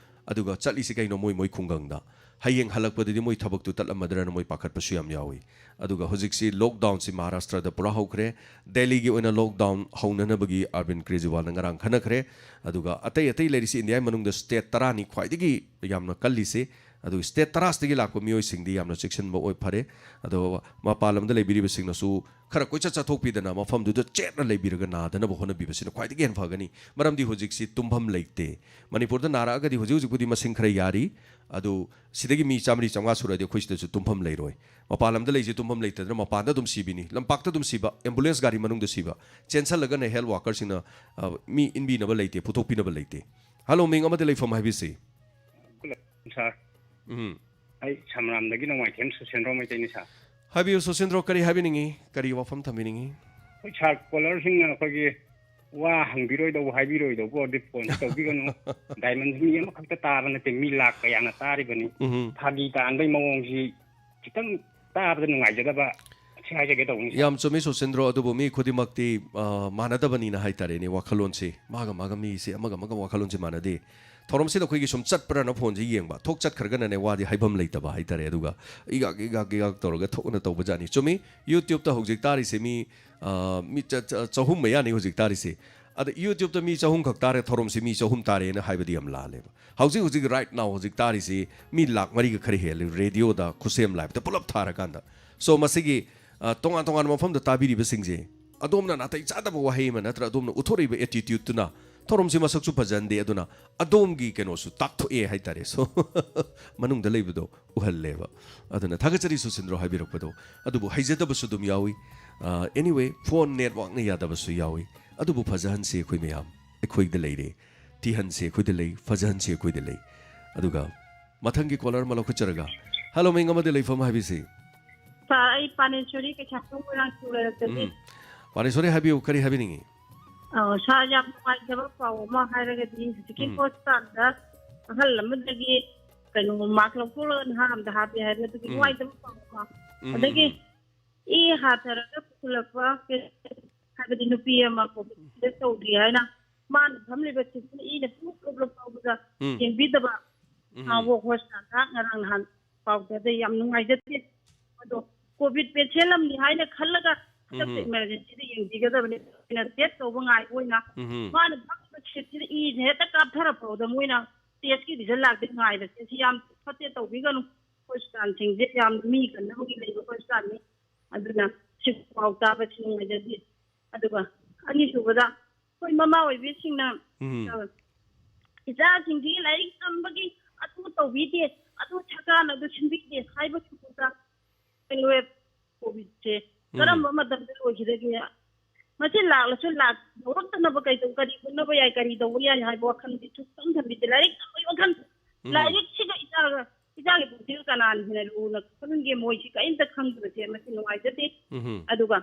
ꯑꯗꯨꯒ ꯆꯠꯂꯤꯁꯤ ꯀꯩꯅꯣ ꯃꯣꯏ ꯃꯣꯏ ꯈꯨꯡꯒꯪꯗ꯫ ꯍꯌꯦꯡ ꯍꯜꯂꯛꯄꯗꯗꯤ ꯃꯣꯏ ꯊꯕꯛꯇꯨ ꯇꯠꯂꯝꯃꯗ꯭ꯔꯅ ꯃꯣꯏ ꯄꯥꯈꯠꯄꯁꯨ ꯌꯥꯝ ꯌꯥꯎꯏ꯫ ꯑꯗꯨꯒ ꯍꯧꯖꯤꯛꯁꯤ lockdownꯁꯤ ꯃꯍꯥꯔꯥꯁꯇ꯭ꯔꯗ ꯄꯨꯔꯥ ꯍꯧꯈ꯭ꯔꯦ꯫ ꯗꯦꯜꯂꯤꯒꯤ ꯑꯣꯏꯅ lockdown ꯍꯧꯅꯅꯕꯒꯤ ꯑꯔꯕꯤꯟ ꯀ꯭ꯔꯦꯖꯤꯋꯥꯜꯅ ꯉꯔꯥꯡ ꯈꯟꯅꯈ꯭ꯔꯦ꯫ ꯑꯗꯨꯒ ꯑꯇꯩ ꯑꯇꯩ ꯂꯩꯔꯤꯁꯤ ꯏꯟꯗꯤꯌꯥꯒꯤ ꯃꯅꯨꯡꯗ state ꯇꯔꯥꯅꯤ ꯈ꯭ꯋꯥꯏꯗꯒꯤ ꯌꯥꯝꯅ ꯀꯜꯂꯤꯁꯤ꯫ ꯑꯗꯨꯒ state ꯇꯔꯥꯁꯤꯗꯒꯤ ꯂꯥꯛꯄ ꯃꯤꯑꯣꯏꯁꯤꯡꯗꯤ ꯌꯥꯝꯅ ꯆꯦꯛꯁꯤꯟꯕ ꯑꯣꯏ ꯐꯔꯦ꯫ ꯑꯗꯣ ꯃꯄꯥꯟ ꯂꯝꯗ ꯂꯩꯕꯤꯔꯤꯕꯁꯤꯡꯅꯁꯨ ꯈꯔ ꯀꯣꯏꯆꯠ ꯆꯠꯊꯣꯛꯄꯤꯗꯅ ꯃꯐꯝꯗꯨꯗ ꯆꯦꯠꯅ ꯂꯩꯕꯤꯔꯒ ꯅꯥꯗꯅꯕ ꯍꯣꯠꯅꯕꯤꯕꯁꯤꯅ ꯈ꯭ꯋꯥꯏꯗꯒꯤ ꯍꯦꯟꯅ ꯐꯒꯅꯤ꯫ ꯃꯔꯝꯗꯤ ꯍꯧꯖꯤꯛꯁꯤ ꯇꯨꯝꯐꯝ ꯂꯩꯇꯦ꯫ ꯃꯅꯤꯄꯨꯔꯗ ꯅꯥꯔꯛꯑꯒꯗꯤ ꯍꯧꯖꯤꯛ ꯍꯧꯖꯤꯛꯄꯨꯗꯤ ꯃꯁꯤꯡ ꯈꯔ ꯌꯥꯔꯤ꯫ ꯑꯗꯨ ꯁꯤꯗꯒꯤ ꯃꯤ ꯆꯥꯝꯃꯔꯤ ꯆꯥꯝꯃꯉꯥ ꯁꯨꯔꯗꯤ ꯑꯩꯈꯣꯏ ꯁꯤꯗꯁꯨ ꯇꯨꯝꯐꯝ ꯂꯩꯔꯣꯏ꯫ ꯃꯄꯥꯟ ꯂꯝꯗ ꯂꯩꯁꯦ ꯇꯨꯝꯐꯝ ꯂꯩꯇꯗꯅ ꯃꯄꯥꯟꯗ ꯑꯗꯨꯝ ꯁꯤꯕꯤꯅꯤ꯫ ꯂꯝꯄꯥꯛꯇ ꯑꯗꯨꯝ ꯁꯤꯕ, ambulance ꯒꯥꯔꯤ ꯃꯅꯨꯡꯗ ꯁꯤꯕ, ꯆꯦꯟꯁꯜꯂꯒꯅ health workerꯁꯤꯡꯅ, ꯑ, ꯃꯤ ꯏꯟꯕꯤꯅꯕ ꯂꯩꯇꯦ, ꯄꯨꯊꯣꯛꯄꯤꯅꯕ ꯂꯩꯇꯦ꯫ Hello, ꯃꯤꯡ ꯑꯃꯗꯤ ꯂꯩꯐꯝ ꯍꯥꯏꯕꯤꯁꯤ꯫ ꯁꯥꯔ, ꯎꯝ꯫ ꯑꯩ ꯁꯝꯔꯥꯝꯗꯒꯤ ꯅꯣꯡꯃꯥꯏꯊꯦꯝ ꯁꯨꯁꯦꯟꯗ꯭ꯔꯣ ꯃꯩꯇꯩꯅꯤ, ꯁꯥꯔ꯫ ꯍꯥꯏꯕꯤꯌꯨ ꯁꯨꯁꯦꯟꯗ꯭ꯔꯣ, ꯀꯔꯤ ꯍꯥꯏꯕꯤꯅꯤꯡꯉꯤ? ꯀꯔꯤ ꯋꯥꯐꯝ ꯊꯝꯕꯤꯅꯤꯡꯉꯤ? ꯑꯩꯈꯣꯏ ꯁꯥꯔ, ꯀꯣꯂꯔꯁꯤꯡꯅ ꯑꯩꯈꯣꯏꯒꯤ ꯋꯥ ꯍꯪꯕꯤꯔꯣꯏꯗꯧꯕ, ꯍꯥꯏꯕꯤꯔꯣꯏꯗꯧꯕ ꯑꯣꯏꯔꯗꯤ ꯐꯣꯟꯁꯦ ꯇꯧꯕꯤꯒꯅꯨ꯫ ꯗꯥꯏꯃꯟꯁꯤ ꯃꯤ ꯑꯃꯈꯛꯇ ꯇꯥꯕ ꯅꯠꯇꯦ, ꯃꯤ ꯂꯥꯛ ꯀꯌꯥꯅ ꯇꯥꯔꯤꯕꯅꯤ꯫ ꯎꯝ꯫ ꯐꯥꯒꯤ ꯇꯥꯍꯟꯕꯒꯤ ꯃꯑꯣꯡꯁꯤ ꯈꯤꯇꯪ ꯇꯥꯕꯗ ꯅꯨꯡꯉꯥꯏꯖꯗꯕ, ꯁꯤ ꯍꯥꯏꯖꯒꯦ ꯇꯧꯕꯅꯤ, ꯁꯥꯔ꯫ ꯌꯥꯝ ꯆꯨꯝꯃꯤ ꯁꯨꯁꯦꯟꯗ꯭ꯔꯣ, ꯑꯗꯨꯕꯨ ꯃꯤ ꯈꯨꯗꯤꯡꯃꯛꯇꯤ, ꯑ, ꯃꯥꯟꯅꯗꯕꯅꯤꯅ ꯍꯥꯏꯇꯥꯔꯦꯅꯦ, ꯋꯥꯈꯜꯂꯣꯟꯁꯤ꯫ ꯃꯥꯒ ꯃꯥꯒ ꯃꯤꯁꯦ ꯑꯃꯒ ꯑꯃꯒ ꯋꯥꯈꯜꯂꯣꯟꯁꯤ ꯃꯥꯟꯅꯗꯦ꯫ ꯊꯧꯔꯝꯁꯤꯗ ꯑꯩꯈꯣꯏꯒꯤ ꯁꯨꯝ ꯆꯠꯄ꯭ꯔꯅ ꯐꯣꯟꯁꯦ ꯌꯦꯡꯕ, ꯊꯣꯛ ꯆꯠꯈ꯭ꯔꯒꯅꯅꯦ ꯋꯥꯗꯤ ꯍꯥꯏꯐꯝ ꯂꯩꯇꯕ ꯍꯥꯏꯇꯥꯔꯦ꯫ ꯑꯗꯨꯒ ꯏꯒꯥꯛ ꯏꯒꯥꯛ ꯏꯒꯥꯛ ꯇꯧꯔꯒ ꯊꯣꯛꯅ ꯇꯧꯕ ꯖꯥꯠꯅꯤ꯫ ꯆꯨꯝꯃꯤ, YouTube-ꯇ ꯍꯧꯖꯤꯛ ꯇꯥꯔꯤꯁꯦ ꯃꯤ, ꯑ, ꯃꯤ ꯆ-, ꯆ-, ꯆꯍꯨꯝ ꯃꯌꯥꯅꯤ ꯍꯧꯖꯤꯛ ꯇꯥꯔꯤꯁꯦ꯫ ꯑꯗ YouTube-ꯇ ꯃꯤ ꯆꯍꯨꯝ ꯈꯛ ꯇꯥꯔꯦ, ꯊꯧꯔꯝꯁꯤ ꯃꯤ ꯆꯍꯨꯝ ꯇꯥꯔꯦꯅ ꯍꯥꯏꯕꯗꯤ ꯌꯥꯝ ꯂꯥꯜꯂꯦꯕ꯫ ꯍꯧꯖꯤꯛ ꯍꯧꯖꯤꯛ right now ꯍꯧꯖꯤꯛ ꯇꯥꯔꯤꯁꯤ ꯃꯤ ꯂꯥꯛ ꯃꯔꯤꯒ ꯈꯔ ꯍꯦꯜꯂꯦ, ꯔꯦꯗꯤꯑꯣꯗ, ꯈꯨꯠꯁꯦꯝ live-ꯇ ꯄꯨꯂꯞ ꯊꯥꯔꯀꯥꯟꯗ꯫ So ꯃꯁꯤꯒꯤ, ꯑ, ꯇꯣꯉꯥꯟ ꯇꯣꯉꯥꯟꯕ ꯃꯐꯝꯗ ꯇꯥꯕꯤꯔꯤꯕꯁꯤꯡꯁꯦ, ꯑꯗꯣꯝꯅ ꯅꯥꯇꯩ ꯆꯥꯗꯕ ꯋꯥꯍꯩ ꯑꯃ ꯅꯠꯇ꯭ꯔ ꯑꯗꯣꯝꯅ ꯎꯠꯊꯣꯔꯛꯏꯕ attitude-ꯇꯨꯅ ꯊꯧꯔꯝꯁꯤ ꯃꯁꯛꯁꯨ ꯐꯖꯍꯟꯗꯦ, ꯑꯗꯨꯅ ꯑꯗꯣꯝꯒꯤ ꯀꯩꯅꯣꯁꯨ ꯇꯥꯛꯊꯣꯛꯑꯦ ꯍꯥꯏꯇꯥꯔꯦ꯫ So ꯃꯅꯨꯡꯗ ꯂꯩꯕꯗꯣ ꯎꯍꯜꯂꯦꯕ꯫ ꯑꯗꯨꯅ ꯊꯥꯒꯠꯆꯔꯤ ꯁꯨꯁꯤꯟꯗ꯭ꯔꯣ ꯍꯥꯏꯕꯤꯔꯛꯄꯗꯣ꯫ ꯑꯗꯨꯕꯨ ꯍꯩꯖꯗꯕꯁꯨ ꯑꯗꯨꯝ ꯌꯥꯎꯏ꯫ ꯑ, anyway, phone network-ꯅ ꯌꯥꯗꯕꯁꯨ ꯌꯥꯎꯏ꯫ ꯑꯗꯨꯕꯨ ꯐꯖꯍꯟꯁꯤ ꯑꯩꯈꯣꯏ ꯃꯌꯥꯝ꯫ ꯑꯩꯈꯣꯏꯗ ꯂꯩꯔꯦ꯫ ꯊꯤꯍꯟꯁꯤ ꯑꯩꯈꯣꯏꯗ ꯂꯩ, ꯐꯖꯍꯟꯁꯤ ꯑꯩꯈꯣꯏꯗ ꯂꯩ꯫ ꯑꯗꯨꯒ ꯃꯊꯪꯒꯤ caller ꯑꯃ ꯂꯧꯈꯠꯆꯔꯒ, hello, ꯃꯤꯡ ꯑꯃꯗꯤ ꯂꯩꯐꯝ ꯍꯥꯏꯕꯤꯁꯤ꯫ Sir, ꯑꯩ ꯄꯥꯅꯦꯁꯣꯔꯤ ꯀꯩꯁꯥꯝꯊꯣꯡ ꯃꯣꯏꯔꯥꯡ ꯁꯨ ꯂꯩꯔꯛꯇꯒꯤ꯫ ꯎꯝ꯫ ꯄꯥꯅꯦꯁꯣꯔꯤ, ꯍꯥꯏꯕꯤꯌꯨ, ꯀꯔꯤ ꯍꯥꯏꯕꯤꯅꯤꯡꯉꯤ? ꯑ, sir, ꯌꯥꯝ ꯅꯨꯡꯉꯥꯏꯇꯕ ꯄꯥꯎ ꯑꯃ ꯍꯥꯏꯔꯒꯗꯤ, ꯍꯧꯖꯤꯛꯀꯤ ꯎꯝ꯫ Hospital-ꯗ ꯑꯍꯜ ꯑꯃꯗꯒꯤ ꯀꯩꯅꯣ mask ꯂꯧꯊꯣꯛꯂꯒ ꯅꯍꯥ ꯑꯃꯗ ꯍꯥꯞꯄꯦ ꯍꯥꯏꯕ, ꯑꯗꯨꯒꯤ ꯎꯝ꯫ ꯅꯨꯡꯉꯥꯏꯇꯕ ꯄꯥꯎ ꯑꯃ꯫ ꯎꯝ, ꯎꯝ, ꯑꯗꯒꯤ ꯎꯝ꯫ ꯏ ꯍꯥꯊꯔꯒ ꯄꯨꯈꯠꯂꯛꯄ, ꯍꯥꯏꯕꯗꯤ ꯅꯨꯄꯤ ꯑꯃ COVID test ꯇꯧꯗ꯭ꯔꯤ ꯍꯥꯏꯅ ꯃꯥꯅ ꯐꯝꯂꯤꯕ seat-ꯇꯨꯅ ꯏꯅ ꯄꯨꯡꯂꯨꯞ ꯂꯨꯞꯂꯕ ꯐꯥꯎꯕꯗ ꯎꯝ꯫ ꯌꯦꯡꯕꯤꯗꯕ, ꯎꯝ꯫ ꯑ, ꯋꯣꯛ ꯍꯣꯁꯇꯥꯜꯗ ꯉꯔꯥꯡ ꯅꯍꯥꯟ ꯄꯥꯎ ꯇꯥꯖꯩ꯫ ꯌꯥꯝ ꯅꯨꯡꯉꯥꯏꯖꯗꯦ꯫ ꯑꯗꯣ COVID patient ꯑꯃꯅꯤ ꯍꯥꯏꯅ ꯈꯜꯂꯒ ꯈꯨꯗꯛꯇ ꯎꯝ꯫ Emergency-ꯗ ꯌꯦꯡꯕꯤꯒꯗꯕꯅꯤ꯫ ꯑꯩꯅ test ꯇꯧꯕ ꯉꯥꯏꯕ ꯑꯣꯏꯅ ꯎꯝ꯫ ꯃꯥꯅ ꯐꯝꯂꯤꯕ seat-ꯁꯤꯗ ꯏꯁꯦ ꯍꯦꯛꯇ ꯀꯥꯞꯊꯔꯛꯄꯗ ꯃꯣꯏꯅ test-ꯀꯤ result ꯂꯥꯛꯇꯦ ꯉꯥꯏꯕꯁꯦ꯫ ꯁꯤ ꯌꯥꯝ ꯐꯠꯇꯦ, ꯇꯧꯕꯤꯒꯅꯨ꯫ Hospital-ꯁꯤꯡꯁꯦ ꯌꯥꯝ ꯃꯤ ꯀꯟꯅꯕꯒꯤ ꯂꯩꯕ hospital-ꯅꯤ꯫ ꯑꯗꯨꯅ ꯁꯤ ꯄꯥꯎ ꯇꯥꯕꯁꯤ ꯅꯨꯡꯉꯥꯏꯖꯗꯦ꯫ ꯑꯗꯨꯒ ꯑꯅꯤꯁꯨꯕꯗ ꯑꯩꯈꯣꯏ ꯃꯃꯥ ꯑꯣꯏꯕꯤꯁꯤꯡꯅ, ꯎꯝ꯫ ꯑ, ꯏꯆꯥꯁꯤꯡꯁꯤꯒꯤ ꯂꯥꯏꯔꯤꯛ ꯇꯝꯕꯒꯤ ꯑꯗꯨ ꯇꯧꯕꯤꯗꯦ, ꯑꯗꯨ ꯁꯔꯀꯥꯔꯅ ꯑꯗꯨ ꯁꯤꯟꯕꯤꯗꯦ ꯍꯥꯏꯕꯁꯤꯡꯗꯨꯗ ꯀꯩꯅꯣ COVID-ꯁꯦ ꯎꯝ꯫ ꯀꯔꯝꯕ ꯃꯇꯝꯗ ꯂꯣꯏꯈꯤꯗꯒꯦ? ꯃꯁꯤ ꯂꯥꯛꯂꯁꯨ ꯂꯥꯛ-, ꯌꯧꯔꯛꯇꯅꯕ ꯀꯩꯗꯧ-, ꯀꯔꯤ ꯍꯣꯠꯅꯕ ꯌꯥꯏ, ꯀꯔꯤ ꯇꯧꯕ ꯌꯥꯏ ꯍꯥꯏꯕ ꯋꯥꯈꯜꯗꯤ ꯁꯨꯡꯈꯟ ꯈꯟꯕꯤꯗꯦ꯫ ꯂꯥꯏꯔꯤꯛ ꯇꯝꯕꯒꯤ ꯋꯥꯈꯜ, ꯎꯝ꯫ ꯂꯥꯏꯔꯤꯛꯁꯤꯒ ꯏꯆꯥꯒ, ꯏꯆꯥꯒꯤ ꯄꯨꯟꯁꯤꯒ ꯀꯅꯥꯅ ꯍꯦꯟꯅ ꯂꯨꯅ ꯈꯟꯒꯦ? ꯃꯣꯏꯁꯤ ꯀꯔꯤꯝꯇ ꯈꯪꯗꯕꯁꯦ ꯃꯁꯤ ꯅꯨꯡꯉꯥꯏꯖꯗꯦ꯫ ꯎꯝ꯫ ꯑꯗꯨꯒ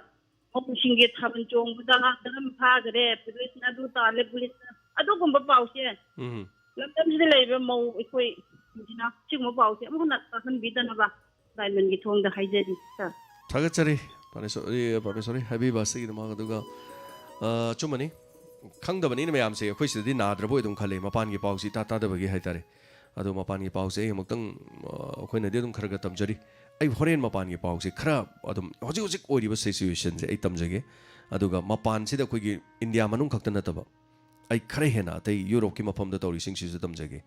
ꯃꯧꯁꯤꯡꯒꯤ ꯊꯥꯕꯜ ꯆꯣꯡꯕꯗ ꯙꯔꯝ ꯐꯥꯈꯔꯦ, ꯄꯨꯂꯤꯁꯅ ꯑꯗꯨ ꯇꯥꯜꯂꯦ, ꯄꯨꯂꯤꯁꯅ, ꯑꯗꯨꯒꯨꯝꯕ ꯄꯥꯎꯁꯦ ꯎꯝ꯫ ꯂꯝꯗꯝꯁꯤꯗ ꯂꯩꯔꯤꯕ ꯃꯧ ꯑꯩꯈꯣꯏꯁꯤꯡꯁꯤꯅ ꯁꯤꯒꯨꯝꯕ ꯄꯥꯎꯁꯦ ꯑꯃꯨꯛ ꯍꯟꯅ ꯇꯥꯍꯟꯕꯤꯗꯅꯕ ꯗꯥꯏꯃꯟꯒꯤ ꯊꯣꯡꯗ ꯍꯥꯏꯖꯔꯤ, sir꯫ ꯊꯥꯒꯠꯆꯔꯤ, ꯄꯔꯃꯦꯁꯣꯔꯤ, ꯄꯔꯃꯦꯁꯣꯔꯤ ꯍꯥꯏꯕꯤꯕ ꯑꯁꯤꯒꯤꯗꯃꯛ꯫ ꯑꯗꯨꯒ, ꯑ, ꯑꯆꯨꯝꯕꯅꯤ, ꯈꯪꯗꯕꯅꯤꯅ ꯃꯌꯥꯝꯁꯦ ꯑꯩꯈꯣꯏ ꯁꯤꯗꯗꯤ ꯅꯥꯗ꯭ꯔꯕꯣꯏ ꯑꯗꯨꯝ ꯈꯜꯂꯤ, ꯃꯄꯥꯟꯒꯤ ꯄꯥꯎꯁꯤ ꯏꯇꯥ ꯇꯥꯗꯕꯒꯤ ꯍꯥꯏꯇꯥꯔꯦ꯫ ꯑꯗꯣ ꯃꯄꯥꯟꯒꯤ ꯄꯥꯎꯁꯦ ꯑꯩ ꯑꯃꯨꯛꯇꯪ, ꯑ, ꯑꯩꯈꯣꯏꯅꯗꯤ ꯑꯗꯨꯝ ꯈꯔ ꯈꯔ ꯇꯝꯖꯔꯤ꯫ ꯑꯩ ꯍꯣꯔꯦꯟ ꯃꯄꯥꯟꯒꯤ ꯄꯥꯎꯁꯦ ꯈꯔ ꯑꯗꯨꯝ ꯍꯧꯖꯤꯛ ꯍꯧꯖꯤꯛ ꯑꯣꯏꯔꯤꯕ ꯁꯤꯆꯨꯋꯦꯁꯟꯁꯦ ꯑꯩ ꯇꯝꯖꯒꯦ꯫ ꯑꯗꯨꯒ ꯃꯄꯥꯟꯁꯤꯗ ꯑꯩꯈꯣꯏꯒꯤ ꯏꯟꯗꯤꯌꯥ ꯃꯅꯨꯡ ꯈꯛꯇ ꯅꯠꯇꯕ ꯑꯩ ꯈꯔ ꯍꯦꯟꯅ ꯑꯇꯩ ꯌꯨꯔꯣꯞꯀꯤ ꯃꯐꯝꯗ ꯇꯧꯔꯤꯁꯤꯡꯁꯤꯁꯨ ꯇꯝꯖꯒꯦ꯫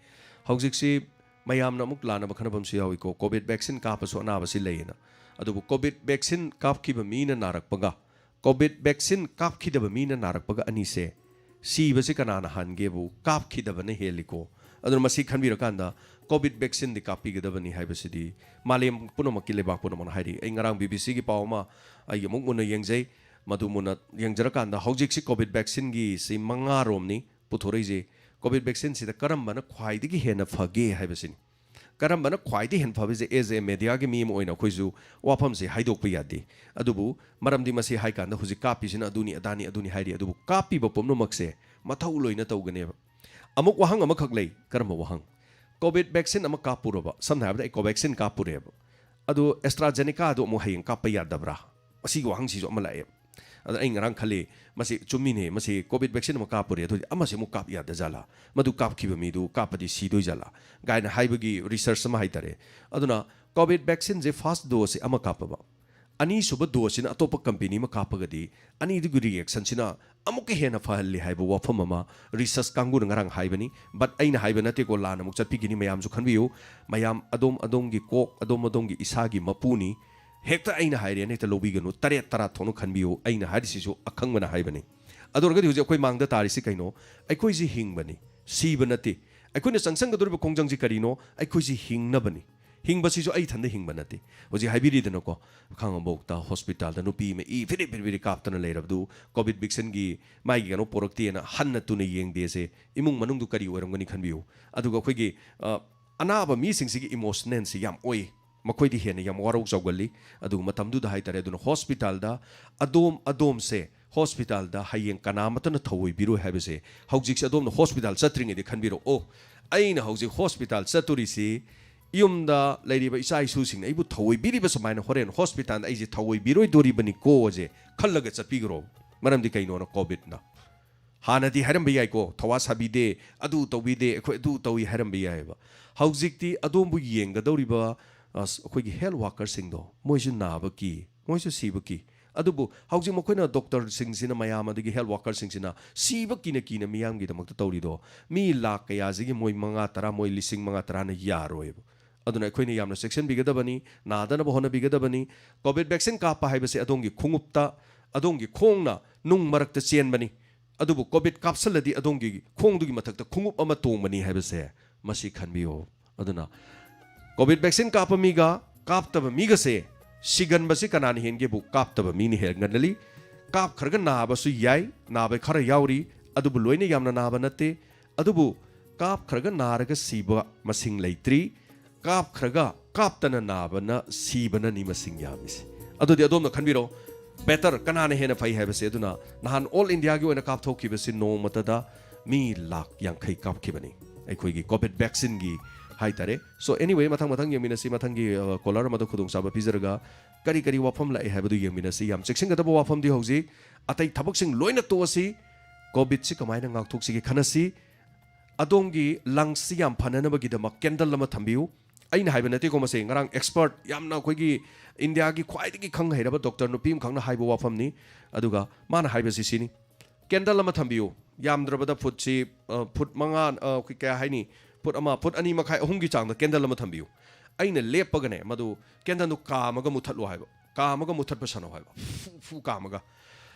ꯍꯧꯖꯤꯛꯁꯤ ꯃꯌꯥꯝꯅ ꯑꯃꯨꯛ ꯂꯥꯟꯅꯕ ꯈꯟꯅꯕ ꯑꯃꯁꯨ ꯌꯥꯎꯏꯀꯣ, ꯀꯣꯚꯤꯗ ꯚꯦꯛꯁꯤꯟ ꯀꯥꯞꯄꯁꯨ ꯑꯅꯥꯕꯁꯤ ꯂꯩꯌꯦꯅ꯫ ꯑꯗꯨꯕꯨ ꯀꯣꯚꯤꯗ ꯚꯦꯛꯁꯤꯟ ꯀꯥꯞꯈꯤꯕ ꯃꯤꯅ ꯅꯥꯔꯛꯄꯒ ꯀꯣꯚꯤꯗ ꯚꯦꯛꯁꯤꯟ ꯀꯥꯞꯈꯤꯗꯕ ꯃꯤꯅ ꯅꯥꯔꯛꯄꯒ ꯑꯅꯤꯁꯦ ꯁꯤꯕꯁꯤ ꯀꯅꯥꯅ ꯍꯥꯟꯒꯦꯕꯨ ꯀꯥꯞꯈꯤꯗꯕꯅ ꯍꯦꯜꯂꯤꯀꯣ꯫ ꯑꯗꯨꯅ ꯃꯁꯤ ꯈꯟꯕꯤꯔꯀꯥꯟꯗ ꯀꯣꯚꯤꯗ ꯚꯦꯛꯁꯤꯟꯗꯤ ꯀꯥꯞꯄꯤꯒꯗꯕꯅꯤ ꯍꯥꯏꯕꯁꯤꯗꯤ ꯃꯥꯂꯦꯝ ꯄꯨꯝꯅꯃꯛꯀꯤ ꯂꯩꯕꯥꯛ ꯄꯨꯝꯅꯃꯛꯅ ꯍꯥꯏꯔꯤ꯫ ꯑꯩ ꯉꯔꯥꯡ ꯕꯤ ꯕꯤ ꯁꯤꯒꯤ ꯄꯥꯎ ꯑꯃ ꯑꯩ ꯑꯃꯨꯛ ꯃꯨꯟꯅ ꯌꯦꯡꯖꯩ꯫ ꯃꯗꯨ ꯃꯨꯟꯅ ꯌꯦꯡꯖꯔꯀꯥꯟꯗ ꯍꯧꯖꯤꯛꯁꯤ ꯀꯣꯚꯤꯗ ꯚꯦꯛꯁꯤꯟꯒꯤ ꯁꯤ ꯃꯉꯥꯔꯣꯝꯅꯤ ꯄꯨꯊꯣꯔꯛꯏꯁꯦ꯫ ꯀꯣꯚꯤꯗ ꯚꯦꯛꯁꯤꯟꯁꯤꯗ ꯀꯔꯝꯕꯅ ꯈ꯭ꯋꯥꯏꯗꯒꯤ ꯍꯦꯟꯅ ꯐꯒꯦ ꯍꯥꯏꯕꯁꯤꯅꯤ꯫ ꯀꯔꯝꯕꯅ ꯈ꯭ꯋꯥꯏꯗꯒꯤ ꯍꯦꯟꯅ ꯐꯕꯁꯦ, ꯑꯦꯖ ꯑꯦ ꯃꯦꯗꯤꯌꯥꯒꯤ ꯃꯤ ꯑꯃ ꯑꯣꯏꯅ ꯑꯩꯈꯣꯏꯁꯨ ꯋꯥꯐꯝꯁꯦ ꯍꯥꯏꯗꯣꯛꯄ ꯌꯥꯗꯦ꯫ ꯑꯗꯨꯕꯨ ꯃꯔꯝꯗꯤ ꯃꯁꯤ ꯍꯥꯏ ꯀꯥꯟꯗ ꯍꯧꯖꯤꯛ ꯀꯥꯞꯄꯤꯁꯤꯅ ꯑꯗꯨꯅꯤ ꯑꯗꯥꯅꯤ ꯑꯗꯨꯅꯤ ꯍꯥꯏꯔꯤ, ꯑꯗꯨꯕꯨ ꯀꯥꯞꯄꯤꯕ ꯄꯨꯝꯅꯃꯛꯁꯦ ꯃꯊꯧ ꯂꯣꯏꯅ ꯇꯧꯒꯅꯦꯕ꯫ ꯑꯃꯨꯛ ꯋꯥꯍꯪ ꯑꯃꯈꯛ ꯂꯩ꯫ ꯀꯔꯝꯕ ꯋꯥꯍꯪ? ꯀꯣꯚꯤꯗ ꯚꯦꯛꯁꯤꯟ ꯑꯃ ꯀꯥꯞꯄꯨꯔꯕ, ꯁꯝꯅ ꯍꯥꯏꯔꯕꯗ ꯑꯩ ꯀꯣꯚꯦꯛꯁꯤꯟ ꯀꯥꯞꯄꯨꯔꯦꯕ, ꯑꯗꯣ ꯑꯦꯁꯇ꯭ꯔꯥꯖꯦꯅꯤꯀꯥꯗꯣ ꯑꯃꯨꯛ ꯍꯌꯦꯡ ꯀꯥꯞꯄ ꯌꯥꯗꯕ꯭ꯔꯥ? ꯑꯁꯤꯒꯤ ꯋꯥꯍꯪꯁꯤꯁꯨ ꯑꯃ ꯂꯥꯛꯑꯦ꯫ ꯑꯗ ꯑꯩ ꯉꯔꯥꯡ ꯈꯜꯂꯤ, ꯃꯁꯤ ꯆꯨꯝꯃꯤꯅꯦ, ꯃꯁꯤ ꯀꯣꯚꯤꯗ ꯚꯦꯛꯁꯤꯟ ꯑꯃ ꯀꯥꯞꯄꯨꯔꯦ, ꯑꯗꯨꯗꯤ ꯑꯃꯁꯤ ꯑꯃꯨꯛ ꯀꯥꯞ ꯌꯥꯗ ꯖꯥꯠꯂꯥ? ꯃꯗꯨ ꯀꯥꯞꯈꯤꯕ ꯃꯤꯗꯨ ꯀꯥꯞꯄꯗꯤ ꯁꯤꯗꯣꯏ ꯖꯥꯠꯂꯥ? ꯀꯥꯏꯅ ꯍꯥꯏꯕꯒꯤ ꯔꯤꯁꯔꯁ ꯑꯃ ꯍꯥꯏꯇꯥꯔꯦ꯫ ꯑꯗꯨꯅ ꯀꯣꯚꯤꯗ ꯚꯦꯛꯁꯤꯟꯁꯦ ꯐꯥꯔꯁ ꯗꯣꯁꯁꯦ ꯑꯃ ꯀꯥꯞꯄꯕ, ꯑꯅꯤꯁꯨꯕ ꯗꯣꯁꯁꯤꯅ ꯑꯇꯣꯞꯄ ꯀꯝꯄꯦꯅꯤ ꯑꯃ ꯀꯥꯞꯄꯒꯗꯤ ꯑꯅꯤꯗꯨꯒꯤ ꯔꯤꯌꯦꯛꯁꯟꯁꯤꯅ ꯑꯃꯨꯛꯀ ꯍꯦꯟꯅ ꯐꯍꯜꯂꯤ ꯍꯥꯏꯕ ꯋꯥꯐꯝ ꯑꯃ ꯔꯤꯁꯔꯁ ꯀꯥꯡꯕꯨꯅ ꯉꯔꯥꯡ ꯍꯥꯏꯕꯅꯤ꯫ ꯕꯠ ꯑꯩꯅ ꯍꯥꯏꯕ ꯅꯠꯇꯦꯀꯣ, ꯂꯥꯟꯅ ꯑꯃꯨꯛ ꯆꯠꯄꯤꯈꯤꯅꯤ, ꯃꯌꯥꯝꯁꯨ ꯈꯟꯕꯤꯌꯨ꯫ ꯃꯌꯥꯝ ꯑꯗꯣꯝ ꯑꯗꯣꯝꯒꯤ ꯀꯣꯛ, ꯑꯗꯣꯝ ꯑꯗꯣꯝꯒꯤ ꯏꯁꯥꯒꯤ ꯃꯄꯨꯅꯤ꯫ ꯍꯦꯛꯇ ꯑꯩꯅ ꯍꯥꯏꯔꯦꯅ ꯍꯦꯛꯇ ꯂꯧꯕꯤꯒꯅꯨ, ꯇꯔꯦꯠ ꯇꯔꯥ ꯊꯣꯛꯅ ꯈꯟꯕꯤꯌꯨ꯫ ꯑꯩꯅ ꯍꯥꯏꯔꯤꯁꯤꯁꯨ ꯑꯈꯪꯕꯅ ꯍꯥꯏꯕꯅꯤ꯫ ꯑꯗꯨ ꯑꯣꯏꯔꯒꯗꯤ ꯍꯧꯖꯤꯛ ꯑꯩꯈꯣꯏ ꯃꯥꯡꯗ ꯇꯥꯔꯤꯁꯤ ꯀꯩꯅꯣ? ꯑꯩꯈꯣꯏꯁꯤ ꯍꯤꯡꯕꯅꯤ, ꯁꯤꯕ ꯅꯠꯇꯦ꯫ ꯑꯩꯈꯣꯏꯅ ꯆꯪꯁꯟꯒꯗꯧꯔꯤꯕ ꯈꯣꯡꯖꯪꯁꯤ ꯀꯔꯤꯅꯣ? ꯑꯩꯈꯣꯏꯁꯤ ꯍꯤꯡꯅꯕꯅꯤ꯫ ꯍꯤꯡꯕꯁꯤꯁꯨ ꯑꯩ ꯏꯊꯟꯗ ꯍꯤꯡꯕ ꯅꯠꯇꯦ꯫ ꯍꯧꯖꯤꯛ ꯍꯥꯏꯕꯤꯔꯤꯗꯅꯀꯣ, ꯈꯥꯉꯕꯣꯛꯇ ꯍꯣꯁꯄꯤꯇꯥꯜꯗ ꯅꯨꯄꯤ ꯑꯃ ꯏ ꯐꯤꯔꯤ ꯐꯤꯔꯤ ꯐꯤꯔꯤ ꯀꯥꯞꯇꯅ ꯂꯩꯔꯕꯗꯨ ꯀꯣꯚꯤꯗ ꯚꯦꯛꯁꯤꯟꯒꯤ ꯃꯥꯒꯤ ꯀꯩꯅꯣ ꯄꯣꯔꯛꯇꯦꯅ ꯍꯟꯅ ꯇꯨꯅ ꯌꯦꯡꯗꯦꯁꯦ ꯏꯃꯨꯡ ꯃꯅꯨꯡꯗꯨ ꯀꯔꯤ ꯑꯣꯏꯔꯝꯒꯅꯤ ꯈꯟꯕꯤꯌꯨ꯫ ꯑꯗꯨꯒ ꯑꯩꯈꯣꯏꯒꯤ, ꯑ, ꯑꯅꯥꯕ ꯃꯤꯁꯤꯡꯁꯤꯒꯤ ꯏꯃꯣꯁꯅꯦꯜꯁꯤ ꯌꯥꯝ ꯑꯣꯏ꯫ ꯃꯈꯣꯏꯗꯤ ꯍꯦꯟꯅ ꯌꯥꯝ ꯋꯥꯔꯧ ꯆꯥꯎꯒꯜꯂꯤ꯫ ꯑꯗꯨꯒ ꯃꯇꯝꯗꯨꯗ ꯍꯥꯏꯇꯥꯔꯦ, ꯑꯗꯨꯅ ꯍꯣꯁꯄꯤꯇꯥꯜꯗ ꯑꯗꯣꯝ ꯑꯗꯣꯝꯁꯦ ꯍꯣꯁꯄꯤꯇꯥꯜꯗ ꯍꯌꯦꯡ ꯀꯅꯥꯃꯠꯇꯅ ꯊꯧꯑꯣꯏꯕꯤꯔꯣꯏ ꯍꯥꯏꯕꯁꯦ ꯍꯧꯖꯤꯛꯁꯦ ꯑꯗꯣꯝꯅ ꯍꯣꯁꯄꯤꯇꯥꯜ ꯆꯠꯇ꯭ꯔꯤꯉꯩꯗ ꯈꯟꯕꯤꯔꯣ꯫ "ꯑꯣ, ꯑꯩꯅ ꯍꯧꯖꯤꯛ ꯍꯣꯁꯄꯤꯇꯥꯜ ꯆꯠꯇꯣꯔꯤꯁꯤ ꯌꯨꯝꯗ ꯂꯩꯔꯤꯕ ꯏꯆꯥ ꯏꯁꯨꯁꯤꯡꯅ ꯑꯩꯕꯨ ꯊꯧꯑꯣꯏꯕꯤꯔꯤꯕ ꯁꯨꯃꯥꯏꯅ ꯍꯣꯔꯦꯟ ꯍꯣꯁꯄꯤꯇꯥꯜꯗ ꯑꯩꯁꯦ ꯊꯧꯑꯣꯏꯕꯤꯔꯣꯏꯗꯣꯔꯤꯕꯅꯤꯀꯣ" ꯑꯁꯦ ꯈꯜꯂꯒ ꯆꯠꯄꯤꯈ꯭ꯔꯣ꯫ ꯃꯔꯝꯗꯤ ꯀꯩꯅꯣꯅ ꯀꯣꯚꯤꯗꯅ ꯍꯥꯟꯅꯗꯤ ꯍꯥꯏꯔꯝꯕ ꯌꯥꯏꯀꯣ, "ꯊꯋꯥ ꯁꯥꯕꯤꯗꯦ, ꯑꯗꯨ ꯇꯧꯕꯤꯗꯦ, ꯑꯩꯈꯣꯏ ꯑꯗꯨ ꯇꯧꯏ" ꯍꯥꯏꯔꯝꯕ ꯌꯥꯏꯑꯕ꯫ ꯍꯧꯖꯤꯛꯇꯤ ꯑꯗꯣꯝꯕꯨ ꯌꯦꯡꯒꯗꯧꯔꯤꯕ, ꯑ, ꯑꯩꯈꯣꯏꯒꯤ health workerꯁꯤꯡꯗꯣ, ꯃꯣꯏꯁꯨ ꯅꯥꯕ ꯀꯤ, ꯃꯣꯏꯁꯨ ꯁꯤꯕ ꯀꯤ꯫ ꯑꯗꯨꯕꯨ ꯍꯧꯖꯤꯛ ꯃꯈꯣꯏꯅ, doctorꯁꯤꯡꯁꯤꯅ ꯃꯌꯥꯝ, ꯑꯗꯒꯤ health workerꯁꯤꯡꯁꯤꯅ ꯁꯤꯕ ꯀꯤꯅ ꯀꯤꯅ ꯃꯤꯌꯥꯝꯒꯤꯗꯃꯛꯇ ꯇꯧꯔꯤꯗꯣ, ꯃꯤ ꯂꯥꯛ ꯀꯌꯥꯁꯤꯒꯤ ꯃꯣꯏ ꯃꯉꯥ, ꯇꯔꯥ, ꯃꯣꯏ ꯂꯤꯁꯤꯡ ꯃꯉꯥ, ꯇꯔꯥꯅ ꯌꯥꯔꯣꯏꯕ꯫ ꯑꯗꯨꯅ ꯑꯩꯈꯣꯏꯅ ꯌꯥꯝꯅ ꯆꯦꯛꯁꯤꯟꯕꯤꯒꯗꯕꯅꯤ, ꯅꯥꯗꯅꯕ ꯍꯣꯠꯅꯕꯤꯒꯗꯕꯅꯤ꯫ COVID vaccine ꯀꯥꯞꯄ ꯍꯥꯏꯕꯁꯦ ꯑꯗꯣꯝꯒꯤ ꯈꯣꯡꯎꯞꯇ, ꯑꯗꯣꯝꯒꯤ ꯈꯣꯡꯅ ꯅꯨꯡ ꯃꯔꯛꯇ ꯆꯦꯟꯕꯅꯤ꯫ ꯑꯗꯨꯕꯨ COVID ꯀꯥꯞꯁꯜꯂꯗꯤ ꯑꯗꯣꯝꯒꯤ ꯈꯣꯡꯗꯨꯒꯤ ꯃꯊꯛꯇ ꯈꯣꯡꯎꯞ ꯑꯃ ꯇꯣꯡꯕꯅꯤ ꯍꯥꯏꯕꯁꯦ ꯃꯁꯤ ꯈꯟꯕꯤꯌꯨ꯫ ꯑꯗꯨꯅ COVID vaccine ꯀꯥꯞꯄ ꯃꯤꯒ ꯀꯥꯞꯇꯕ ꯃꯤꯒꯁꯦ ꯁꯤꯒꯟꯕꯁꯤ ꯀꯅꯥꯅ ꯍꯦꯟꯒꯦꯕꯨ? ꯀꯥꯞꯇꯕ ꯃꯤꯅ ꯍꯦꯟꯒꯜꯂꯤ꯫ ꯀꯥꯞꯈ꯭ꯔꯒ ꯅꯥꯕꯁꯨ ꯌꯥꯏ, ꯅꯥꯕ ꯈꯔ ꯌꯥꯎꯔꯤ, ꯑꯗꯨꯕꯨ ꯂꯣꯏꯅ ꯌꯥꯝꯅ ꯅꯥꯕ ꯅꯠꯇꯦ꯫ ꯑꯗꯨꯕꯨ ꯀꯥꯞꯈ꯭ꯔꯒ ꯅꯥꯔꯒ ꯁꯤꯕ ꯃꯁꯤꯡ ꯂꯩꯇ꯭ꯔꯤ꯫ ꯀꯥꯞꯈ꯭ꯔꯒ ꯀꯥꯞꯇꯅ ꯅꯥꯕꯅ ꯁꯤꯕꯅꯅꯤ ꯃꯁꯤꯡ ꯌꯥꯝꯃꯤꯁꯦ꯫ ꯑꯗꯨꯗꯤ ꯑꯗꯣꯝꯅ ꯈꯟꯕꯤꯔꯣ, better ꯀꯅꯥꯅ ꯍꯦꯟꯅ ꯐꯩ ꯍꯥꯏꯕꯁꯦ꯫ ꯑꯗꯨꯅ ꯅꯍꯥꯟ all Indiaꯒꯤ ꯑꯣꯏꯅ ꯀꯥꯞꯊꯣꯛꯈꯤꯕꯁꯤ ꯅꯣꯡꯃꯇꯗ ꯃꯤ ꯂꯥꯈ ꯌꯥꯡꯈꯩ ꯀꯥꯞꯈꯤꯕꯅꯤ ꯑꯩꯈꯣꯏꯒꯤ COVID vaccineꯒꯤ ꯍꯥꯏꯇꯥꯔꯦ꯫ So anyway, ꯃꯊꯪ ꯃꯊꯪ ꯌꯦꯡꯃꯤꯟꯅꯁꯤ꯫ ꯃꯊꯪꯒꯤ, ꯑ, caller ꯑꯃꯗ ꯈꯨꯗꯣꯡꯆꯥꯕ ꯄꯤꯖꯔꯒ ꯀꯔꯤ ꯀꯔꯤ ꯋꯥꯐꯝ ꯂꯥꯛꯑꯦ ꯍꯥꯏꯕꯗꯨ ꯌꯦꯡꯃꯤꯟꯅꯁꯤ꯫ ꯌꯥꯝ ꯆꯦꯛꯁꯤꯟꯒꯗꯕ ꯋꯥꯐꯝꯗꯤ ꯍꯧꯖꯤꯛ ꯑꯇꯩ ꯊꯕꯛꯁꯤꯡ ꯂꯣꯏꯅ ꯇꯣꯛꯑꯁꯤ, COVIDꯁꯤ ꯀꯃꯥꯏꯅ ꯉꯥꯛꯊꯣꯛꯁꯤꯒꯦ ꯈꯟꯅꯁꯤ꯫ ꯑꯗꯣꯝꯒꯤ lungsꯁꯤ ꯌꯥꯝ ꯐꯅꯅꯕꯒꯤꯗꯃꯛ candle ꯑꯃ ꯊꯝꯕꯤꯌꯨ꯫ ꯑꯩꯅ ꯍꯥꯏꯕ ꯅꯠꯇꯦꯀꯣ, ꯃꯁꯤ ꯉꯔꯥꯡ expert, ꯌꯥꯝꯅ ꯑꯩꯈꯣꯏꯒꯤ Indiaꯒꯤ ꯈ꯭ꯋꯥꯏꯗꯒꯤ ꯈꯪ ꯍꯩꯔꯕ doctor ꯅꯨꯄꯤ ꯑꯃꯈꯛꯅ ꯍꯥꯏꯕ ꯋꯥꯐꯝꯅꯤ꯫ ꯑꯗꯨꯒ ꯃꯥꯅ ꯍꯥꯏꯕꯁꯤ ꯁꯤꯅꯤ, candle ꯑꯃ ꯊꯝꯕꯤꯌꯨ, ꯌꯥꯝꯗ꯭ꯔꯕꯗ ꯐꯨꯠꯁꯤ, ꯑ, ꯐꯨꯠ ꯃꯉꯥ, ꯑ, ꯑꯩꯈꯣꯏ ꯀꯌꯥ ꯍꯥꯏꯅꯤ, ꯐꯨꯠ ꯑꯃ, ꯐꯨꯠ ꯑꯅꯤ ꯃꯈꯥꯏ, ꯑꯍꯨꯝꯒꯤ ꯆꯥꯡꯗ candle ꯑꯃ ꯊꯝꯕꯤꯌꯨ꯫ ꯑꯩꯅ ꯂꯦꯞꯄꯒꯅꯦ, ꯃꯗꯨ candleꯗꯨ ꯀꯥꯝꯃꯒ ꯃꯨꯊꯠꯂꯣ ꯍꯥꯏꯕ, ꯀꯥꯝꯃꯒ ꯃꯨꯊꯠꯄ ꯁꯥꯟꯅꯧ ꯍꯥꯏꯕ, ꯐꯨ ꯐꯨ ꯀꯥꯝꯃꯒ꯫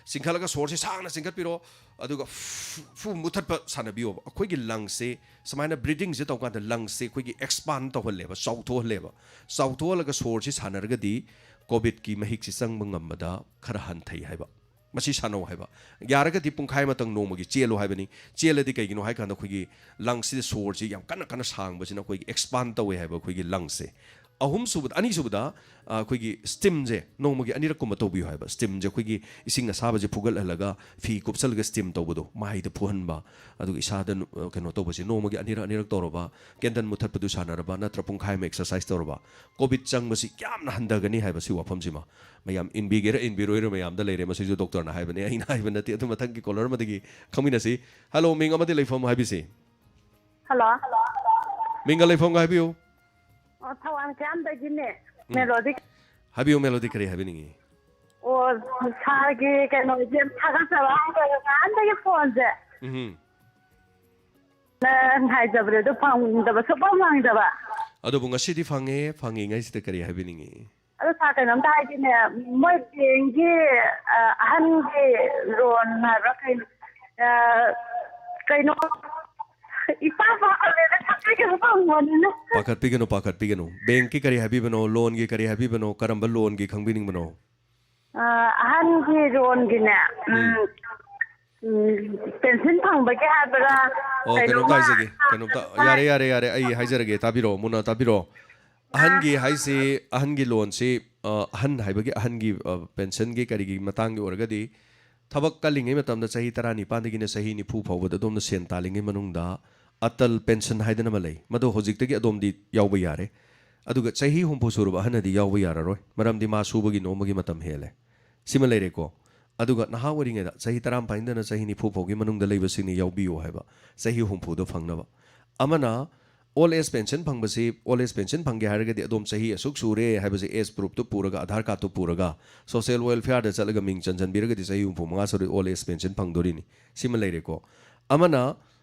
ꯆꯤꯡꯈꯠꯂꯒ ꯁꯣꯔꯁꯤ ꯁꯥꯡꯅ ꯆꯤꯡꯈꯠꯄꯤꯔꯣ, ꯑꯗꯨꯒ ꯐꯨ ꯐꯨ ꯃꯨꯊꯠꯄ ꯁꯥꯟꯅꯕꯤꯌꯣꯕ꯫ ꯑꯩꯈꯣꯏꯒꯤ lungsꯁꯦ ꯁꯨꯃꯥꯏꯅ breathingꯁꯦ ꯇꯧꯀꯥꯟꯗ lungsꯁꯦ ꯑꯩꯈꯣꯏꯒꯤ expand ꯇꯧꯍꯜꯂꯦꯕ, ꯆꯥꯎꯊꯣꯛꯍꯜꯂꯦꯕ꯫ ꯆꯥꯎꯊꯣꯛꯍꯜꯂꯒ ꯁꯣꯔꯁꯤ ꯁꯥꯟꯅꯔꯒꯗꯤ COVIDꯀꯤ ꯃꯍꯤꯛꯁꯤ ꯆꯪꯕ ꯉꯝꯕꯗ ꯈꯔ ꯍꯟꯊꯩ ꯍꯥꯏꯕ꯫ ꯃꯁꯤ ꯁꯥꯟꯅꯧ ꯍꯥꯏꯕ꯫ ꯌꯥꯔꯒꯗꯤ ꯄꯨꯡꯈꯥꯏ ꯑꯃꯇꯪ ꯅꯣꯡꯃꯒꯤ ꯆꯦꯜꯂꯨ ꯍꯥꯏꯕꯅꯤ꯫ ꯆꯦꯜꯂꯗꯤ ꯀꯩꯒꯤꯅꯣ ꯍꯥꯏ ꯀꯥꯟꯗ ꯑꯩꯈꯣꯏꯒꯤ lungsꯁꯤꯗ ꯁꯣꯔꯁꯤ ꯌꯥꯝ ꯀꯟꯅ ꯀꯟꯅ ꯁꯥꯡꯕꯁꯤꯅ ꯑꯩꯈꯣꯏꯒꯤ expand ꯇꯧꯋꯦ ꯍꯥꯏꯕ ꯑꯩꯈꯣꯏꯒꯤ lungsꯁꯦ꯫ ꯑꯍꯨꯝꯁꯨꯕꯗ, ꯑꯅꯤꯁꯨꯕꯗ, ꯑ, ꯑꯩꯈꯣꯏꯒꯤ ꯁ꯭ꯇꯤꯝꯁꯦ ꯅꯣꯡꯃꯒꯤ ꯑꯅꯤꯔꯛꯀꯨꯝꯕ ꯇꯧꯕꯤꯌꯨ ꯍꯥꯏꯕ꯫ ꯁ꯭ꯇꯤꯝꯁꯦ ꯑꯩꯈꯣꯏꯒꯤ ꯏꯁꯤꯡ ꯑꯁꯥꯕꯁꯦ ꯐꯨꯒꯠꯍꯜꯂꯒ ꯐꯤ ꯀꯨꯞꯁꯜꯂꯒ ꯁ꯭ꯇꯤꯝ ꯇꯧꯕꯗꯣ, ꯃꯥꯏꯗ ꯐꯨꯍꯟꯕ, ꯑꯗꯨꯒ ꯏꯁꯥꯗ ꯅꯨ-, ꯑ, ꯀꯩꯅꯣ ꯇꯧꯕꯁꯦ ꯅꯣꯡꯃꯒꯤ ꯑꯅꯤꯔꯛ ꯑꯅꯤꯔꯛ ꯇꯧꯔꯕ, ꯀꯦꯟꯗꯜ ꯃꯨꯊꯠꯄꯗꯨ ꯁꯥꯟꯅꯔꯕ, ꯅꯠꯇ꯭ꯔ ꯄꯨꯡꯈꯥꯏ ꯑꯃ ꯑꯦꯛꯁꯔꯁꯥꯏꯁ ꯇꯧꯔꯕ, ꯀꯣꯚꯤꯗ ꯆꯪꯕꯁꯤ ꯌꯥꯝꯅ ꯍꯟꯊꯒꯅꯤ ꯍꯥꯏꯕ ꯁꯤ ꯋꯥꯐꯝꯁꯤꯃ꯫ ꯃꯌꯥꯝ ꯏꯟꯕꯤꯒꯦꯔꯥ ꯏꯟꯕꯤꯔꯣꯏꯔꯥ ꯃꯌꯥꯝꯗ ꯂꯩꯔꯦ, ꯃꯁꯤꯁꯨ ꯗꯣꯛꯇꯔꯅ ꯍꯥꯏꯕꯅꯦ, ꯑꯩꯅ ꯍꯥꯏꯕ ꯅꯠꯇꯦ꯫ ꯑꯗꯨ ꯃꯊꯪꯒꯤ ꯀꯣꯂꯔ ꯑꯃꯗꯒꯤ ꯈꯪꯃꯤꯟꯅꯁꯤ꯫ ꯍꯜꯂꯣ, ꯃꯤꯡ ꯑꯃꯗꯤ ꯂꯩꯐꯝ ꯍꯥꯏꯕꯤꯁꯤ꯫ ꯍꯜꯂꯣ꯫ ꯃꯤꯡꯒ ꯂꯩꯐꯝꯒ ꯍꯥꯏꯕꯤꯌꯨ꯫ ꯑꯣ, ꯊꯧꯕꯥꯜ ꯀꯌꯥꯝꯗꯒꯤꯅꯦ꯫ ꯎꯝ꯫ ꯃꯦꯂꯣꯗꯤ꯫ ꯍꯥꯏꯕꯤꯌꯨ, ꯃꯦꯂꯣꯗꯤ ꯀꯔꯤ ꯍꯥꯏꯕꯤꯅꯤꯡꯉꯤ? ꯑꯣ, ꯁꯥꯔꯒꯤ ꯀꯩꯅꯣꯁꯦ ꯌꯥꯝ ꯊꯥꯒꯠꯆꯕ ꯍꯥꯏꯇꯥꯔꯦ, ꯅꯍꯥꯟꯗꯒꯤ ꯐꯣꯟꯁꯦ꯫ ꯎꯝ꯫ ꯅ-, ꯉꯥꯏꯖꯕꯗꯣ ꯑꯗꯨ ꯐꯪꯗꯕ, ꯁꯨꯡꯐꯪ ꯐꯪꯗꯕ꯫ ꯑꯗꯨꯕꯨ ꯉꯁꯤꯗꯤ ꯐꯪꯉꯦ, ꯐꯪꯉꯤꯉꯩꯁꯤꯗ ꯀꯔꯤ ꯍꯥꯏꯕꯤꯅꯤꯡꯉꯤ? ꯑꯗꯨ ꯁꯥꯔ, ꯀꯩꯅꯣꯝꯇ ꯍꯥꯏꯒꯦꯅꯦ, ꯃꯣꯏ ꯕꯦꯡꯒꯤ, ꯑ, ꯑꯍꯟꯒꯤ ꯂꯣꯟ ꯍꯥꯏꯕ꯭ꯔꯥ ꯀꯩꯅꯣ, ꯑ, ꯀꯩꯅꯣ, ꯏꯄꯥ ꯄꯥꯈꯠꯂꯦꯗ, ꯁꯛꯇꯤ ꯀꯩꯅꯣ ꯐꯪꯕꯅꯤꯅ꯫ ꯄꯥꯈꯠꯄꯤꯒꯅꯨ, ꯄꯥꯈꯠꯄꯤꯒꯅꯨ꯫ ꯕꯦꯡꯀꯤ ꯀꯔꯤ ꯍꯥꯏꯕꯤꯕꯅꯣ? ꯂꯣꯟꯒꯤ ꯀꯔꯤ ꯍꯥꯏꯕꯤꯕꯅꯣ? ꯀꯔꯝꯕ ꯂꯣꯟꯒꯤ ꯈꯪꯕꯤꯅꯤꯡꯕꯅꯣ? ꯑ, ꯑꯍꯟꯒꯤ ꯂꯣꯟꯒꯤꯅꯦ, ꯎꯝ, ꯎꯝ꯫ ꯎꯝ, ꯄꯦꯟꯁꯤꯟ ꯐꯪꯕꯒꯤ ꯍꯥꯏꯕ꯭ꯔꯥ? ꯑꯣ, ꯀꯩꯅꯣꯝꯇ ꯀꯩꯅꯣꯝꯃ ꯍꯥꯏꯖꯒꯦ, ꯀꯩꯅꯣꯝꯇ꯫ ꯍꯣꯏ꯫ ꯌꯥꯔꯦ, ꯌꯥꯔꯦ, ꯌꯥꯔꯦ, ꯑꯩ ꯍꯥꯏꯖꯔꯒꯦ, ꯇꯥꯕꯤꯔꯣ, ꯃꯨꯟꯅ ꯇꯥꯕꯤꯔꯣ꯫ ꯑꯍꯟꯒꯤ ꯍꯥꯏꯁꯤ, ꯑꯍꯟꯒꯤ ꯂꯣꯟꯁꯤ, ꯑ, ꯑꯍꯟ ꯍꯥꯏꯕꯒꯤ, ꯑꯍꯟꯒꯤ, ꯑ, ꯄꯦꯟꯁꯟꯒꯤ ꯀꯔꯤꯒꯤ ꯃꯇꯥꯡꯒꯤ ꯑꯣꯏꯔꯒꯗꯤ, ꯊꯕꯛ ꯀꯜꯂꯤꯉꯩ ꯃꯇꯝꯗ ꯆꯍꯤ ꯇꯔꯥꯅꯤꯄꯥꯟꯗꯒꯤꯅ ꯆꯍꯤ ꯅꯤꯐꯨ ꯐꯥꯎꯕꯗ ꯑꯗꯣꯝꯅ ꯁꯦꯟ ꯇꯥꯜꯂꯤꯉꯩ ꯃꯅꯨꯡꯗ ꯑꯇꯜ ꯄꯦꯟꯁꯟ ꯍꯥꯏꯗꯅ ꯑꯃ ꯂꯩ, ꯃꯗꯨ ꯍꯧꯖꯤꯛꯇꯒꯤ ꯑꯗꯣꯝꯗꯤ ꯌꯥꯎꯕ ꯌꯥꯔꯦ꯫ ꯑꯗꯨꯒ ꯆꯍꯤ ꯍꯨꯝꯐꯨ ꯁꯨꯔꯕ ꯑꯍꯟꯅꯗꯤ ꯌꯥꯎꯕ ꯌꯥꯔꯔꯣꯏ, ꯃꯔꯝꯗꯤ ꯃꯥ ꯁꯨꯕꯒꯤ ꯅꯣꯝꯕꯒꯤ ꯃꯇꯝ ꯍꯦꯜꯂꯦ꯫ ꯁꯤꯃ ꯂꯩꯔꯦꯀꯣ꯫ ꯑꯗꯨꯒ ꯅꯍꯥ ꯑꯣꯏꯔꯤꯉꯩꯗ, ꯆꯍꯤ ꯇꯔꯥꯃꯥꯄꯟꯗꯅ ꯆꯍꯤ ꯅꯤꯐꯨ ꯐꯥꯎꯒꯤ ꯃꯅꯨꯡꯗ ꯂꯩꯕꯁꯤꯡꯅ ꯌꯥꯎꯕꯤꯌꯨ ꯍꯥꯏꯕ, ꯆꯍꯤ ꯍꯨꯝꯐꯨꯗꯣ ꯐꯪꯅꯕ꯫ ꯑꯃꯅ ꯑꯣꯜ ꯑꯦꯖ ꯄꯦꯟꯁꯟ ꯐꯪꯕꯁꯤ, ꯑꯣꯜ ꯑꯦꯖ ꯄꯦꯟꯁꯟ ꯐꯪꯒꯦ ꯍꯥꯏꯔꯒꯗꯤ ꯑꯗꯣꯝ ꯆꯍꯤ ꯑꯁꯨꯛ ꯁꯨꯔꯦ ꯍꯥꯏꯕꯁꯦ, ꯑꯦꯖ ꯄ꯭ꯔꯨꯐꯇꯨ ꯄꯨꯔꯒ, ꯑꯙꯥꯔ ꯀꯥꯔꯗꯇꯨ ꯄꯨꯔꯒ, ꯁꯣꯁꯤꯌꯦꯜ ꯋꯦꯜꯐꯤꯌꯥꯔꯗ ꯆꯠꯂꯒ ꯃꯤꯡ ꯆꯟꯁꯤꯟꯕꯤꯔꯒꯗꯤ ꯆꯍꯤ ꯍꯨꯝꯐꯨ ꯃꯉꯥ ꯁꯨꯔꯦ, ꯑꯣꯜ ꯑꯦꯖ ꯄꯦꯟꯁꯟ ꯐꯪꯗꯣꯔꯤꯅꯤ꯫ ꯁꯤꯃ ꯂꯩꯔꯦꯀꯣ꯫ ꯑꯃꯅ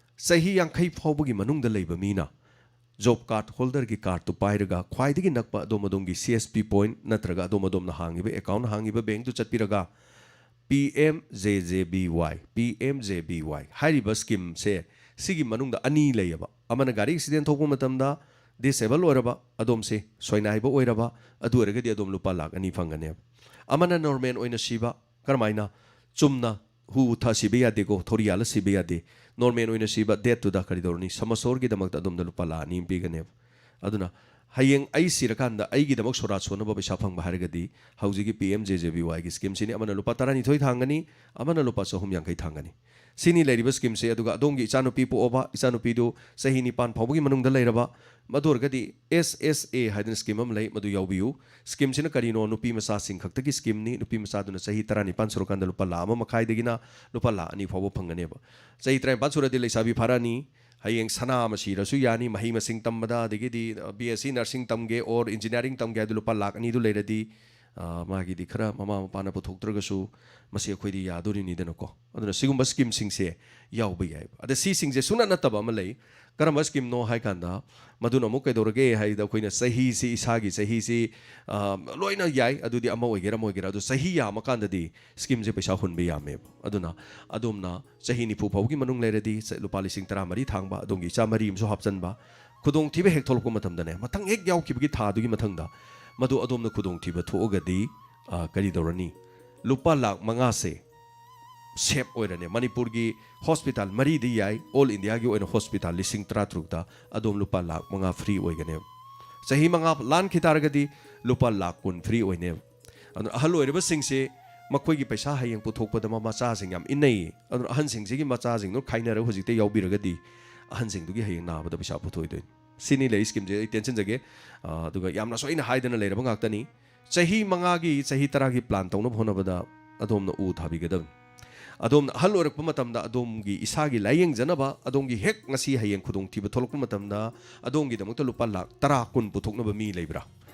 ꯆꯍꯤ ꯌꯥꯡꯈꯩ ꯐꯥꯎꯕꯒꯤ ꯃꯅꯨꯡꯗ ꯂꯩꯕ ꯃꯤꯅ ꯖꯣꯕ ꯀꯥꯔꯗ ꯍꯣꯜꯗꯔꯒꯤ ꯀꯥꯔꯗꯇꯨ ꯄꯥꯏꯔꯒ ꯈ꯭ꯋꯥꯏꯗꯒꯤ ꯅꯛꯄ ꯑꯗꯣꯝ ꯑꯗꯣꯝꯒꯤ ꯁꯤ ꯑꯦꯁ ꯄꯤ ꯄꯣꯏꯟꯠ ꯅꯠꯇ꯭ꯔꯒ ꯑꯗꯣꯝ ꯑꯗꯣꯝꯅ ꯍꯥꯡꯉꯤꯕ ꯑꯦꯀꯥꯎꯟꯠ ꯍꯥꯡꯉꯤꯕ ꯕꯦꯡꯛꯇꯨ ꯆꯠꯄꯤꯔꯒ P M J J B Y, P M J B Y ꯍꯥꯏꯔꯤꯕ ꯁ꯭ꯀꯤꯝꯁꯦ ꯁꯤꯒꯤ ꯃꯅꯨꯡꯗ ꯑꯅꯤ ꯂꯩꯌꯦꯕ꯫ ꯑꯃꯅ ꯒꯥꯔꯤ ꯑꯦꯛꯁꯤꯗꯦꯟ ꯊꯣꯛꯄ ꯃꯇꯝꯗ ꯗꯤꯁꯑꯦꯕꯜ ꯑꯣꯏꯔꯕ ꯑꯗꯣꯝꯁꯦ, ꯁꯣꯏꯅꯥꯏꯕ ꯑꯣꯏꯔꯕ, ꯑꯗꯨ ꯑꯣꯏꯔꯒꯗꯤ ꯑꯗꯣꯝ ꯂꯨꯄꯥ ꯂꯥꯈ ꯑꯅꯤ ꯐꯪꯒꯅꯦꯕ꯫ ꯑꯃꯅ ꯅꯣꯔꯃꯦꯜ ꯑꯣꯏꯅ ꯁꯤꯕ, ꯀꯔꯝꯍꯥꯏꯅ? ꯆꯨꯝꯅ ꯍꯨ ꯊꯛꯑ ꯁꯤꯕ ꯌꯥꯗꯦꯀꯣ, ꯊꯧꯔꯤ ꯌꯥꯜꯂ ꯁꯤꯕ ꯌꯥꯗꯦ꯫ ꯅꯣꯔꯃꯦꯜ ꯑꯣꯏꯅ ꯁꯤꯕ ꯗꯦꯠꯇꯨꯗ ꯀꯔꯤ ꯇꯧꯔꯅꯤ? ꯁꯃꯁꯣꯔꯒꯤꯗꯃꯛꯇ ꯑꯗꯣꯝꯗ ꯂꯨꯄꯥ ꯂꯥꯈ ꯑꯅꯤ ꯑꯃ ꯄꯤꯒꯅꯦꯕ꯫ ꯑꯗꯨꯅ ꯍꯌꯦꯡ ꯑꯩ ꯁꯤꯔꯀꯥꯟꯗ ꯑꯩꯒꯤꯗꯃꯛ ꯁꯣꯔꯥꯠ ꯁꯣꯟꯅꯕ ꯄꯩꯁꯥ ꯐꯪꯕ ꯍꯥꯏꯔꯒꯗꯤ ꯍꯧꯖꯤꯛꯀꯤ P M J J B ꯋꯥꯏꯒꯤ ꯁ꯭ꯀꯤꯝꯁꯤꯅꯤ꯫ ꯑꯃꯅ ꯂꯨꯄꯥ ꯇꯔꯥꯅꯤꯊꯣꯏ ꯊꯥꯡꯒꯅꯤ, ꯑꯃꯅ ꯂꯨꯄꯥ ꯆꯍꯨꯝ ꯌꯥꯡꯈꯩ ꯊꯥꯡꯒꯅꯤ꯫ ꯁꯤꯅꯤ ꯂꯩꯔꯤꯕ ꯁ꯭ꯀꯤꯝꯁꯦ꯫ ꯑꯗꯨꯒ ꯑꯗꯣꯝꯒꯤ ꯏꯆꯥꯅꯨꯄꯤ ꯄꯣꯛꯑꯕ, ꯏꯆꯥꯅꯨꯄꯤꯗꯨ ꯆꯍꯤ ꯅꯤꯄꯥꯟ ꯐꯥꯎꯕꯒꯤ ꯃꯅꯨꯡꯗ ꯂꯩꯔꯕ, ꯃꯗꯨ ꯑꯣꯏꯔꯒꯗꯤ ꯑꯦꯁ ꯑꯦꯁ ꯑꯦ ꯍꯥꯏꯗꯅ ꯁ꯭ꯀꯤꯝ ꯑꯃ ꯂꯩ, ꯃꯗꯨ ꯌꯥꯎꯕꯤꯌꯨ꯫ ꯁ꯭ꯀꯤꯝꯁꯤꯅ ꯀꯔꯤꯅꯣ? ꯅꯨꯄꯤ ꯃꯆꯥꯁꯤꯡ ꯈꯛꯇꯒꯤ ꯁ꯭ꯀꯤꯝꯅꯤ꯫ ꯅꯨꯄꯤ ꯃꯆꯥꯗꯨꯅ ꯆꯍꯤ ꯇꯔꯥꯅꯤꯄꯥꯟ ꯁꯨꯔꯀꯥꯟꯗ ꯂꯨꯄꯥ ꯂꯥꯈ ꯑꯃ ꯃꯈꯥꯏꯗꯒꯤꯅ ꯂꯨꯄꯥ ꯂꯥꯈ ꯑꯅꯤ ꯐꯥꯎꯕ ꯐꯪꯒꯅꯦꯕ꯫ ꯆꯍꯤ ꯇꯔꯥꯅꯤꯄꯥꯟ ꯁꯨꯔꯗꯤ ꯂꯩꯁꯥꯕꯤ ꯐꯥꯔꯛꯑꯅꯤ꯫ ꯍꯌꯦꯡ ꯁꯅꯥ ꯑꯃ ꯁꯤꯔꯁꯨ ꯌꯥꯅꯤ, ꯃꯍꯩ ꯃꯁꯤꯡ ꯇꯝꯕꯗ, ꯑꯗꯒꯤꯗꯤ ꯕꯤ ꯑꯦꯁ ꯁꯤ ꯅꯔꯁꯤꯡ ꯇꯝꯒꯦ ꯑꯣꯔ ꯏꯟꯖꯤꯅꯤꯌꯥꯔꯤꯡ ꯇꯝꯒꯦ ꯍꯥꯏꯗꯨ ꯂꯨꯄꯥ ꯂꯥꯈ ꯑꯅꯤꯗꯨ ꯂꯩꯔꯗꯤ, ꯑ, ꯃꯥꯒꯤꯗꯤ ꯈꯔ ꯃꯃꯥ ꯃꯄꯥꯅ ꯄꯨꯊꯣꯛꯇ꯭ꯔꯒꯁꯨ ꯃꯁꯤ ꯑꯩꯈꯣꯏꯗꯤ ꯌꯥꯗꯣꯔꯤꯅꯤꯗꯅꯀꯣ꯫ ꯑꯗꯨꯅ ꯁꯤꯒꯨꯝꯕ ꯁ꯭ꯀꯤꯝꯁꯤꯡꯁꯦ ꯌꯥꯎꯕ ꯌꯥꯏꯕ꯫ ꯑꯗ ꯁꯤꯁꯤꯡꯁꯦ ꯁꯨꯡꯅꯠ ꯅꯠꯇꯕ ꯑꯃ ꯂꯩ꯫ ꯀꯔꯝꯕ ꯁ꯭ꯀꯤꯝꯅꯣ ꯍꯥꯏ ꯀꯥꯟꯗ, ꯃꯗꯨꯅ ꯑꯃꯨꯛ ꯀꯩꯗꯧꯔꯒꯦ ꯍꯥꯏꯗ, ꯑꯩꯈꯣꯏꯅ ꯆꯍꯤꯁꯤ, ꯏꯁꯥꯒꯤ ꯆꯍꯤꯁꯤ, ꯑ, ꯂꯣꯏꯅ ꯌꯥꯏ, ꯑꯗꯨꯗꯤ ꯑꯃ ꯑꯣꯏꯒꯦꯔꯥ ꯑꯃ ꯑꯣꯏꯒꯦꯔꯥ, ꯑꯗꯨ ꯆꯍꯤ ꯌꯥꯝꯃꯀꯥꯟꯗꯗꯤ ꯁ꯭ꯀꯤꯝꯁꯦ ꯄꯩꯁꯥ ꯍꯨꯟꯕ ꯌꯥꯝꯃꯦꯕ꯫ ꯑꯗꯨꯅ ꯑꯗꯣꯝꯅ ꯆꯍꯤ ꯅꯤꯐꯨ ꯐꯥꯎꯒꯤ ꯃꯅꯨꯡ ꯂꯩꯔꯗꯤ ꯆ-, ꯂꯨꯄꯥ ꯂꯤꯁꯤꯡ ꯇꯔꯥ ꯃꯔꯤ ꯊꯥꯡꯕ, ꯑꯗꯣꯝꯒꯤ ꯏꯆꯥ ꯃꯔꯤ ꯑꯃꯁꯨ ꯍꯥꯞꯆꯟꯕ, ꯈꯨꯗꯣꯡꯊꯤꯕ ꯍꯦꯛ ꯊꯣꯛꯂꯛꯄ ꯃꯇꯝꯗꯅꯦ, ꯃꯊꯪ ꯍꯦꯛ ꯌꯥꯎꯈꯤꯕꯒꯤ ꯊꯥꯗꯨꯒꯤ ꯃꯊꯪꯗ ꯃꯗꯨ ꯑꯗꯣꯝꯅ ꯈꯨꯗꯣꯡꯊꯤꯕ ꯊꯣꯛꯑꯒꯗꯤ, ꯑ, ꯀꯔꯤ ꯇꯧꯔꯅꯤ? ꯂꯨꯄꯥ ꯂꯥꯈ ꯃꯉꯥꯁꯦ ꯁꯦꯞ ꯑꯣꯏꯔꯅꯤ꯫ ꯃꯅꯤꯄꯨꯔꯒꯤ ꯍꯣꯁꯄꯤꯇꯥꯜ ꯃꯔꯤꯗꯤ ꯌꯥꯏ, ꯑꯣꯜ ꯏꯟꯗꯤꯌꯥꯒꯤ ꯑꯣꯏꯅ ꯍꯣꯁꯄꯤꯇꯥꯜ ꯂꯤꯁꯤꯡ ꯇꯔꯥꯇꯔꯨꯛꯇ ꯑꯗꯣꯝ ꯂꯨꯄꯥ ꯂꯥꯈ ꯃꯉꯥ ꯐ꯭ꯔꯤ ꯑꯣꯏꯒꯅꯦꯕ꯫ ꯆꯍꯤ ꯃꯉꯥ ꯂꯥꯟꯈꯤ ꯇꯥꯔꯒꯗꯤ ꯂꯨꯄꯥ ꯂꯥꯈ ꯀꯨꯟ ꯐ꯭ꯔꯤ ꯑꯣꯏꯅꯦꯕ꯫ ꯑꯗꯨꯅ ꯑꯍꯜ ꯑꯣꯏꯔꯕꯁꯤꯡꯁꯦ ꯃꯈꯣꯏꯒꯤ ꯄꯩꯁꯥ ꯍꯌꯦꯡ ꯄꯨꯊꯣꯛꯄꯗ ꯃ-, ꯃꯆꯥꯁꯤꯡ ꯌꯥꯝ ꯏꯟꯅꯩꯌꯦ꯫ ꯑꯗꯨꯅ ꯑꯍꯟꯁꯤꯡꯁꯤꯒꯤ ꯃꯆꯥꯁꯤꯡꯗꯨ ꯈꯥꯏꯅꯔꯒ ꯍꯧꯖꯤꯛꯇ ꯌꯥꯎꯕꯤꯔꯒꯗꯤ ꯑꯍꯟꯁꯤꯡꯗꯨꯒꯤ ꯍꯌꯦꯡ ꯅꯥꯕꯗ ꯄꯩꯁꯥ ꯄꯨꯊꯣꯛꯑꯣꯏꯗꯣꯏꯅꯤ꯫ ꯁꯤꯅꯤ ꯂꯩ ꯁ꯭ꯀꯤꯝꯁꯦ, ꯑꯩ ꯇꯦꯟꯁꯤꯟꯖꯒꯦ꯫ ꯑ, ꯑꯗꯨꯒ ꯌꯥꯝꯅꯁꯨ ꯑꯩꯅ ꯍꯥꯏꯗꯅ ꯂꯩꯔꯕ ꯉꯥꯛꯇꯅꯤ꯫ ꯆꯍꯤ ꯃꯉꯥꯒꯤ, ꯆꯍꯤ ꯇꯔꯥꯒꯤ ꯄ꯭ꯂꯥꯟ ꯇꯧꯅꯕ ꯍꯣꯠꯅꯕꯗ ꯑꯗꯣꯝꯅ ꯎ ꯊꯥꯕꯤꯒꯗꯕꯅꯤ꯫ ꯑꯗꯣꯝꯅ ꯑꯍꯜ ꯑꯣꯏꯔꯛꯄ ꯃꯇꯝꯗ ꯑꯗꯣꯝꯒꯤ ꯏꯁꯥꯒꯤ ꯂꯥꯏꯌꯦꯡꯖꯅꯕ, ꯑꯗꯣꯝꯒꯤ ꯍꯦꯛ ꯉꯁꯤ ꯍꯌꯦꯡ ꯈꯨꯗꯣꯡꯊꯤꯕ ꯊꯣꯛꯂꯛꯄ ꯃꯇꯝꯗ ꯑꯗꯣꯝꯒꯤꯗꯃꯛꯇ ꯂꯨꯄꯥ ꯂꯥꯈ ꯇꯔꯥ, ꯀꯨꯟ ꯄꯨꯊꯣꯛꯅꯕ ꯃꯤ ꯂꯩꯕ꯭ꯔꯥ?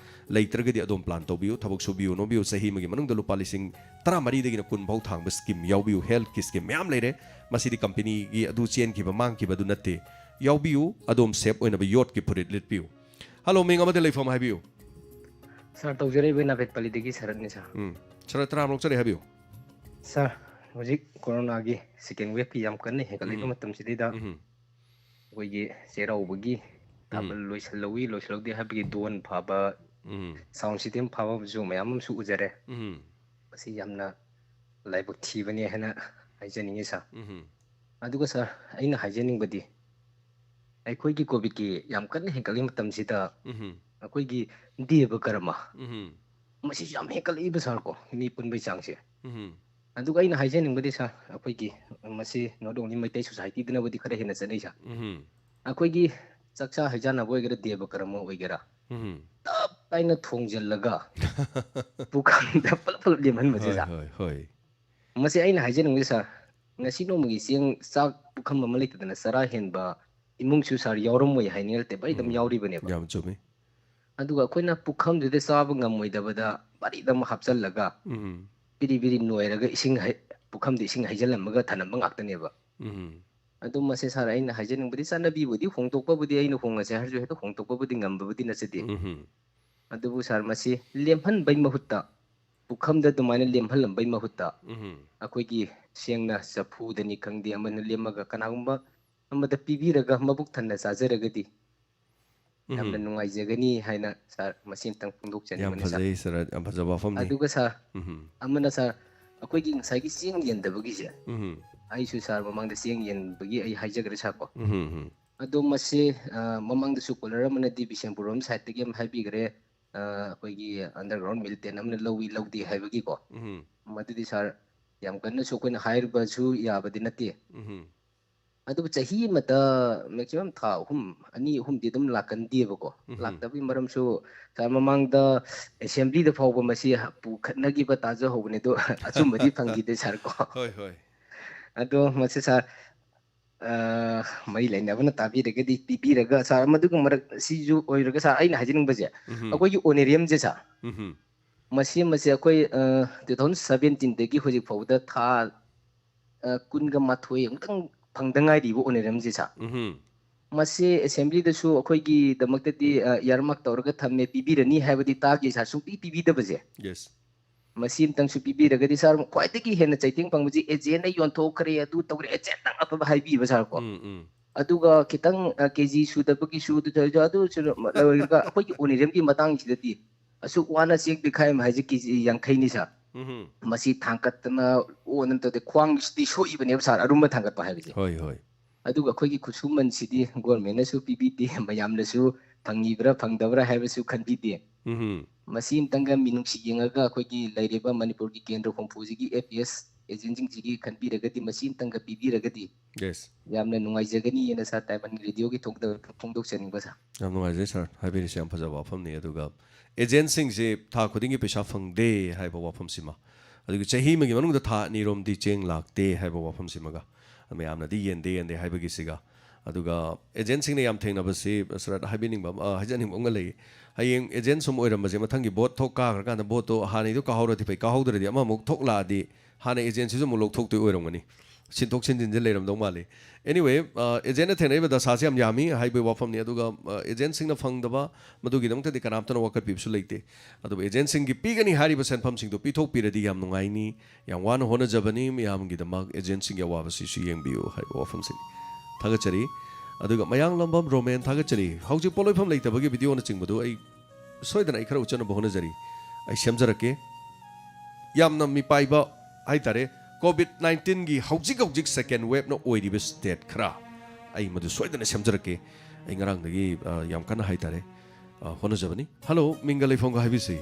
ꯂꯩꯇ꯭ꯔꯒꯗꯤ ꯑꯗꯣꯝ ꯄ꯭ꯂꯥꯟ ꯇꯧꯕꯤꯌꯨ, ꯊꯕꯛ ꯁꯨꯕꯤꯌꯨ, ꯅꯣꯝꯕꯤꯌꯨ꯫ ꯆꯍꯤ ꯑꯃꯒꯤ ꯃꯅꯨꯡꯗ ꯂꯨꯄꯥ ꯂꯤꯁꯤꯡ ꯇꯔꯥꯃꯔꯤꯗꯒꯤꯅ ꯀꯨꯟ ꯐꯥꯎ ꯊꯥꯡꯕ ꯁ꯭ꯀꯤꯝ ꯌꯥꯎꯕꯤꯌꯨ꯫ ꯍꯦꯜꯊꯀꯤ ꯁ꯭ꯀꯤꯝ ꯃꯌꯥꯝ ꯂꯩꯔꯦ꯫ ꯃꯁꯤꯗꯤ ꯀꯝꯄꯦꯅꯤꯒꯤ ꯑꯗꯨ ꯆꯦꯟꯈꯤꯕ, ꯃꯥꯡꯈꯤꯕ ꯑꯗꯨ ꯅꯠꯇꯦ꯫ ꯌꯥꯎꯕꯤꯌꯨ, ꯑꯗꯣꯝ ꯁꯦꯐ ꯑꯣꯏꯅꯕ ꯌꯣꯠꯀꯤ ꯐꯨꯔꯤꯠ ꯂꯤꯠꯄꯤꯌꯨ꯫ ꯍꯜꯂꯣ, ꯃꯤꯡ ꯑꯃꯗꯤ ꯂꯩꯐꯝ ꯍꯥꯏꯕꯤꯌꯨ꯫ ꯁꯥꯔ, ꯇꯧꯖꯔꯛꯏꯕ ꯅꯥꯕꯦꯠꯄꯜꯂꯤꯗꯒꯤ ꯁꯔꯠꯅꯤ, ꯁꯥꯔ꯫ ꯎꯝ, ꯁꯥꯔ, ꯇꯔꯥꯃꯔꯨꯛ ꯆꯠꯂꯤ ꯍꯥꯏꯕꯤꯌꯨ꯫ ꯁꯥꯔ, ꯍꯧꯖꯤꯛ ꯀꯣꯔꯣꯅꯥꯒꯤ ꯁꯦꯀꯦꯟ ꯋꯦꯕꯀꯤ ꯌꯥꯝ ꯀꯟꯅ ꯍꯦꯟꯒꯠꯂꯛꯏꯕ ꯎꯝ꯫ ꯃꯇꯝꯁꯤꯗꯩꯗ ꯎꯝ꯫ ꯑꯩꯈꯣꯏꯒꯤ ꯆꯩꯔꯥꯎꯕꯒꯤ ꯎꯝ꯫ ꯊꯥꯕꯜ ꯂꯣꯏꯁꯤꯜꯍꯧꯋꯤ, ꯂꯣꯏꯁꯤꯜꯍꯧꯗꯦ ꯍꯥꯏꯕꯒꯤ ꯗꯣꯟ ꯐꯥꯕ, ꯎꯝ꯫ ꯁꯥꯎꯟ ꯁꯤꯁꯇꯦꯝ ꯐꯥꯕꯁꯨ ꯃꯌꯥꯝ ꯑꯃꯁꯨ ꯎꯖꯔꯦ꯫ ꯎꯝ꯫ ꯃꯁꯤ ꯌꯥꯝꯅ ꯂꯥꯏꯕꯛ ꯊꯤꯕꯅꯤ ꯍꯥꯏꯅ ꯍꯥꯏꯖꯅꯤꯡꯉꯤ, ꯁꯥꯔ꯫ ꯎꯝ꯫ ꯑꯗꯨꯒ, ꯁꯥꯔ, ꯑꯩꯅ ꯍꯥꯏꯖꯅꯤꯡꯕꯗꯤ, ꯑꯩꯈꯣꯏꯒꯤ ꯀꯣꯚꯤꯗꯀꯤ ꯌꯥꯝ ꯀꯟꯅ ꯍꯦꯟꯒꯠꯂꯤ ꯃꯇꯝꯁꯤꯗ ꯎꯝ꯫ ꯑꯩꯈꯣꯏꯒꯤ ꯗꯦꯕ ꯀꯔꯃ ꯎꯝ ꯃꯁꯤꯁꯨ ꯌꯥꯝ ꯍꯦꯟꯀꯠꯂꯛꯏꯕ ꯁꯥꯔ ꯀꯣ, ꯃꯤ ꯄꯨꯟꯕꯩ ꯆꯥꯡꯁꯦ꯫ ꯎꯝ ꯑꯗꯨꯒ ꯑꯩꯅ ꯍꯥꯏꯖꯅꯤꯡꯕꯗꯤ ꯁꯥꯔ, ꯑꯩꯈꯣꯏꯒꯤ ꯃꯁꯤ not only ꯃꯩꯇꯩ ꯁꯣꯁꯥꯏꯇꯤꯗꯅꯕꯨꯗꯤ ꯈꯔ ꯍꯦꯟꯅ ꯆꯠꯅꯩ ꯁꯥꯔ꯫ ꯎꯝ ꯑꯩꯈꯣꯏꯒꯤ ꯆꯥꯛꯆꯥ ꯍꯩꯖꯥꯟꯅꯕ ꯑꯣꯏꯒꯦꯔꯥ, ꯗꯦꯕ ꯀꯔꯃ ꯑꯣꯏꯒꯦꯔꯥ, ꯎꯝ ꯇꯞ ꯇꯥꯏꯅ ꯊꯣꯡꯖꯤꯜꯂꯒ ꯄꯨꯈꯝꯗ ꯄꯨꯂꯞ ꯄꯨꯂꯞ ꯂꯦꯝꯍꯟꯕꯁꯦ ꯍꯣꯏ ꯁꯥꯔ꯫ ꯍꯣꯏ ꯍꯣꯏ ꯃꯁꯤ ꯑꯩꯅ ꯍꯥꯏꯖꯅꯤꯡꯕꯁꯦ ꯁꯥꯔ, ꯉꯁꯤ ꯅꯣꯡꯃꯒꯤ ꯆꯦꯡ ꯆꯥꯛ ꯄꯨꯈꯝ ꯑꯃ ꯂꯩꯇꯗꯅ ꯆꯔꯥ ꯍꯦꯟꯕ ꯏꯃꯨꯡꯁꯨ ꯁꯥꯔ ꯌꯥꯎꯔꯝꯃꯣꯏ ꯍꯥꯏꯅꯤꯡꯉꯥꯏ ꯅꯠꯇꯦ, ꯚꯥꯏ, ꯑꯗꯨꯝ ꯎꯝ, ꯌꯥꯎꯔꯤꯕꯅꯦꯕ꯫ ꯌꯥꯝ ꯆꯨꯝꯃꯤ꯫ ꯑꯗꯨꯒ ꯑꯩꯈꯣꯏꯅ ꯄꯨꯈꯝꯗꯨꯗ ꯆꯥꯕ ꯉꯝꯃꯣꯏꯗꯕꯗ ꯕꯥꯔꯤꯗ ꯑꯃ ꯍꯥꯞꯆꯜꯂꯒ ꯎꯝ ꯕꯤꯔꯤ ꯕꯤꯔꯤ ꯅꯣꯏꯔꯒ ꯏꯁꯤꯡ ꯍꯩ-, ꯄꯨꯈꯝꯗ ꯏꯁꯤꯡ ꯍꯩꯖꯤꯜꯂꯝꯃꯒ ꯊꯅꯝꯕ ꯉꯥꯛꯇꯅꯦꯕ꯫ ꯎꯝ ꯑꯗꯨ ꯃꯁꯦ ꯁꯥꯔ, ꯑꯩꯅ ꯍꯥꯏꯖꯅꯤꯡꯕꯗꯤ ꯆꯠꯅꯕꯤꯕꯨꯗꯤ ꯍꯣꯡꯗꯣꯛꯄꯕꯨꯗꯤ, ꯑꯩꯅ ꯍꯣꯡꯉꯁꯦ ꯍꯥꯏꯔꯁꯨ ꯍꯦꯛꯇ ꯍꯣꯡꯗꯣꯛꯄꯕꯨꯗꯤ ꯉꯝꯕꯕꯨꯗꯤ ꯅꯠꯆꯗꯦ꯫ ꯎꯝ ꯑꯗꯨꯕꯨ ꯁꯥꯔ, ꯃꯁꯤ ꯂꯦꯝꯍꯟꯕꯩ ꯃꯍꯨꯠꯇ, ꯄꯨꯈꯝꯗ ꯑꯗꯨꯃꯥꯏꯅ ꯂꯦꯝꯍꯜꯂꯝꯕꯩ ꯃꯍꯨꯠꯇ, ꯎꯝ ꯑꯩꯈꯣꯏꯒꯤ ꯁꯦꯡꯅ ꯆꯐꯨꯗꯅꯤ ꯈꯪꯗꯦ, ꯑꯃꯅ ꯂꯦꯝꯃꯒ ꯀꯅꯥꯒꯨꯝꯕ ꯑꯃꯗ ꯄꯤꯕꯤꯔꯒ ꯃꯕꯨꯛ ꯊꯟꯅ ꯆꯥꯖꯔꯒꯗꯤ ꯌꯥꯝꯅ ꯎꯝ ꯅꯨꯡꯉꯥꯏꯖꯒꯅꯤ ꯍꯥꯏꯅ ꯁꯥꯔ, ꯃꯁꯤ ꯑꯃꯇꯪ ꯌꯥꯝ ꯐꯣꯡꯗꯣꯛꯆꯅꯤꯡꯕꯅꯤ ꯁꯥꯔ꯫ ꯐꯖꯩ ꯁꯥꯔ, ꯌꯥꯝ ꯐꯖꯕ ꯋꯥꯐꯝꯅꯤ꯫ ꯑꯗꯨꯒ ꯁꯥꯔ, ꯎꯝ ꯑꯃꯅ ꯁꯥꯔ, ꯑꯩꯈꯣꯏꯒꯤ ꯉꯁꯥꯏꯒꯤ ꯆꯦꯡ ꯌꯦꯟꯗꯕꯒꯤꯁꯦ, ꯎꯝ ꯑꯩꯁꯨ ꯁꯥꯔ ꯃꯃꯥꯡꯗ ꯆꯦꯡ ꯌꯦꯟꯕꯒꯤ ꯑꯩ ꯍꯥꯏꯖꯈ꯭ꯔꯦ ꯁꯥꯔ ꯀꯣ꯫ ꯎꯝ ꯎꯝ ꯑꯗꯣ ꯃꯁꯤ, ꯑ, ꯃꯃꯥꯡꯗꯁꯨ ꯀꯣꯂꯔ ꯑꯃꯅꯗꯤ ꯕꯤꯁꯦꯝꯄꯨꯔ ꯔꯣꯝ ꯁꯥꯏꯠꯇꯒꯤ ꯑꯃ ꯍꯥꯏꯕꯤꯈ꯭ꯔꯦ, ꯑ, ꯑꯩꯈꯣꯏꯒꯤ underground military ꯑꯃꯅ ꯂꯧꯏ ꯂꯧꯗꯦ ꯍꯥꯏꯕꯒꯤꯀꯣ꯫ ꯎꯝ ꯃꯗꯨꯗꯤ ꯁꯥꯔ, ꯌꯥꯝ ꯀꯟꯅꯁꯨ ꯑꯩꯈꯣꯏꯅ ꯍꯥꯏꯔꯨꯕꯁꯨ ꯌꯥꯕꯗꯤ ꯅꯠꯇꯦ꯫ ꯎꯝ ꯑꯗꯨꯕꯨ ꯆꯍꯤ ꯑꯃꯗ maximum ꯊꯥ ꯑꯍꯨꯝ, ꯑꯅꯤ ꯑꯍꯨꯝꯗꯤ ꯑꯗꯨꯝ ꯂꯥꯛꯀꯟꯗꯦꯕꯀꯣ꯫ ꯎꯝ꯫ ꯂꯥꯛꯇꯕꯒꯤ ꯃꯔꯝꯁꯨ ꯁꯥꯔ, ꯃꯃꯥꯡꯗ ꯑꯦꯁꯦꯝꯕ꯭ꯂꯤꯗ ꯐꯥꯎꯕ ꯃꯁꯤ ꯄꯨꯈꯠꯅꯈꯤꯕ ꯇꯥꯖꯍꯧꯕꯅꯦ, ꯑꯗꯣ ꯑꯆꯨꯝꯕꯗꯤ ꯐꯪꯈꯤꯗꯦ ꯁꯥꯔ ꯀꯣ꯫ ꯍꯣꯏ ꯍꯣꯏ ꯑꯗꯣ ꯃꯁꯤ ꯁꯥꯔ, ꯑ, ꯃꯔꯤ ꯂꯩꯅꯕꯅ ꯇꯥꯕꯤꯔꯒꯗꯤ ꯄꯤꯕꯤꯔꯒ ꯁꯥꯔ, ꯃꯗꯨꯒ ꯃꯔꯛ ꯁꯤꯁꯨ ꯑꯣꯏꯔꯒ ꯁꯥꯔ, ꯑꯩꯅ ꯍꯥꯏꯖꯅꯤꯡꯕꯁꯦ, ꯎꯝ ꯑꯩꯈꯣꯏꯒꯤ ꯑꯣꯅꯦꯔꯤꯌꯝꯁꯦ ꯁꯥꯔ, ꯎꯝ ꯃꯁꯤ ꯃꯁꯤ ꯑꯩꯈꯣꯏ, ꯑ, two thousand seventeenꯗꯒꯤ ꯍꯧꯖꯤꯛ ꯐꯥꯎꯕꯗ ꯊꯥ, ꯑ, ꯀꯨꯟꯒ ꯃꯥꯊꯣꯏ ꯑꯃꯨꯛꯇꯪ ꯐꯪꯗ ꯉꯥꯏꯔꯤꯕ ꯑꯣꯅꯦꯔꯤꯌꯝꯁꯦ ꯁꯥꯔ꯫ ꯎꯝ ꯃꯁꯤ ꯑꯦꯁꯦꯝꯕ꯭ꯂꯤꯗꯁꯨ ꯑꯩꯈꯣꯏꯒꯤꯗꯃꯛꯇꯗꯤ, ꯑ, earmark ꯇꯧꯔꯒ ꯊꯝꯃꯦ, ꯄꯤꯕꯤꯔꯅꯤ ꯍꯥꯏꯕꯗꯤ ꯇꯥꯈꯤ ꯁꯥꯔ, ꯁꯨꯡꯄꯤ ꯄꯤꯕꯤꯗꯕꯁꯦ꯫ ꯌꯦꯁ ꯃꯁꯤ ꯑꯃꯇꯪꯁꯨ ꯄꯤꯕꯤꯔꯒꯗꯤ ꯁꯥꯔ, ꯈ꯭ꯋꯥꯏꯗꯒꯤ ꯍꯦꯟꯅ ꯆꯩꯊꯦꯡ ꯐꯪꯕꯁꯤ agentꯅ ꯌꯣꯟꯊꯣꯛꯈ꯭ꯔꯦ, ꯑꯗꯨ ꯇꯧꯔꯦ, agentꯇꯪ ꯑꯐꯕ ꯍꯥꯏꯕꯤꯕ ꯁꯥꯔ ꯀꯣ꯫ ꯎꯝ ꯎꯝ ꯑꯗꯨꯒ ꯈꯤꯇꯪ, ꯑ, ꯀꯦ ꯖꯤ ꯁꯨꯗꯕꯒꯤ ꯁꯨꯗ-, ꯑꯗꯨ ꯁꯨ-, ꯂꯣꯏꯔꯒ ꯑꯩꯈꯣꯏꯒꯤ ꯑꯣꯅꯦꯔꯤꯌꯝꯒꯤ ꯃꯇꯥꯡꯁꯤꯗꯗꯤ ꯑꯁꯨꯛ ꯋꯥꯅ ꯆꯦꯡ ꯄꯤꯈꯥꯏ ꯑꯃ ꯍꯥꯏꯁꯦ ꯀꯦ ꯖꯤ ꯌꯥꯡꯈꯩꯅꯤ ꯁꯥꯔ꯫ ꯎꯝ ꯃꯁꯤ ꯊꯥꯡꯒꯠꯇꯅ ꯑꯣꯟꯅ ꯇꯧꯗꯦ, ꯈ꯭ꯋꯥꯡꯁꯤꯗꯤ ꯁꯣꯛꯏꯕꯅꯦꯕ ꯁꯥꯔ, ꯑꯔꯨꯝꯕ ꯊꯥꯡꯒꯠꯄ ꯍꯥꯏꯕꯁꯦ꯫ ꯍꯣꯏ ꯍꯣꯏ ꯑꯗꯨꯒ ꯑꯩꯈꯣꯏꯒꯤ ꯈꯨꯠꯁꯨꯃꯟꯁꯤꯗꯤ ꯒꯣꯔꯃꯦꯟꯅꯁꯨ ꯄꯤꯕꯤꯗꯦ, ꯃꯌꯥꯝꯅꯁꯨ ꯐꯪꯉꯤꯕ꯭ꯔꯥ ꯐꯪꯗꯕ꯭ꯔꯥ ꯍꯥꯏꯕꯁꯨ ꯈꯟꯕꯤꯗꯦ꯫ ꯎꯝ ꯃꯁꯤ ꯑꯃꯇꯪꯒ ꯃꯤꯅꯨꯡꯁꯤ ꯌꯦꯡꯉꯒ ꯑꯩꯈꯣꯏꯒꯤ ꯂꯩꯔꯤꯕ ꯃꯅꯤꯄꯨꯔꯒꯤ ꯀꯦꯟꯗ꯭ꯔ ꯍꯨꯝꯐꯨꯁꯤꯒꯤ ꯑꯦ ꯄꯤ ꯑꯦꯁ ꯑꯦꯖꯦꯟꯁꯤꯡꯁꯤꯒꯤ ꯈꯟꯕꯤꯔꯒꯗꯤ, ꯃꯁꯤ ꯑꯃꯇꯪꯒ ꯄꯤꯕꯤꯔꯒꯗꯤ ꯌꯦꯁ ꯌꯥꯝꯅ ꯅꯨꯡꯉꯥꯏꯖꯒꯅꯤꯅ ꯁꯥꯔ ꯗꯥꯏꯃꯟ ꯔꯦꯗꯤꯑꯣꯒꯤ ꯊꯣꯡꯗ ꯐꯣꯡꯗꯣꯛꯆꯅꯤꯡꯕ ꯁꯥꯔ꯫ ꯌꯥꯝ ꯅꯨꯡꯉꯥꯏꯖꯩ ꯁꯥꯔ ꯍꯥꯏꯕꯤꯔꯤꯁꯦ, ꯌꯥꯝ ꯐꯖꯕ ꯋꯥꯐꯝꯅꯤ꯫ ꯑꯗꯨꯒ ꯑꯦꯖꯦꯟꯁꯤꯡꯁꯦ ꯊꯥ ꯈꯨꯗꯤꯡꯒꯤ ꯄꯩꯁꯥ ꯐꯪꯗꯦ ꯍꯥꯏꯕ ꯋꯥꯐꯝꯁꯤꯃ, ꯑꯗꯨꯒ ꯆꯍꯤ ꯑꯃꯒꯤ ꯃꯅꯨꯡꯗ ꯊꯥ ꯑꯅꯤꯔꯣꯝꯗꯤ ꯆꯦꯡ ꯂꯥꯛꯇꯦ ꯍꯥꯏꯕ ꯋꯥꯐꯝꯁꯤꯃꯒ, ꯃꯌꯥꯝꯅꯗꯤ ꯌꯦꯟꯗꯦ ꯌꯦꯟꯗꯦ ꯍꯥꯏꯕꯒꯤꯁꯤꯒ, ꯑꯗꯨꯒ ꯑꯦꯖꯦꯟꯁꯤꯡꯅ ꯌꯥꯝ ꯊꯦꯡꯅꯕꯁꯤ ꯁꯥꯔ ꯍꯥꯏꯕꯤꯅꯤꯡꯕ ꯑꯃ, ꯑ, ꯍꯥꯏꯖꯅꯤꯡꯕ ꯑꯃꯒ ꯂꯩ꯫ ꯍꯌꯦꯡ ꯑꯦꯖꯦꯟꯁ ꯑꯃ ꯑꯣꯏꯔꯝꯕꯁꯦ ꯃꯊꯪꯒꯤ ꯚꯣꯠ ꯊꯣꯛ ꯀꯥꯈ꯭ꯔꯀꯥꯟꯗ ꯚꯣꯠꯇꯣ ꯍꯥꯟꯅꯩꯗꯣ ꯀꯥꯍꯧꯔꯗꯤ ꯐꯩ, ꯀꯥꯍꯧꯗ꯭ꯔꯗꯤ ꯑꯃꯃꯨꯛ ꯊꯣꯛꯂꯛꯑꯗꯤ ꯍꯥꯟꯅ ꯑꯦꯖꯦꯟꯁꯤꯁꯨ ꯑꯃꯨꯛ ꯂꯧꯊꯣꯛꯇꯣꯏ ꯑꯣꯏꯔꯝꯒꯅꯤ꯫ ꯁꯤꯟꯊꯣꯛ ꯁꯤꯟꯖꯤꯟꯁꯦ ꯂꯩꯔꯝꯗꯧ ꯃꯥꯜꯂꯤ꯫ ꯑꯦꯅꯤꯋꯦ, ꯑꯦꯖꯦꯟꯅ ꯊꯦꯡꯅꯔꯤꯕ ꯗꯁꯥꯁꯦ ꯌꯥꯝ ꯌꯥꯝꯃꯤ ꯍꯥꯏꯕꯒꯤ ꯋꯥꯐꯝꯅꯤ꯫ ꯑꯗꯨꯒ ꯑꯦꯖꯦꯟꯁꯤꯡꯅ ꯐꯪꯗꯕ, ꯃꯗꯨꯒꯤꯗꯃꯛꯇꯗꯤ ꯀꯅꯥꯝꯇꯅ ꯋꯥꯀꯠꯄꯤꯕꯁꯨ ꯂꯩꯇꯦ꯫ ꯑꯗꯨꯕꯨ ꯑꯦꯖꯦꯟꯁꯤꯡꯒꯤ ꯄꯤꯒꯅꯤ ꯍꯥꯏꯔꯤꯕ ꯁꯦꯟꯐꯝꯁꯤꯡꯗꯣ ꯄꯤꯊꯣꯛꯄꯤꯔꯗꯤ ꯌꯥꯝ ꯅꯨꯡꯉꯥꯏꯅꯤ꯫ ꯌꯥꯝ ꯋꯥꯅ ꯍꯣꯠꯅꯖꯕꯅꯤ, ꯃꯌꯥꯝꯒꯤꯗꯃꯛ ꯑꯦꯖꯦꯟꯁꯤꯡꯒꯤ ꯑꯋꯥꯕꯁꯤꯁꯨ ꯌꯦꯡꯕꯤꯌꯨ ꯍꯥꯏꯕ ꯋꯥꯐꯝꯁꯤꯅꯤ꯫ ꯊꯥꯒꯠꯆꯔꯤ꯫ ꯑꯗꯨꯒ ꯃꯌꯥꯡꯂꯝꯕꯝ ꯔꯣꯃꯦꯟ, ꯊꯥꯒꯠꯆꯔꯤ꯫ ꯍꯧꯖꯤꯛ ꯄꯣꯠꯂꯣꯏꯐꯝ ꯂꯩꯇꯕꯒꯤ ꯚꯤꯗꯤꯑꯣꯅꯆꯤꯡꯕꯗꯨ ꯑꯩ ꯁꯣꯏꯗꯅ ꯑꯩ ꯈꯔ ꯎꯠꯆꯅꯕ ꯍꯣꯠꯅꯖꯔꯤ꯫ ꯑꯩ ꯁꯦꯝꯖꯔꯛꯀꯦ꯫ ꯌꯥꯝꯅ ꯃꯤꯄꯥꯏꯕ ꯍꯥꯏꯇꯥꯔꯦ, ꯀꯣꯚꯤꯗ ꯅꯥꯏꯟꯇꯤꯟꯒꯤ ꯍꯧꯖꯤꯛ ꯍꯧꯖꯤꯛ ꯁꯦꯀꯦꯟ ꯋꯦꯕꯅ ꯑꯣꯏꯔꯤꯕ ꯁ꯭ꯇꯦꯠ ꯈꯔ, ꯑꯩ ꯃꯗꯨ ꯁꯣꯏꯗꯅ ꯁꯦꯝꯖꯔꯛꯀꯦ꯫ ꯑꯩ ꯉꯔꯥꯡꯗꯒꯤ, ꯑ, ꯌꯥꯝ ꯀꯟꯅ ꯍꯥꯏꯇꯥꯔꯦ, ꯑ, ꯍꯣꯠꯅꯖꯕꯅꯤ꯫ ꯍꯜꯂꯣ, ꯃꯤꯡꯒ ꯂꯩꯐꯝꯒ ꯍꯥꯏꯕꯤꯁꯤ꯫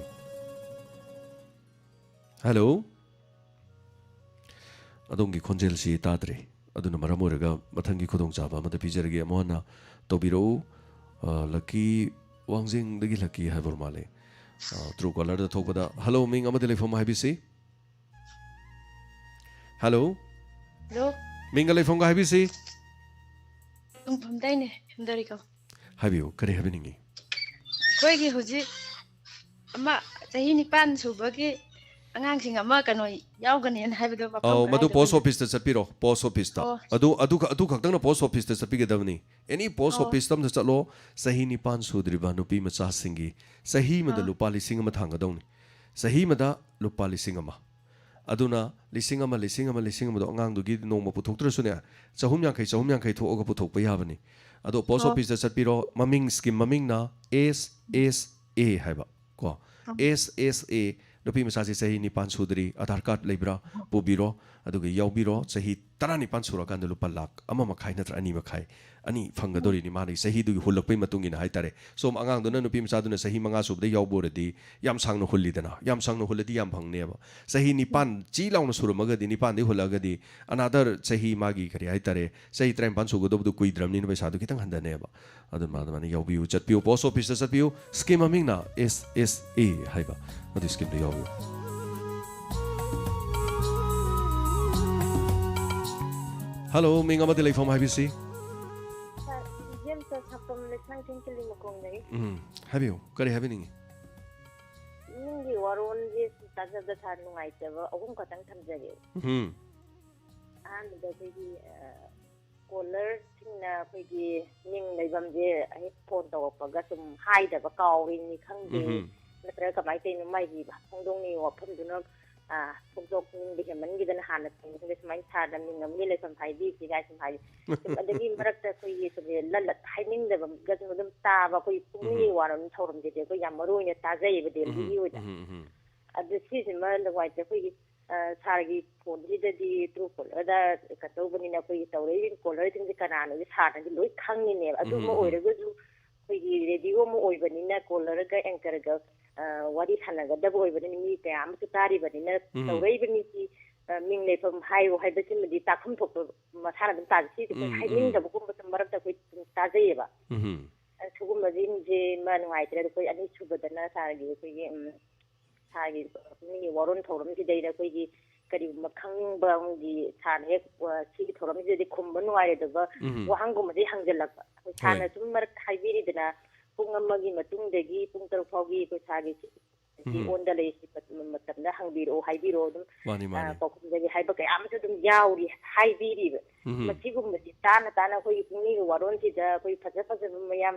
ꯍꯜꯂꯣ꯫ ꯑꯗꯣꯝꯒꯤ ꯈꯣꯟꯖꯦꯜꯁꯤ ꯇꯥꯗ꯭ꯔꯦ꯫ ꯑꯗꯨꯅ ꯃꯔꯝ ꯑꯣꯏꯔꯒ ꯃꯊꯪꯒꯤ ꯈꯨꯗꯣꯡꯆꯥꯕ ꯑꯃꯗ ꯄꯤꯖꯔꯒꯦ꯫ ꯑꯃꯨꯛ ꯍꯟꯅ ꯇꯧꯕꯤꯔꯛꯎ꯫ ꯑ, ꯂꯛꯀꯤ, ꯋꯥꯡꯖꯤꯡꯗꯒꯤ ꯂꯛꯀꯤ ꯍꯥꯏꯕ ꯑꯣꯏꯔ ꯃꯥꯜꯂꯦ꯫ ꯑ, ꯇ꯭ꯔꯨ ꯀꯣꯂꯔꯗ ꯊꯣꯛꯄꯗ, ꯍꯜꯂꯣ, ꯃꯤꯡ ꯑꯃꯗꯤ ꯂꯩꯐꯝ ꯍꯥꯏꯕꯤꯁꯤ꯫ ꯍꯜꯂꯣ꯫ ꯍꯜꯂꯣ꯫ ꯃꯤꯡꯒ ꯂꯩꯐꯝꯒ ꯍꯥꯏꯕꯤꯁꯤ꯫ ꯌꯨꯝꯐꯝꯗꯩꯅꯦ, ꯌꯨꯝꯗꯔꯤꯀꯣ꯫ ꯍꯥꯏꯕꯤꯌꯨ, ꯀꯔꯤ ꯍꯥꯏꯕꯤꯅꯤꯡꯉꯤ? ꯑꯩꯈꯣꯏꯒꯤ ꯍꯧꯖꯤꯛ ꯑꯃ ꯆꯍꯤ ꯅꯤꯄꯥꯟ ꯁꯨꯕꯒꯤ ꯑꯉꯥꯡꯁꯤꯡ ꯑꯃ ꯀꯩꯅꯣ ꯌꯥꯎꯒꯅꯦꯅ ꯍꯥꯏꯕꯗꯣ ꯃꯐꯝ ꯑꯧ, ꯃꯗꯨ ꯀꯗꯥꯏꯗ ꯄꯣꯁ ꯑꯣꯏꯒꯦ? ꯑꯣꯐꯤꯁꯇ ꯆꯠꯄꯤꯔꯣ, ꯄꯣꯁ ꯑꯣꯐꯤꯁꯇ꯫ ꯑꯣ꯫ ꯑꯗꯨ, ꯑꯗꯨ, ꯑꯗꯨ ꯈꯛꯇꯪꯅ ꯄꯣꯁ ꯑꯣꯐꯤꯁꯇ ꯆꯠꯄꯤꯒꯗꯕꯅꯤ꯫ ꯑꯦꯅꯤ ꯄꯣꯁ ꯑꯣ꯫ ꯑꯣꯐꯤꯁꯇ ꯑꯝꯇ ꯆꯠꯂꯣ, ꯆꯍꯤ ꯅꯤꯄꯥꯟ ꯁꯨꯗ꯭ꯔꯤꯕ ꯅꯨꯄꯤ ꯃꯆꯥꯁꯤꯡꯒꯤ ꯆꯍꯤ ꯑꯃꯗ ꯑꯥ꯫ ꯂꯨꯄꯥ ꯂꯤꯁꯤꯡ ꯑꯃ ꯊꯥꯡꯒꯗꯧꯅꯤ꯫ ꯆꯍꯤ ꯑꯃꯗ ꯂꯨꯄꯥ ꯂꯤꯁꯤꯡ ꯑꯃ꯫ ꯑꯗꯨꯅ ꯂꯤꯁꯤꯡ ꯑꯃ, ꯂꯤꯁꯤꯡ ꯑꯃ, ꯂꯤꯁꯤꯡ ꯑꯃꯗꯣ ꯑꯉꯥꯡꯗꯨꯒꯤ ꯅꯣꯡꯃ ꯄꯨꯊꯣꯛꯇ꯭ꯔꯁꯨꯅꯦ, ꯆꯍꯨꯝ ꯌꯥꯡꯈꯩ, ꯆꯍꯨꯝ ꯌꯥꯡꯈꯩ ꯊꯣꯛꯑꯒ ꯄꯨꯊꯣꯛꯄ ꯌꯥꯕꯅꯤ꯫ ꯑꯗꯣ ꯄꯣꯁ ꯑꯣ꯫ ꯑꯣꯐꯤꯁꯇ ꯆꯠꯄꯤꯔꯣ, ꯃꯃꯤꯡ, ꯁ꯭ꯀꯤꯝ ꯃꯃꯤꯡꯅ ꯑꯦꯁ ꯑꯦꯁ ꯑꯦ ꯍꯥꯏꯕ ꯀꯣ꯫ ꯑꯥ꯫ ꯑꯦꯁ ꯑꯦꯁ ꯑꯦ ꯅꯨꯄꯤ ꯃꯆꯥꯁꯤ ꯆꯍꯤ ꯅꯤꯄꯥꯟ ꯁꯨꯗ꯭ꯔꯤ, ꯑꯙꯥꯔ ꯀꯥꯔꯗ ꯂꯩꯕ꯭ꯔꯥ? ꯄꯨꯕꯤꯔꯣ꯫ ꯑꯗꯨꯒ ꯌꯥꯎꯕꯤꯔꯣ꯫ ꯆꯍꯤ ꯇꯔꯥꯅꯤꯄꯥꯟ ꯁꯨꯔꯀꯥꯟꯗ ꯂꯨꯄꯥ ꯂꯥꯈ ꯑꯃ ꯃꯈꯥꯏ ꯅꯠꯇ꯭ꯔ ꯑꯅꯤ ꯃꯈꯥꯏ, ꯑꯅꯤ ꯐꯪꯒꯗꯧꯔꯤꯅꯤ꯫ ꯃꯥꯅ ꯆꯍꯤꯗꯨꯒꯤ ꯍꯨꯜꯂꯛꯄꯩ ꯃꯇꯨꯡ ꯏꯟꯅ ꯍꯥꯏꯇꯥꯔꯦ꯫ ꯁꯣꯝ ꯑꯉꯥꯡꯗꯨꯅ, ꯅꯨꯄꯤ ꯃꯆꯥꯗꯨꯅ ꯆꯍꯤ ꯃꯉꯥ ꯁꯨꯕꯗ ꯌꯥꯎꯕ ꯑꯣꯏꯔꯗꯤ ꯌꯥꯝ ꯁꯥꯡꯅ ꯍꯨꯜꯂꯤꯗꯅ, ꯌꯥꯝ ꯁꯥꯡꯅ ꯍꯨꯜꯂꯗꯤ ꯌꯥꯝ ꯐꯪꯅꯦꯕ꯫ ꯆꯍꯤ ꯅꯤꯄꯥꯟ ꯆꯤ ꯂꯥꯎꯅ ꯁꯨꯔꯝꯃꯒꯗꯤ, ꯅꯤꯄꯥꯟꯗꯩ ꯍꯨꯜꯂꯛꯑꯒꯗꯤ another ꯆꯍꯤ ꯃꯥꯒꯤ ꯀꯔꯤ ꯍꯥꯏꯇꯥꯔꯦ, ꯆꯍꯤ ꯇꯔꯥꯅꯤꯄꯥꯟ ꯁꯨꯒꯗꯧꯕꯗꯨ ꯀꯨꯏꯗ꯭ꯔꯕꯅꯤꯅ ꯄꯩꯁꯥꯗꯨ ꯈꯤꯇꯪ ꯍꯟꯊꯅꯦꯕ꯫ ꯑꯗꯨꯅ ꯑꯗꯨꯃꯥꯏꯅ ꯌꯥꯎꯕꯤꯌꯨ, ꯆꯠꯄꯤꯌꯨ, ꯄꯣꯁ ꯑꯣꯐꯤꯁꯇ ꯆꯠꯄꯤꯌꯨ꯫ ꯁ꯭ꯀꯤꯝ ꯃꯃꯤꯡꯅ ꯑꯦꯁ ꯑꯦꯁ ꯑꯦ ꯍꯥꯏꯕ, ꯑꯗꯨ ꯁ꯭ꯀꯤꯝꯗꯨ ꯌꯥꯎꯕꯤꯌꯨ꯫ ꯍꯜꯂꯣ, ꯃꯤꯡ ꯑꯃꯗꯤ ꯂꯩꯐꯝ ꯍꯥꯏꯕꯤꯁꯤ꯫ ꯁꯥꯔ, ꯏꯕꯦꯝꯆꯥ ꯁꯥꯄꯝ ꯂꯩꯁꯥꯡꯊꯦꯝ ꯀꯂꯤ ꯃꯈꯣꯡꯗꯒꯤ꯫ ꯎꯝ, ꯍꯥꯏꯕꯤꯌꯨ, ꯀꯔꯤ ꯍꯥꯏꯕꯤꯅꯤꯡꯉꯤ? ꯏꯃꯨꯡꯒꯤ ꯋꯥꯔꯣꯜꯁꯦ ꯁꯨꯝ ꯇꯥꯖꯕꯗ ꯁꯥꯔ ꯅꯨꯡꯉꯥꯏꯇꯕ ꯑꯍꯨꯝ ꯈꯛꯇꯪ ꯊꯝꯖꯒꯦ꯫ ꯎꯝ꯫ ꯑꯍꯥꯟꯕꯗ ꯑꯩꯈꯣꯏꯒꯤ, ꯑ, ꯀꯣꯂꯔꯁꯤꯡꯅ ꯑꯩꯈꯣꯏꯒꯤ ꯃꯤꯡ ꯂꯩꯐꯝꯁꯦ ꯍꯦꯛ ꯐꯣꯟ ꯇꯧꯔꯛꯄꯒ ꯁꯨꯝ ꯍꯥꯏꯗꯕ, ꯀꯥꯎꯔꯤꯅꯤ ꯈꯪꯗꯦ, ꯎꯝ꯫ ꯅꯠꯇ꯭ꯔꯒ ꯀꯃꯥꯏꯅ ꯇꯧꯔꯤꯅꯣ, ꯃꯥꯒꯤ ꯐꯣꯡꯗꯣꯛꯅꯤꯡꯉꯤ ꯋꯥꯐꯝꯗꯨꯅ, ꯑ, ꯐꯣꯡꯗꯣꯛꯅꯤꯡꯕ ꯍꯦꯟꯃꯟꯈꯤꯗꯅ ꯍꯥꯟꯅ ꯇꯧꯅꯤꯡꯗꯦ, ꯁꯨꯃꯥꯏꯅ ꯁꯥꯔꯗ ꯃꯤꯡ ꯑꯃꯒꯤ ꯂꯩꯐꯝ ꯍꯥꯏꯕꯤꯁꯤ ꯀꯥꯏ ꯁꯨꯝ ꯍꯥꯏ꯫ ꯁꯨꯝ ꯑꯗꯒꯤ ꯃꯔꯛꯇ ꯑꯩꯈꯣꯏꯒꯤ ꯁꯨꯝ ꯂꯜꯂꯛ ꯍꯥꯏꯅꯤꯡꯗꯕꯒꯁꯨ ꯑꯗꯨꯝ ꯇꯥꯕ, ꯑꯩꯈꯣꯏ ꯄꯨꯛꯅꯤꯡꯒꯤ ꯎꯝ꯫ ꯋꯥꯔꯣꯜ ꯊꯧꯔꯝꯁꯤꯗꯤ ꯑꯩꯈꯣꯏ ꯌꯥꯝ ꯃꯔꯨ ꯑꯣꯏꯅ ꯇꯥꯖꯩꯌꯦꯕ ꯗꯦꯜꯂꯤꯒꯤ ꯎꯝ, ꯑꯣꯏꯅ꯫ ꯎꯝ, ꯎꯝ꯫ ꯑꯗꯨ ꯁꯤꯁꯤꯃ ꯅꯨꯡꯉꯥꯏꯇꯦ꯫ ꯑꯩꯈꯣꯏꯒꯤ, ꯑ, ꯁꯥꯔꯒꯤ ꯐꯣꯟꯁꯤꯗꯗꯤ ꯇ꯭ꯔꯨ ꯀꯣꯂꯔꯗ ꯀꯩꯅꯣ ꯇꯧꯕꯅꯤꯅ ꯑꯩꯈꯣꯏꯒꯤ ꯇꯧꯔꯛꯏꯕ ꯀꯣꯂꯔꯁꯤꯡꯁꯦ ꯀꯅꯥꯅꯣꯁꯦ ꯁꯥꯔꯅꯗꯤ ꯂꯣꯏ ꯈꯪꯉꯤꯅꯦꯕ꯫ ꯑꯗꯨ ꯎꯝ, ꯑꯃ ꯎꯝ꯫ ꯑꯣꯏꯔꯒꯁꯨ ꯑꯩꯈꯣꯏꯒꯤ ꯔꯦꯗꯤꯑꯣ ꯑꯃ ꯑꯣꯏꯕꯅꯤꯅ ꯀꯣꯂꯔꯒ ꯑꯦꯡꯀꯔꯒ, ꯑ, ꯋꯥꯔꯤ ꯁꯥꯟꯅꯒꯗꯕ ꯑꯣꯏꯕꯅꯤꯅ ꯃꯤ ꯀꯌꯥ ꯑꯃꯁꯨ ꯇꯥꯔꯤꯕꯅꯤꯅ ꯎꯝ꯫ ꯇꯧꯔꯛꯏꯕ ꯃꯤꯁꯤ, ꯑ, ꯃꯤꯡ ꯂꯩꯐꯝ ꯍꯥꯏꯌꯨ ꯍꯥꯏꯕꯁꯤꯃꯗꯤ ꯇꯥꯛꯐꯝ ꯊꯣꯛꯄ ꯃꯁꯥꯅ ꯑꯗꯨꯝ ꯇꯥꯖꯩ꯫ ꯁꯤꯁꯦ ꯑꯩꯈꯣꯏ ꯎꯝ, ꯎꯝ꯫ ꯍꯥꯏꯅꯤꯡꯗꯕꯒꯨꯝꯕꯁꯨ ꯃꯔꯛꯇ ꯑꯩꯈꯣꯏ ꯑꯗꯨꯝ ꯇꯥꯖꯩꯌꯦꯕ꯫ ꯎꯝ꯫ ꯑ, ꯁꯤꯒꯨꯝꯕꯁꯤꯡꯁꯦ ꯃꯥ ꯅꯨꯡꯉꯥꯏꯇ꯭ꯔꯦ꯫ ꯑꯗꯣ ꯑꯩꯈꯣꯏ ꯑꯅꯤꯁꯨꯕꯗꯅ ꯁꯥꯔꯒꯤ ꯑꯩꯈꯣꯏꯒꯤ, ꯎꯝ, ꯁꯥꯔꯒꯤ ꯃꯤꯒꯤ ꯋꯥꯔꯣꯜ ꯊꯧꯔꯝꯁꯤꯗꯩꯗ ꯑꯩꯈꯣꯏꯒꯤ ꯀꯔꯤꯒꯨꯝꯕ ꯈꯪꯅꯤꯡꯕ ꯑꯃꯒꯤ ꯁꯥꯔꯅ ꯍꯦꯛ, ꯑ, ꯁꯤꯒꯤ ꯊꯧꯔꯝꯁꯤꯗꯗꯤ ꯈꯨꯝꯕ ꯅꯨꯡꯉꯥꯏꯔꯣꯏꯗꯕ ꯎꯝ꯫ ꯋꯥꯍꯪꯒꯨꯝꯕꯗꯤ ꯍꯪꯖꯜꯂꯛꯄ꯫ ꯑꯩꯈꯣꯏ ꯁꯥꯔꯅ ꯍꯣꯏ꯫ ꯁꯨꯝ ꯃꯔꯛꯇ ꯍꯥꯏꯕꯤꯔꯤꯗꯅ, ꯄꯨꯡ ꯑꯃꯒꯤ ꯃꯇꯨꯡꯗꯒꯤ ꯄꯨꯡ ꯇꯔꯨꯛ ꯐꯥꯎꯒꯤ ꯑꯩꯈꯣꯏ ꯁꯥꯔꯒꯤ ꯁꯤ ꯎꯝ꯫ ꯑꯣꯟꯗ ꯂꯩ, ꯁꯤ ꯃꯇꯝꯗ ꯍꯪꯕꯤꯔꯛꯑꯣ, ꯍꯥꯏꯕꯤꯔꯛꯑꯣ ꯑꯗꯨꯝ, ꯃꯥꯅꯤ, ꯑ, ꯃꯥꯅꯤ꯫ ꯄꯥꯎꯈꯨꯝꯖꯒꯦ ꯍꯥꯏꯕ ꯀꯌꯥ ꯑꯃꯁꯨ ꯑꯗꯨꯝ ꯌꯥꯎꯔꯤ, ꯍꯥꯏꯕꯤꯔꯤꯕ꯫ ꯎꯝ꯫ ꯃꯁꯤꯒꯨꯝꯕꯁꯤ ꯇꯥꯅ ꯇꯥꯅ ꯑꯩꯈꯣꯏꯒꯤ ꯄꯨꯛꯅꯤꯡꯒꯤ ꯋꯥꯔꯣꯜꯁꯤꯗ ꯑꯩꯈꯣꯏ ꯐꯖ ꯐꯖꯕ ꯃꯌꯥꯝ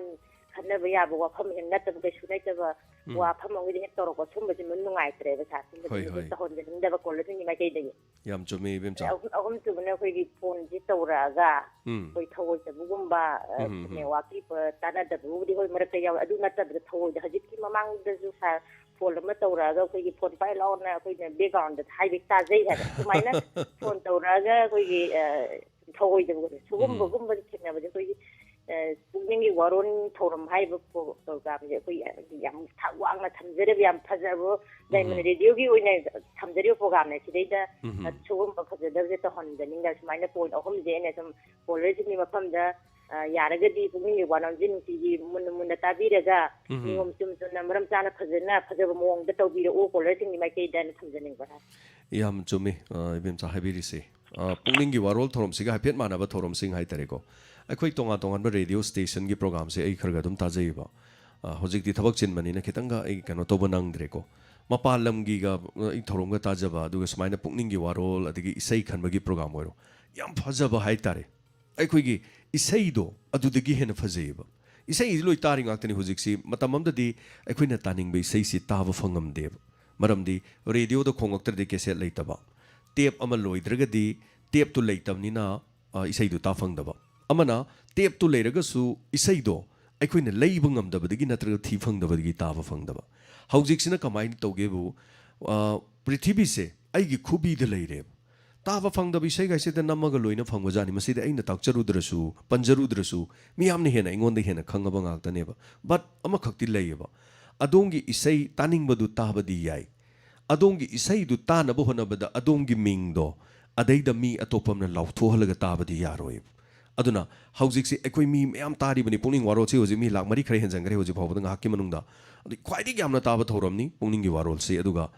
ꯈꯟꯅꯕ ꯌꯥꯕ ꯋꯥꯐꯝ ꯍꯦꯛ ꯅꯠꯇꯕ, ꯀꯩꯁꯨ ꯅꯠꯇꯕ ꯎꯝ꯫ ꯋꯥꯐꯝ ꯑꯃꯒꯤꯗꯤ ꯍꯦꯛ ꯇꯧꯔꯛꯄ, ꯁꯨꯝꯕꯁꯤꯃ ꯅꯨꯡꯉꯥꯏꯇ꯭ꯔꯦꯕ ꯁꯥꯔ꯫ ꯁꯨꯝꯕꯁꯤꯃꯗꯤ ꯍꯣꯏ, ꯍꯣꯏ꯫ ꯇꯧꯍꯟꯖꯅꯤꯡꯗꯕ ꯀꯣꯂꯔꯁꯤꯡꯒꯤ ꯃꯥꯏꯀꯩꯗꯒꯤ꯫ ꯌꯥꯝ ꯆꯨꯝꯃꯤ, ꯏꯕꯦꯝꯆꯥ꯫ ꯑꯍꯨꯝ-, ꯑꯍꯨꯝꯁꯨꯕꯅ ꯑꯩꯈꯣꯏꯒꯤ ꯐꯣꯟꯁꯤ ꯇꯧꯔꯛꯑꯒ ꯎꯝ꯫ ꯑꯩꯈꯣꯏ ꯊꯧꯑꯣꯏꯗꯕꯒꯨꯝꯕ, ꯑ, ꯎꯝ, ꯎꯝ, ꯎꯝ꯫ ꯅꯦꯠꯋꯥꯛꯀꯤ ꯄ-, ꯇꯥꯟꯅꯗꯕꯕꯨꯗꯤ ꯍꯣꯏ ꯃꯔꯛꯇ ꯌꯥꯎꯋꯦ, ꯑꯗꯨ ꯅꯠꯇꯕꯗ ꯊꯧꯑꯣꯏꯗ-, ꯍꯧꯖꯤꯛꯀꯤ ꯃꯃꯥꯡꯗꯁꯨ ꯁꯥꯔ ꯐꯣꯟ ꯑꯃ ꯇꯧꯔꯛꯑꯒ ꯑꯩꯈꯣꯏꯒꯤ ꯐꯣꯟ ꯄꯥꯏ ꯂꯥꯎꯅ ꯑꯩꯈꯣꯏꯅ ꯕꯦꯛꯒ꯭ꯔꯥꯎꯟꯗ ꯍꯥꯏꯕ ꯇꯥꯖꯩ ꯍꯥꯏꯕ, ꯁꯨꯃꯥꯏꯅ ꯐꯣꯟ ꯇꯧꯔꯛꯑꯒ ꯑꯩꯈꯣꯏꯒꯤ, ꯑ, ꯊꯧꯑꯣꯏꯗꯕ ꯁꯤꯒꯨꯝꯕꯒꯨꯝꯕ ꯊꯦꯡꯅꯕꯁꯦ ꯑꯩꯈꯣꯏꯒꯤ, ꯑ, ꯄꯨꯛꯅꯤꯡꯒꯤ ꯋꯥꯔꯣꯜ ꯊꯧꯔꯝ ꯍꯥꯏꯕ ꯄ꯭ꯔꯣ-, ꯄ꯭ꯔꯣꯒ꯭ꯔꯥꯝꯁꯦ ꯑꯩꯈꯣꯏ ꯌꯥꯝ ꯊꯥꯛ ꯋꯥꯡꯅ ꯊꯝꯖꯔꯤꯕ, ꯌꯥꯝ ꯐꯖꯕ ꯗꯥꯏꯃꯟ ꯔꯦꯗꯤꯑꯣꯒꯤ ꯑꯣꯏꯅ ꯊꯝꯖꯔꯤꯕ ꯄ꯭ꯔꯣꯒ꯭ꯔꯥꯝꯅꯦ꯫ ꯁꯤꯗꯩꯗ, ꯑ, ꯁꯤꯒꯨꯝꯕ ꯐꯖꯗꯕꯁꯦ ꯇꯧꯍꯟꯖꯅꯤꯡꯗꯕ, ꯁꯨꯃꯥꯏꯅ ꯄꯣꯏꯟꯠ ꯑꯍꯨꯝꯁꯦ ꯑꯩꯅ ꯁꯨꯝ ꯀꯣꯂꯔꯁꯤꯡꯒꯤ ꯃꯐꯝꯗ, ꯑ, ꯌꯥꯔꯒꯗꯤ ꯄꯨꯛꯅꯤꯡꯒꯤ ꯋꯥꯔꯣꯜꯁꯦ ꯅꯨꯡꯇꯤꯒꯤ ꯃꯨꯟꯅ ꯃꯨꯟꯅ ꯇꯥꯕꯤꯔꯒ, ꯅꯤꯌꯣꯝ ꯆꯨꯝ ꯆꯨꯝꯅ ꯃꯔꯝ ꯆꯥꯅ ꯐꯖꯅ ꯐꯖꯕ ꯃꯑꯣꯡꯗ ꯇꯧꯕꯤꯔꯛꯎ ꯀꯣꯂꯔꯁꯤꯡꯒꯤ ꯃꯥꯏꯀꯩꯗꯅ ꯊꯝꯖꯅꯤꯡꯕ꯫ ꯌꯥꯝ ꯆꯨꯝꯃꯤ, ꯑ, ꯏꯕꯦꯝꯆꯥ ꯍꯥꯏꯕꯤꯔꯤꯁꯦ꯫ ꯑ, ꯄꯨꯛꯅꯤꯡꯒꯤ ꯋꯥꯔꯣꯜ ꯊꯧꯔꯝꯁꯤꯒ ꯍꯥꯏꯐꯦꯠ ꯃꯥꯟꯅꯕ ꯊꯧꯔꯝꯁꯤꯡ ꯍꯥꯏꯇꯥꯔꯦꯀꯣ꯫ ꯑꯩꯈꯣꯏ ꯇꯣꯉꯥꯟ ꯇꯣꯉꯥꯟꯕ ꯔꯦꯗꯤꯑꯣ ꯁ꯭ꯇꯦꯁꯟꯒꯤ ꯄ꯭ꯔꯣꯒ꯭ꯔꯥꯝꯁꯦ ꯑꯩ ꯈꯔ ꯈꯔ ꯑꯗꯨꯝ ꯇꯥꯖꯩꯌꯦꯕ꯫ ꯑ, ꯍꯧꯖꯤꯛꯇꯤ ꯊꯕꯛ ꯆꯤꯟꯕꯅꯤꯅ ꯈꯤꯇꯪꯒ ꯑꯩ ꯀꯩꯅꯣ ꯇꯧꯕ ꯅꯪꯗ꯭ꯔꯦꯀꯣ꯫ ꯃꯄꯥꯟ ꯂꯝꯒꯤꯒ, ꯑ, ꯑꯩ ꯊꯧꯔꯝꯒ ꯇꯥꯖꯕ, ꯑꯗꯨꯒ ꯁꯨꯃꯥꯏꯅ ꯄꯨꯛꯅꯤꯡꯒꯤ ꯋꯥꯔꯣꯜ, ꯑꯗꯒꯤ ꯏꯁꯩ ꯈꯟꯕꯒꯤ ꯄ꯭ꯔꯣꯒ꯭ꯔꯥꯝ ꯑꯣꯏꯔꯣ, ꯌꯥꯝ ꯐꯖꯕ ꯍꯥꯏꯇꯥꯔꯦ꯫ ꯑꯩꯈꯣꯏꯒꯤ ꯏꯁꯩꯗꯣ ꯑꯗꯨꯗꯒꯤ ꯍꯦꯟꯅ ꯐꯖꯩꯌꯦꯕ꯫ ꯏꯁꯩꯁꯤ ꯂꯣꯏ ꯇꯥꯔꯤ ꯉꯥꯛꯇꯅꯤ ꯍꯧꯖꯤꯛꯁꯤ꯫ ꯃꯇꯝ ꯑꯃꯗꯗꯤ ꯑꯩꯈꯣꯏꯅ ꯇꯥꯅꯤꯡꯕ ꯏꯁꯩꯁꯤ ꯇꯥꯕ ꯐꯪꯉꯝꯗꯦꯕ꯫ ꯃꯔꯝꯗꯤ ꯔꯦꯗꯤꯑꯣꯗ ꯈꯣꯡꯉꯛꯇ꯭ꯔꯗꯤ ꯀꯦꯁꯦꯠ ꯂꯩꯇꯕ, ꯇꯦꯞ ꯑꯃ ꯂꯣꯏꯗ꯭ꯔꯒꯗꯤ ꯇꯦꯞꯇꯨ ꯂꯩꯇꯕꯅꯤꯅ, ꯑ, ꯏꯁꯩꯗꯨ ꯇꯥ ꯐꯪꯗꯕ꯫ ꯑꯃꯅ ꯇꯦꯞꯇꯨ ꯂꯩꯔꯒꯁꯨ ꯏꯁꯩꯗꯣ ꯑꯩꯈꯣꯏꯅ ꯂꯩꯕ ꯉꯝꯗꯕꯗꯒꯤ ꯅꯠꯇ꯭ꯔꯒ ꯊꯤ ꯐꯪꯗꯕꯗꯒꯤ ꯇꯥꯕ ꯐꯪꯗꯕ꯫ ꯍꯧꯖꯤꯛꯁꯤꯅ ꯀꯃꯥꯏꯅ ꯇꯧꯒꯦꯕꯨ, ꯑ, ꯄ꯭ꯔꯤꯊꯤꯕꯤꯁꯦ ꯑꯩꯒꯤ ꯈꯨꯕꯤꯗ ꯂꯩꯔꯦꯕ꯫ ꯇꯥꯕ ꯐꯪꯗꯕ ꯏꯁꯩꯒꯥꯏꯁꯤꯗ ꯅꯝꯃꯒ ꯂꯣꯏꯅ ꯐꯪꯕꯖꯥꯠꯅꯤ꯫ ꯃꯁꯤꯗ ꯑꯩꯅ ꯇꯥꯛꯆꯔꯨꯗ꯭ꯔꯁꯨ, ꯄꯟꯖꯔꯨꯗ꯭ꯔꯁꯨ, ꯃꯤꯌꯥꯝꯅ ꯍꯦꯟꯅ ꯑꯩꯉꯣꯟꯗ ꯍꯦꯟꯅ ꯈꯪꯉꯕ ꯉꯥꯛꯇꯅꯦꯕ꯫ But ꯑꯃꯈꯛꯇꯤ ꯂꯩꯌꯦꯕ, ꯑꯗꯣꯝꯒꯤ ꯏꯁꯩ ꯇꯥꯅꯤꯡꯕꯗꯨ ꯇꯥꯕꯗꯤ ꯌꯥꯏ, ꯑꯗꯣꯝꯒꯤ ꯏꯁꯩꯗꯨ ꯇꯥꯅꯕ ꯍꯣꯠꯅꯕꯗ ꯑꯗꯣꯝꯒꯤ ꯃꯤꯡꯗꯣ ꯑꯗꯩꯗ ꯃꯤ ꯑꯇꯣꯞꯄ ꯑꯃꯅ ꯂꯥꯎꯊꯣꯛꯍꯜꯂꯒ ꯇꯥꯕꯗꯤ ꯌꯥꯔꯣꯏꯕ꯫ ꯑꯗꯨꯅ ꯍꯧꯖꯤꯛꯁꯤ ꯑꯩꯈꯣꯏ ꯃꯤ ꯃꯌꯥꯝ ꯇꯥꯔꯤꯕꯅꯤ꯫ ꯄꯨꯛꯅꯤꯡ ꯋꯥꯔꯣꯜꯁꯤ ꯍꯧꯖꯤꯛ ꯃꯤ ꯂꯥꯈ ꯃꯔꯤ ꯈꯔ ꯍꯦꯟꯖꯟꯈ꯭ꯔꯦ ꯍꯧꯖꯤꯛ ꯐꯥꯎꯕꯗ, ꯉꯥꯏꯍꯥꯛꯀꯤ ꯃꯅꯨꯡꯗ꯫ ꯑꯗꯨ ꯈ꯭ꯋꯥꯏꯗꯒꯤ ꯌꯥꯝꯅ ꯇꯥꯕ ꯊꯧꯔꯝꯅꯤ ꯄꯨꯛꯅꯤꯡꯒꯤ ꯋꯥꯔꯣꯜꯁꯤ꯫ ꯑꯗꯨꯒ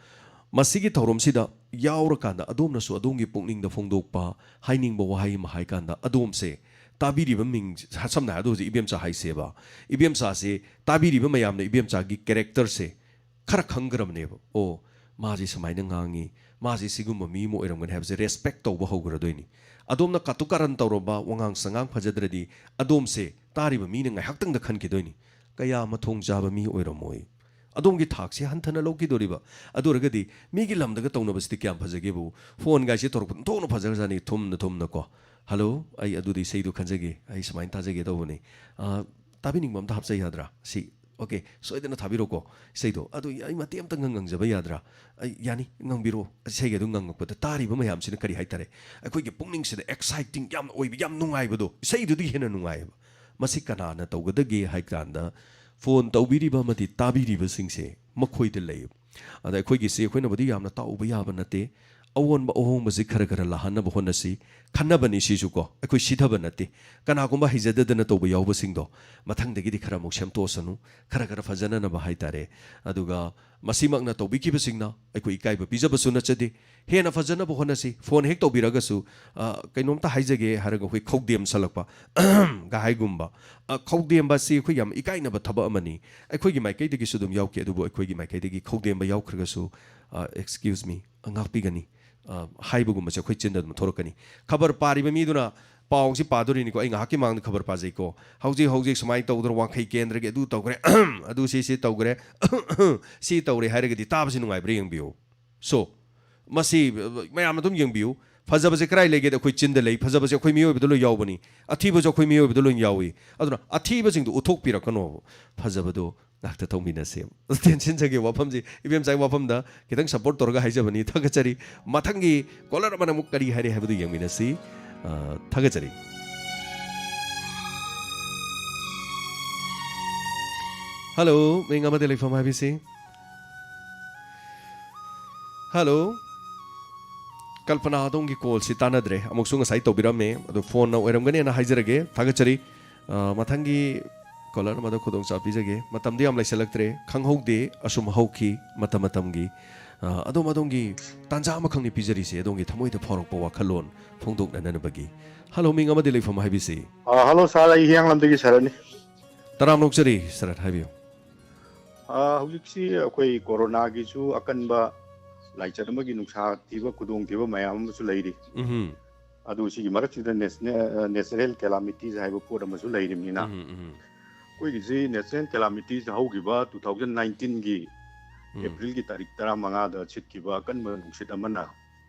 ꯃꯁꯤꯒꯤ ꯊꯧꯔꯝꯁꯤꯗ ꯌꯥꯎꯔꯀꯥꯟꯗ ꯑꯗꯣꯝꯅꯁꯨ ꯑꯗꯣꯝꯒꯤ ꯄꯨꯛꯅꯤꯡꯗ ꯐꯣꯡꯗꯣꯛꯄ, ꯍꯥꯏꯅꯤꯡꯕ ꯋꯥꯍꯩ ꯑꯃ ꯍꯥꯏꯀꯥꯟꯗ ꯑꯗꯣꯝꯁꯦ ꯇꯥꯕꯤꯔꯤꯕ ꯃꯤꯡ, ꯁꯝꯅ ꯍꯥꯏꯔꯕꯗ ꯍꯧꯖꯤꯛ ꯏꯕꯦꯝꯆꯥ ꯍꯥꯏꯁꯦꯕ, ꯏꯕꯦꯝꯆꯥꯁꯦ ꯇꯥꯕꯤꯔꯤꯕ ꯃꯌꯥꯝꯅ ꯏꯕꯦꯝꯆꯥꯒꯤ ꯀꯦꯔꯦꯛꯇꯔꯁꯦ ꯈꯔ ꯈꯪꯈ꯭ꯔꯕꯅꯦꯕ꯫ ꯑꯣ, ꯃꯥꯁꯦ ꯁꯨꯃꯥꯏꯅ ꯉꯥꯡꯉꯤ, ꯃꯥꯁꯦ ꯁꯤꯒꯨꯝꯕ ꯃꯤ ꯑꯃ ꯑꯣꯏꯔꯝꯒꯅꯤ ꯍꯥꯏꯕꯁꯦ ꯔꯦꯁꯄꯦꯛ ꯇꯧꯕ ꯍꯧꯈ꯭ꯔꯗꯣꯏꯅꯤ꯫ ꯑꯗꯣꯝꯅ ꯀꯥꯇꯨ ꯀꯥꯔꯟ ꯇꯧꯔꯝꯕ, ꯋꯥꯉꯥꯡ ꯁꯉꯥꯡ ꯐꯖꯗ꯭ꯔꯗꯤ ꯑꯗꯣꯝꯁꯦ ꯇꯥꯔꯤꯕ ꯃꯤꯅ ꯉꯥꯏꯍꯥꯛꯇꯪꯗ ꯈꯟꯈꯤꯗꯣꯏꯅꯤ, "ꯀꯌꯥ ꯃꯊꯣꯡ ꯆꯥꯕ ꯃꯤ ꯑꯣꯏꯔꯝꯃꯣꯏ"꯫ ꯑꯗꯣꯝꯒꯤ ꯊꯥꯛꯁꯦ ꯍꯟꯊꯅ ꯂꯧꯈꯤꯗꯣꯔꯤꯕ꯫ ꯑꯗꯨ ꯑꯣꯏꯔꯒꯗꯤ ꯃꯤꯒꯤ ꯂꯝꯗꯒ ꯇꯧꯅꯕꯁꯤꯗꯤ ꯀꯌꯥꯝ ꯐꯖꯒꯦꯕꯨ? ꯐꯣꯟꯒꯥꯏꯁꯦ ꯇꯧꯔꯛꯄ ꯑꯣꯟꯊꯣꯛꯅ ꯐꯖꯈ꯭ꯔꯖꯥꯠꯅꯤ, ꯊꯨꯝꯅ ꯊꯨꯝꯅꯀꯣ꯫ "ꯍꯜꯂꯣ, ꯑꯩ ꯑꯗꯨꯗꯤ ꯏꯁꯩꯗꯨ ꯈꯟꯖꯒꯦ, ꯑꯩ ꯁꯨꯃꯥꯏꯅ ꯇꯥꯖꯒꯦ ꯇꯧꯕꯅꯤ꯫ ꯑ, ꯇꯥꯕꯤꯅꯤꯡꯕ ꯑꯝꯇ ꯍꯥꯞꯆ ꯌꯥꯗ꯭ꯔꯥ?" ꯁꯤ "ꯑꯣꯀꯦ, ꯁꯣꯏꯗꯅ ꯊꯥꯕꯤꯔꯣꯀꯣ ꯏꯁꯩꯗꯣ꯫ ꯑꯗꯨ ꯑꯩ ꯃꯇꯦꯛ ꯑꯝꯇ ꯉꯪ-, ꯉꯪꯖꯕ ꯌꯥꯗ꯭ꯔꯥ?" "ꯑꯩ, ꯌꯥꯅꯤ, ꯉꯪꯕꯤꯔꯣ꯫" ꯏꯁꯩꯒꯤ ꯑꯗꯨ ꯉꯪꯉꯛꯄꯗ ꯇꯥꯔꯤꯕ ꯃꯌꯥꯝꯁꯤꯅ ꯀꯔꯤ ꯍꯥꯏꯇꯥꯔꯦ, ꯑꯩꯈꯣꯏꯒꯤ ꯄꯨꯛꯅꯤꯡꯁꯤꯗ ꯑꯦꯛꯁꯥꯏꯇꯤꯡ ꯌꯥꯝꯅ ꯑꯣꯏꯕ, ꯌꯥꯝ ꯅꯨꯡꯉꯥꯏꯕꯗꯣ, ꯏꯁꯩꯗꯨꯗꯒꯤ ꯍꯦꯟꯅ ꯅꯨꯡꯉꯥꯏꯌꯦꯕ꯫ ꯃꯁꯤ ꯀꯅꯥꯅ ꯇꯧꯒꯗꯒꯦ ꯍꯥꯏ ꯀꯥꯟꯗ, ꯐꯣꯟ ꯇꯧꯕꯤꯔꯤꯕ ꯑꯃꯗꯤ ꯇꯥꯕꯤꯔꯤꯕꯁꯤꯡꯁꯦ, ꯃꯈꯣꯏꯗ ꯂꯩ꯫ ꯑꯗ ꯑꯩꯈꯣꯏꯒꯤꯁꯤ ꯑꯩꯈꯣꯏꯅꯕꯨꯗꯤ ꯌꯥꯝꯅ ꯇꯥꯛꯎꯕ ꯌꯥꯕ ꯅꯠꯇꯦ꯫ ꯑꯑꯣꯟꯕ ꯑꯍꯣꯡꯕꯁꯤ ꯈꯔ ꯈꯔ ꯂꯥꯛꯍꯟꯅꯕ ꯍꯣꯠꯅꯁꯤ꯫ ꯈꯟꯅꯕꯅꯤ ꯁꯤꯁꯨ ꯀꯣ, ꯑꯩꯈꯣꯏ ꯁꯤꯊꯕ ꯅꯠꯇꯦ꯫ ꯀꯅꯥꯒꯨꯝꯕ ꯍꯩꯖꯗꯗꯅ ꯇꯧꯕ ꯌꯥꯎꯕꯁꯤꯡꯗꯣ, ꯃꯊꯪꯗꯒꯤꯗꯤ ꯈꯔ ꯑꯃꯨꯛ ꯁꯦꯝꯗꯣꯛꯑꯁꯅꯨ, ꯈꯔ ꯈꯔ ꯐꯖꯅꯅꯕ ꯍꯥꯏꯇꯥꯔꯦ꯫ ꯑꯗꯨꯒ ꯃꯁꯤꯃꯛꯅ ꯇꯧꯕꯤꯈꯤꯕꯁꯤꯡꯅ ꯑꯩꯈꯣꯏ ꯏꯀꯥꯏꯕ ꯄꯤꯖꯕꯁꯨ ꯅꯠꯆꯗꯦ꯫ ꯍꯦꯟꯅ ꯐꯖꯅꯕ ꯍꯣꯠꯅꯁꯤ꯫ ꯐꯣꯟ ꯍꯦꯛ ꯇꯧꯕꯤꯔꯒꯁꯨ, ꯑ, ꯀꯩꯅꯣꯝꯇ ꯍꯥꯏꯖꯒꯦ ꯍꯥꯏꯔꯒ ꯑꯩꯈꯣꯏ ꯈꯧꯗꯦꯝ ꯁꯜꯂꯛꯄ ꯒ ꯍꯥꯏꯒꯨꯝꯕ꯫ ꯑ, ꯈꯧꯗꯦꯝꯕ ꯑꯁꯤ ꯑꯩꯈꯣꯏ ꯌꯥꯝ ꯏꯀꯥꯏꯅꯕ ꯊꯕꯛ ꯑꯃꯅꯤ꯫ ꯑꯩꯈꯣꯏꯒꯤ ꯃꯥꯏꯀꯩꯗꯒꯤꯁꯨ ꯑꯗꯨꯝ ꯌꯥꯎꯈꯤ, ꯑꯗꯨꯕꯨ ꯑꯩꯈꯣꯏꯒꯤ ꯃꯥꯏꯀꯩꯗꯒꯤ ꯈꯧꯗꯦꯝꯕ ꯌꯥꯎꯈ꯭ꯔꯒꯁꯨ, ꯑ, excuse me, ꯑ, ꯉꯥꯛꯄꯤꯒꯅꯤ, ꯑ, ꯍꯥꯏꯕꯒꯨꯝꯕꯁꯦ ꯑꯩꯈꯣꯏ ꯆꯤꯟꯗ ꯑꯗꯨꯝ ꯊꯣꯔꯛꯀꯅꯤ꯫ ꯈꯕꯔ ꯄꯥꯔꯤꯕ ꯃꯤꯗꯨꯅ ꯄꯥꯎꯁꯤ ꯄꯥꯗꯣꯔꯤꯅꯤꯀꯣ, ꯑꯩ ꯉꯥꯏꯍꯥꯛꯀꯤ ꯃꯥꯡꯗ ꯈꯕꯔ ꯄꯥꯖꯩꯀꯣ, "ꯍꯧꯖꯤꯛ ꯍꯧꯖꯤꯛ ꯁꯨꯃꯥꯏꯅ ꯇꯧꯗꯅ ꯋꯥꯡꯈꯩ ꯀꯦꯟꯗ꯭ꯔꯒꯤ ꯑꯗꯨ ꯇꯧꯈ꯭ꯔꯦ, ꯑꯗꯨ ꯁꯤ ꯁꯤ ꯇꯧꯈ꯭ꯔꯦ, ꯁꯤ ꯇꯧꯔꯦ" ꯍꯥꯏꯔꯒꯗꯤ ꯇꯥꯕꯁꯤ ꯅꯨꯡꯉꯥꯏꯕ꯭ꯔꯥ ꯌꯦꯡꯕꯤꯌꯨ꯫ ꯁꯣ, ꯃꯁꯤ, ꯑ, ꯃꯌꯥꯝ ꯑꯗꯨꯝ ꯌꯦꯡꯕꯤꯌꯨ꯫ ꯐꯖꯕꯁꯦ ꯀꯗꯥꯏ ꯂꯩꯒꯦꯗ? ꯑꯩꯈꯣꯏ ꯆꯤꯟꯗ ꯂꯩ꯫ ꯐꯖꯕꯁꯦ ꯑꯩꯈꯣꯏ ꯃꯤꯑꯣꯏꯕꯗ ꯂꯣꯏ ꯌꯥꯎꯕꯅꯤ꯫ ꯑꯊꯤꯕꯁꯨ ꯑꯩꯈꯣꯏ ꯃꯤꯑꯣꯏꯕꯗ ꯂꯣꯏ ꯌꯥꯎꯏ꯫ ꯑꯗꯨꯅ ꯑꯊꯤꯕꯁꯤꯡꯗꯨ ꯎꯠꯊꯣꯛꯄꯤꯔꯛꯀꯅꯣꯕ꯫ ꯐꯖꯕꯗꯣ ꯉꯥꯛꯇ ꯇꯧꯃꯤꯟꯅꯁꯦ꯫ ꯇꯦꯟꯁꯤꯟꯖꯒꯦ ꯋꯥꯐꯝꯁꯤ꯫ ꯏꯕꯦꯝꯆꯥꯒꯤ ꯋꯥꯐꯝꯗ ꯈꯤꯇꯪ ꯁꯞꯄꯣꯔꯠ ꯇꯧꯔꯒ ꯍꯥꯏꯖꯕꯅꯤ꯫ ꯊꯥꯒꯠꯆꯔꯤ꯫ ꯃꯊꯪꯒꯤ ꯀꯣꯂꯔ ꯑꯃꯅ ꯑꯃꯨꯛ ꯀꯔꯤ ꯍꯥꯏꯔꯤ ꯍꯥꯏꯕꯗꯨ ꯌꯦꯡꯃꯤꯟꯅꯁꯤ꯫ ꯑ, ꯊꯥꯒꯠꯆꯔꯤ꯫ ꯍꯜꯂꯣ, ꯃꯤꯡ ꯑꯃꯗꯤ ꯂꯩꯐꯝ ꯍꯥꯏꯕꯤꯁꯤ꯫ ꯍꯜꯂꯣ꯫ ꯀꯜꯄꯅꯥ, ꯑꯗꯣꯝꯒꯤ ꯀꯣꯜꯁꯤ ꯇꯥꯟꯅꯗ꯭ꯔꯦ꯫ ꯑꯃꯨꯛꯁꯨ ꯉꯁꯥꯏ ꯇꯧꯕꯤꯔꯝꯃꯦ, ꯑꯗꯣ ꯐꯣꯟꯅ ꯑꯣꯏꯔꯝꯒꯅꯦꯅ ꯍꯥꯏꯖꯔꯒꯦ꯫ ꯊꯥꯒꯠꯆꯔꯤ꯫ ꯑ, ꯃꯊꯪꯒꯤ ꯀꯣꯂꯔ ꯑꯃꯗ ꯈꯨꯗꯣꯡꯆꯥꯕ ꯄꯤꯖꯒꯦ꯫ ꯃꯇꯝꯗꯤ ꯌꯥꯝ ꯂꯩꯁꯜꯂꯛꯇ꯭ꯔꯦ, ꯈꯪꯍꯧꯗꯦ, ꯑꯁꯨꯝ ꯍꯧꯈꯤ ꯃꯇꯝ ꯃꯇꯝꯒꯤ꯫ ꯑ, ꯑꯗꯣꯝ ꯑꯗꯣꯝꯒꯤ ꯇꯥꯟꯖꯥ ꯑꯃꯈꯛꯅꯤ ꯄꯤꯖꯔꯤꯁꯦ, ꯑꯗꯣꯝꯒꯤ ꯊꯃꯣꯏꯗ ꯐꯥꯎꯔꯛꯄ ꯋꯥꯈꯜꯂꯣꯟ ꯐꯣꯡꯗꯣꯛꯅꯅꯕꯒꯤ꯫ ꯍꯜꯂꯣ, ꯃꯤꯡ ꯑꯃꯗꯤ ꯂꯩꯐꯝ ꯍꯥꯏꯕꯤꯁꯤ꯫ ꯑ, ꯍꯜꯂꯣ ꯁꯥꯔ, ꯑꯩ ꯍꯤꯌꯥꯡꯂꯝꯗꯒꯤ ꯁꯥꯔꯅꯤ꯫ ꯇꯔꯥꯝꯅ ꯑꯣꯛꯆꯔꯤ ꯁꯥꯔ, ꯍꯥꯏꯕꯤꯌꯨ꯫ ꯑ, ꯍꯧꯖꯤꯛꯁꯤ ꯑꯩꯈꯣꯏ ꯀꯣꯔꯣꯅꯥꯒꯤꯁꯨ ꯑꯀꯟꯕ ꯂꯥꯏꯆꯠ ꯑꯃꯒꯤ ꯅꯨꯡꯁꯥ ꯊꯤꯕ, ꯈꯨꯗꯣꯡꯊꯤꯕ ꯃꯌꯥꯝ ꯑꯃꯁꯨ ꯂꯩꯔꯤ꯫ ꯎꯝꯍꯨꯝ꯫ ꯑꯗꯨ ꯁꯤꯒꯤ ꯃꯔꯛꯁꯤꯗ ꯅꯦꯁꯅꯦ-, ꯑ, natural calamities ꯍꯥꯏꯕ ꯄꯣꯠ ꯑꯃꯁꯨ ꯂꯩꯔꯤꯕꯅꯤꯅ, ꯎꯝꯍꯨꯝ, ꯎꯝꯍꯨꯝ꯫ ꯑꯩꯈꯣꯏꯒꯤꯁꯤ natural calamities ꯍꯧꯈꯤꯕ two thousand nineteenꯒꯤ ꯎꯝ꯫ ꯑꯦꯄ꯭ꯔꯤꯜꯒꯤ ꯇꯥꯔꯤꯛ ꯇꯔꯥꯃꯉꯥꯗ ꯁꯤꯠꯈꯤꯕ ꯑꯀꯟꯕ ꯅꯨꯡꯁꯤꯠ ꯑꯃꯅ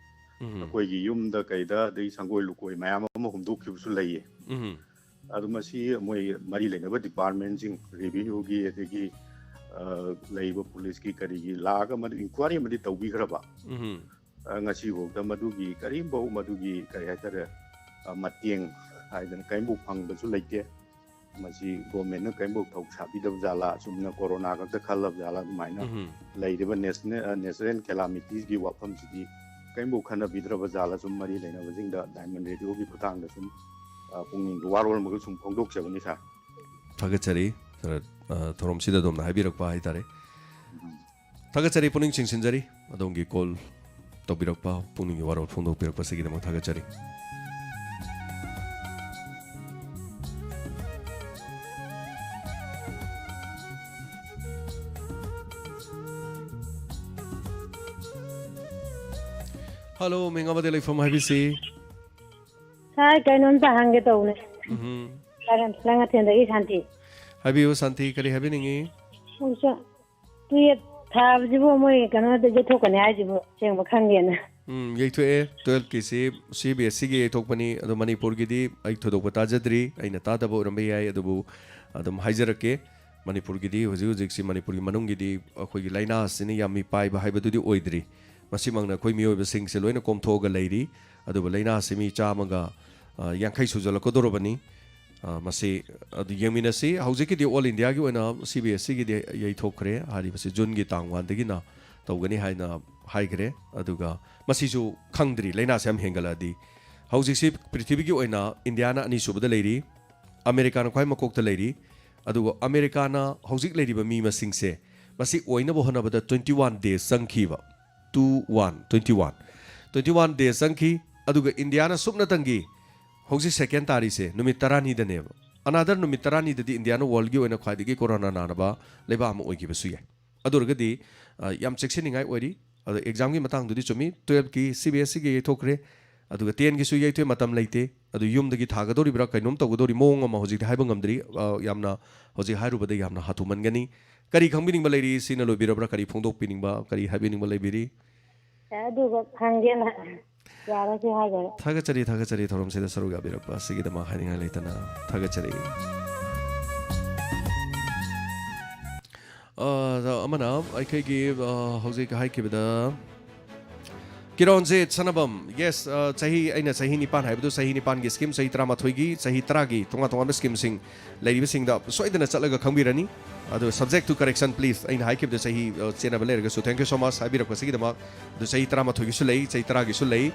ꯎꯝꯍꯨꯝ꯫ ꯑꯩꯈꯣꯏꯒꯤ ꯌꯨꯝꯗ ꯀꯩꯗ, ꯑꯗꯩ ꯁꯪꯒꯣꯏ ꯂꯨꯀꯣꯏ ꯃꯌꯥꯝ ꯑꯃ ꯍꯨꯝꯗꯣꯛꯈꯤꯕꯁꯨ ꯂꯩꯌꯦ꯫ ꯎꯝꯍꯨꯝ꯫ ꯑꯗꯨ ꯃꯁꯤ ꯃꯣꯏ ꯃꯔꯤ ꯂꯩꯅꯕ ꯗꯤꯄꯥꯔꯠꯃꯦꯟꯁꯤꯡ, ꯔꯦꯚꯤꯅ꯭ꯌꯨꯒꯤ, ꯑꯗꯒꯤ ꯑ, ꯂꯩꯔꯤꯕ ꯄꯨꯂꯤꯁꯀꯤ, ꯀꯔꯤꯒꯤ ꯂꯥꯛꯑꯒ ꯃꯗꯨ ꯏꯟꯀ꯭ꯋꯥꯏꯔꯤ ꯑꯃꯗꯤ ꯇꯧꯕꯤꯈ꯭ꯔꯕ꯫ ꯎꯝ꯫ ꯑ, ꯉꯁꯤꯐꯥꯎꯗ ꯃꯗꯨꯒꯤ ꯀꯔꯤꯝꯐꯥꯎ, ꯃꯗꯨꯒꯤ ꯀꯔꯤ ꯍꯥꯏꯇꯥꯔꯦ, ꯑ, ꯃꯇꯦꯡ ꯍꯥꯏꯗꯅ ꯀꯔꯤꯝꯐꯥꯎ ꯐꯪꯕꯁꯨ ꯂꯩꯇꯦ꯫ ꯃꯁꯤ ꯒꯣꯔꯃꯦꯟꯅ ꯀꯔꯤꯝꯐꯥꯎ ꯊꯧ ꯁꯥꯕꯤꯗꯕ ꯖꯥꯠꯂꯥ, ꯑꯁꯨꯝꯅ ꯀꯣꯔꯣꯅꯥ ꯈꯛꯇ ꯈꯜꯂꯕ ꯖꯥꯠꯂꯥ, ꯑꯗꯨꯃꯥꯏꯅ ꯎꯝ꯫ ꯂꯩꯔꯤꯕ ꯅꯦꯁꯅꯦ-, ꯑ, ꯅꯦꯆꯔꯦꯜ ꯀꯦꯂꯥꯃꯤꯇꯤꯁꯀꯤ ꯋꯥꯐꯝꯁꯤꯗꯤ ꯀꯔꯤꯝꯐꯥꯎ ꯈꯟꯅꯕꯤꯗ꯭ꯔꯕ ꯖꯥꯠꯂꯥ, ꯁꯨꯝ ꯃꯔꯤ ꯂꯩꯅꯕꯁꯤꯡꯗ ꯗꯥꯏꯃꯟ ꯔꯦꯗꯤꯑꯣꯒꯤ ꯈꯨꯠꯊꯥꯡꯗ ꯁꯨꯝ, ꯑ, ꯄꯨꯛꯅꯤꯡꯒꯤ ꯋꯥꯔꯣꯜ ꯑꯃꯒ ꯁꯨꯝ ꯐꯣꯡꯗꯣꯛꯆꯕꯅꯤ, ꯁꯥꯔ꯫ ꯊꯥꯒꯠꯆꯔꯤ, ꯁꯥꯔ, ꯑ, ꯊꯧꯔꯝꯁꯤꯗ ꯑꯗꯣꯝꯅ ꯍꯥꯏꯕꯤꯔꯛꯄ ꯍꯥꯏꯇꯥꯔꯦ꯫ ꯎꯝ꯫ ꯊꯥꯒꯠꯆꯔꯤ, ꯄꯨꯛꯅꯤꯡ ꯆꯤꯡꯁꯤꯟꯖꯔꯤ ꯑꯗꯣꯝꯒꯤ ꯀꯣꯜ ꯇꯧꯕꯤꯔꯛꯄ, ꯄꯨꯛꯅꯤꯡꯒꯤ ꯋꯥꯔꯣꯜ ꯐꯣꯡꯗꯣꯛꯄꯤꯔꯛꯄꯁꯤꯒꯤꯗꯃꯛ ꯊꯥꯒꯠꯆꯔꯤ꯫ ꯍꯜꯂꯣ, ꯃꯤꯡ ꯑꯃꯗꯤ ꯂꯩꯐꯝ ꯍꯥꯏꯕꯤꯁꯤ꯫ ꯁꯥꯔ, ꯀꯩꯅꯣꯝꯇ ꯍꯪꯒꯦ ꯇꯧꯕꯅꯦ꯫ ꯎꯝ꯫ ꯂꯥꯡ-, ꯂꯥꯡꯉꯊꯦꯜꯗꯒꯤ ꯁꯥꯟꯇꯤ꯫ ꯍꯥꯏꯕꯤꯌꯨ ꯁꯥꯟꯇꯤ, ꯀꯔꯤ ꯍꯥꯏꯕꯤꯅꯤꯡꯉꯤ? ꯑꯩꯁꯨ ꯇꯨꯌꯦꯞ ꯊꯥꯕꯁꯤꯕꯨ ꯃꯣꯏ ꯀꯩꯅꯣꯗ ꯌꯩꯊꯣꯛꯀꯅꯤ ꯍꯥꯏꯁꯤꯕꯨ ꯑꯁꯦꯡꯕ ꯈꯪꯗꯦꯅ꯫ ꯎꯝ, ꯌꯩꯊꯣꯛꯑꯦ꯫ ꯇꯨꯌꯦꯜꯐꯀꯤꯁꯤ ꯁꯤ ꯕꯤ ꯑꯦꯁ ꯁꯤꯒꯤ ꯌꯩꯊꯣꯛꯄꯅꯤ, ꯑꯗꯣ ꯃꯅꯤꯄꯨꯔꯒꯤꯗꯤ ꯑꯩ ꯊꯣꯏꯗꯣꯛꯄ ꯇꯥꯖꯗ꯭ꯔꯤ, ꯑꯩꯅ ꯇꯥꯗꯕ ꯑꯣꯏꯔꯝꯕ ꯌꯥꯏ, ꯑꯗꯨꯕꯨ ꯑꯗꯨꯝ ꯍꯥꯏꯖꯔꯛꯀꯦ꯫ ꯃꯅꯤꯄꯨꯔꯒꯤꯗꯤ ꯍꯧꯖꯤꯛ ꯍꯧꯖꯤꯛꯁꯤ ꯃꯅꯤꯄꯨꯔꯒꯤ ꯃꯅꯨꯡꯒꯤꯗꯤ ꯑꯩꯈꯣꯏꯒꯤ ꯂꯥꯏꯅꯥ ꯑꯁꯤꯅ ꯌꯥꯝ ꯃꯤꯄꯥꯏꯕ ꯍꯥꯏꯕꯗꯨꯗꯤ ꯑꯣꯏꯗ꯭ꯔꯤ꯫ ꯃꯁꯤꯃꯛꯅ ꯑꯩꯈꯣꯏ ꯃꯤꯑꯣꯏꯕꯁꯤꯡꯁꯦ ꯂꯣꯏꯅ ꯀꯣꯝꯊꯣꯛꯑꯒ ꯂꯩꯔꯤ꯫ ꯑꯗꯨꯕꯨ ꯂꯥꯏꯅꯥ ꯑꯁꯤ ꯃꯤ ꯆꯥꯝꯃꯒ, ꯑ, ꯌꯥꯡꯈꯩ ꯁꯨꯖꯜꯂꯛꯀꯗꯧꯔꯕꯅꯤ꯫ ꯑ, ꯃꯁꯤ ꯑꯗꯨ ꯌꯦꯡꯃꯤꯟꯅꯁꯤ꯫ ꯍꯧꯖꯤꯛꯀꯤꯗꯤ ꯑꯣꯜ ꯏꯟꯗꯤꯌꯥꯒꯤ ꯑꯣꯏꯅ ꯁꯤ ꯕꯤ ꯑꯦꯁ ꯁꯤꯒꯤꯗꯤ ꯌꯩꯊꯣꯛꯈ꯭ꯔꯦ꯫ ꯍꯥꯏꯔꯤꯕꯁꯤ ꯖꯨꯟꯒꯤ ꯇꯥꯡ ꯋꯥꯟꯗꯒꯤꯅ ꯇꯧꯒꯅꯤ ꯍꯥꯏꯅ ꯍꯥꯏꯈ꯭ꯔꯦ꯫ ꯑꯗꯨꯒ ꯃꯁꯤꯁꯨ ꯈꯪꯗ꯭ꯔꯤ, ꯂꯥꯏꯅꯥꯁꯤ ꯌꯥꯝ ꯍꯦꯟꯒꯠꯂꯛꯑꯗꯤ꯫ ꯍꯧꯖꯤꯛꯁꯤ ꯄ꯭ꯔꯤꯊꯤꯕꯤꯒꯤ ꯑꯣꯏꯅ ꯏꯟꯗꯤꯌꯥꯅ ꯑꯅꯤꯁꯨꯕꯗ ꯂꯩꯔꯤ, ꯑꯃꯦꯔꯤꯀꯥꯅ ꯈ꯭ꯋꯥꯏ ꯃꯀꯣꯛꯇ ꯂꯩꯔꯤ꯫ ꯑꯗꯨꯒ ꯑꯃꯦꯔꯤꯀꯥꯅ ꯍꯧꯖꯤꯛ ꯂꯩꯔꯤꯕ ꯃꯤ ꯃꯁꯤꯡꯁꯦ, ꯃꯁꯤ ꯑꯣꯏꯅꯕ ꯍꯣꯠꯅꯕꯗ twenty one days ꯆꯪꯈꯤꯕ꯫ Two one, twenty one꯫ Twenty one days ꯆꯪꯈꯤ꯫ ꯑꯗꯨꯒ ꯏꯟꯗꯤꯌꯥꯅ ꯁꯨꯞꯅꯇꯪꯒꯤ ꯍꯧꯖꯤꯛ ꯁꯦꯀꯦꯟ ꯇꯥꯔꯤꯁꯦ ꯅꯨꯃꯤꯠ ꯇꯔꯥꯅꯤꯗꯅꯦꯕ꯫ Another ꯅꯨꯃꯤꯠ ꯇꯔꯥꯅꯤꯗꯗꯤ ꯏꯟꯗꯤꯌꯥꯅ ꯋꯥꯔꯜꯒꯤ ꯑꯣꯏꯅ ꯈ꯭ꯋꯥꯏꯗꯒꯤ ꯀꯣꯔꯣꯅꯥ ꯅꯥꯅꯕ ꯂꯩꯕꯥꯛ ꯑꯃ ꯑꯣꯏꯈꯤꯕꯁꯨ ꯌꯥꯏ꯫ ꯑꯗꯨ ꯑꯣꯏꯔꯒꯗꯤ, ꯑ, ꯌꯥꯝ ꯆꯦꯛꯁꯤꯟꯅꯤꯡꯉꯥꯏ ꯑꯣꯏꯔꯤ꯫ ꯑꯗꯣ ꯑꯦꯛꯖꯥꯝꯒꯤ ꯃꯇꯥꯡꯗꯨꯗꯤ ꯆꯨꯝꯃꯤ, ꯇꯨꯌꯦꯜꯐꯀꯤ ꯁꯤ ꯕꯤ ꯑꯦꯁ ꯁꯤꯒꯤ ꯌꯩꯊꯣꯛꯈ꯭ꯔꯦ, ꯑꯗꯨꯒ ꯇꯦꯟꯒꯤꯁꯨ ꯌꯩꯊꯣꯛꯑꯦ, ꯃꯇꯝ ꯂꯩꯇꯦ꯫ ꯑꯗꯨ ꯌꯨꯝꯗꯒꯤ ꯊꯥꯒꯗꯧꯔꯤꯕ꯭ꯔꯥ ꯀꯩꯅꯣꯝ ꯇꯧꯒꯗꯧꯔꯤ ꯃꯑꯣꯡ ꯑꯃ ꯍꯧꯖꯤꯛꯇꯤ ꯍꯥꯏꯕ ꯉꯝꯗ꯭ꯔꯤ꯫ ꯑ, ꯌꯥꯝꯅ ꯍꯧꯖꯤꯛ ꯍꯥꯏꯔꯨꯕꯗ ꯌꯥꯝꯅ ꯍꯥꯊꯨꯃꯟꯒꯅꯤ꯫ ꯀꯔꯤ ꯈꯪꯕꯤꯅꯤꯡꯕ ꯂꯩꯔꯤ? ꯁꯤꯅ ꯂꯣꯏꯕꯤꯔꯕ꯭ꯔꯥ? ꯀꯔꯤ ꯐꯣꯡꯗꯣꯛꯄꯤꯅꯤꯡꯕ, ꯀꯔꯤ ꯍꯥꯏꯕꯤꯅꯤꯡꯕ ꯂꯩꯕꯤꯔꯤ? ꯑꯗꯨꯒ ꯈꯪꯒꯦꯅ꯫ ꯌꯥꯔꯁꯦ ꯍꯥꯏꯈꯔꯦ꯫ ꯊꯥꯒꯠꯆꯔꯤ, ꯊꯥꯒꯠꯆꯔꯤ, ꯊꯧꯔꯝꯁꯤꯗ ꯁꯔꯨꯛ ꯌꯥꯕꯤꯔꯛꯄ ꯑꯁꯤꯒꯤꯗꯃꯛ ꯍꯥꯏꯅꯤꯡꯉꯥꯏ ꯂꯩꯇꯅ ꯊꯥꯒꯠꯆꯔꯤ꯫ ꯑ, ꯑꯗꯣ ꯑꯃꯅ ꯑꯩꯈꯣꯏꯒꯤ, ꯑ, ꯍꯧꯖꯤꯛ ꯍꯥꯏꯈꯤꯕꯗ ꯀꯤꯔꯣꯟꯖꯤꯠ ꯁꯅꯥꯕꯝ, yes, ꯑ, ꯆꯍꯤ, ꯑꯩꯅ ꯆꯍꯤ ꯅꯤꯄꯥꯟ ꯍꯥꯏꯕꯗꯨ ꯆꯍꯤ ꯅꯤꯄꯥꯟꯒꯤ scheme, ꯆꯍꯤ ꯇꯔꯥꯃꯥꯊꯣꯏꯒꯤ, ꯆꯍꯤ ꯇꯔꯥꯒꯤ ꯇꯣꯉꯥꯟ ꯇꯣꯉꯥꯟꯕ schemeꯁꯤꯡ ꯂꯩꯔꯤꯕꯁꯤꯡꯗ ꯁꯣꯏꯗꯅ ꯆꯠꯂꯒ ꯈꯪꯕꯤꯔꯅꯤ꯫ ꯑꯗꯨ subject to correction please, ꯑꯩꯅ ꯍꯥꯏꯈꯤꯕꯗ ꯆꯍꯤ, ꯑ, ꯆꯦꯟꯅꯕ ꯂꯩꯔꯒꯁꯨ, thank you so much ꯍꯥꯏꯕꯤꯔꯛꯄꯁꯤꯒꯤꯗꯃꯛ꯫ ꯑꯗꯨ ꯆꯍꯤ ꯇꯔꯥꯃꯥꯊꯣꯏꯒꯤꯁꯨ ꯂꯩ, ꯆꯍꯤ ꯇꯔꯥꯒꯤꯁꯨ ꯂꯩ,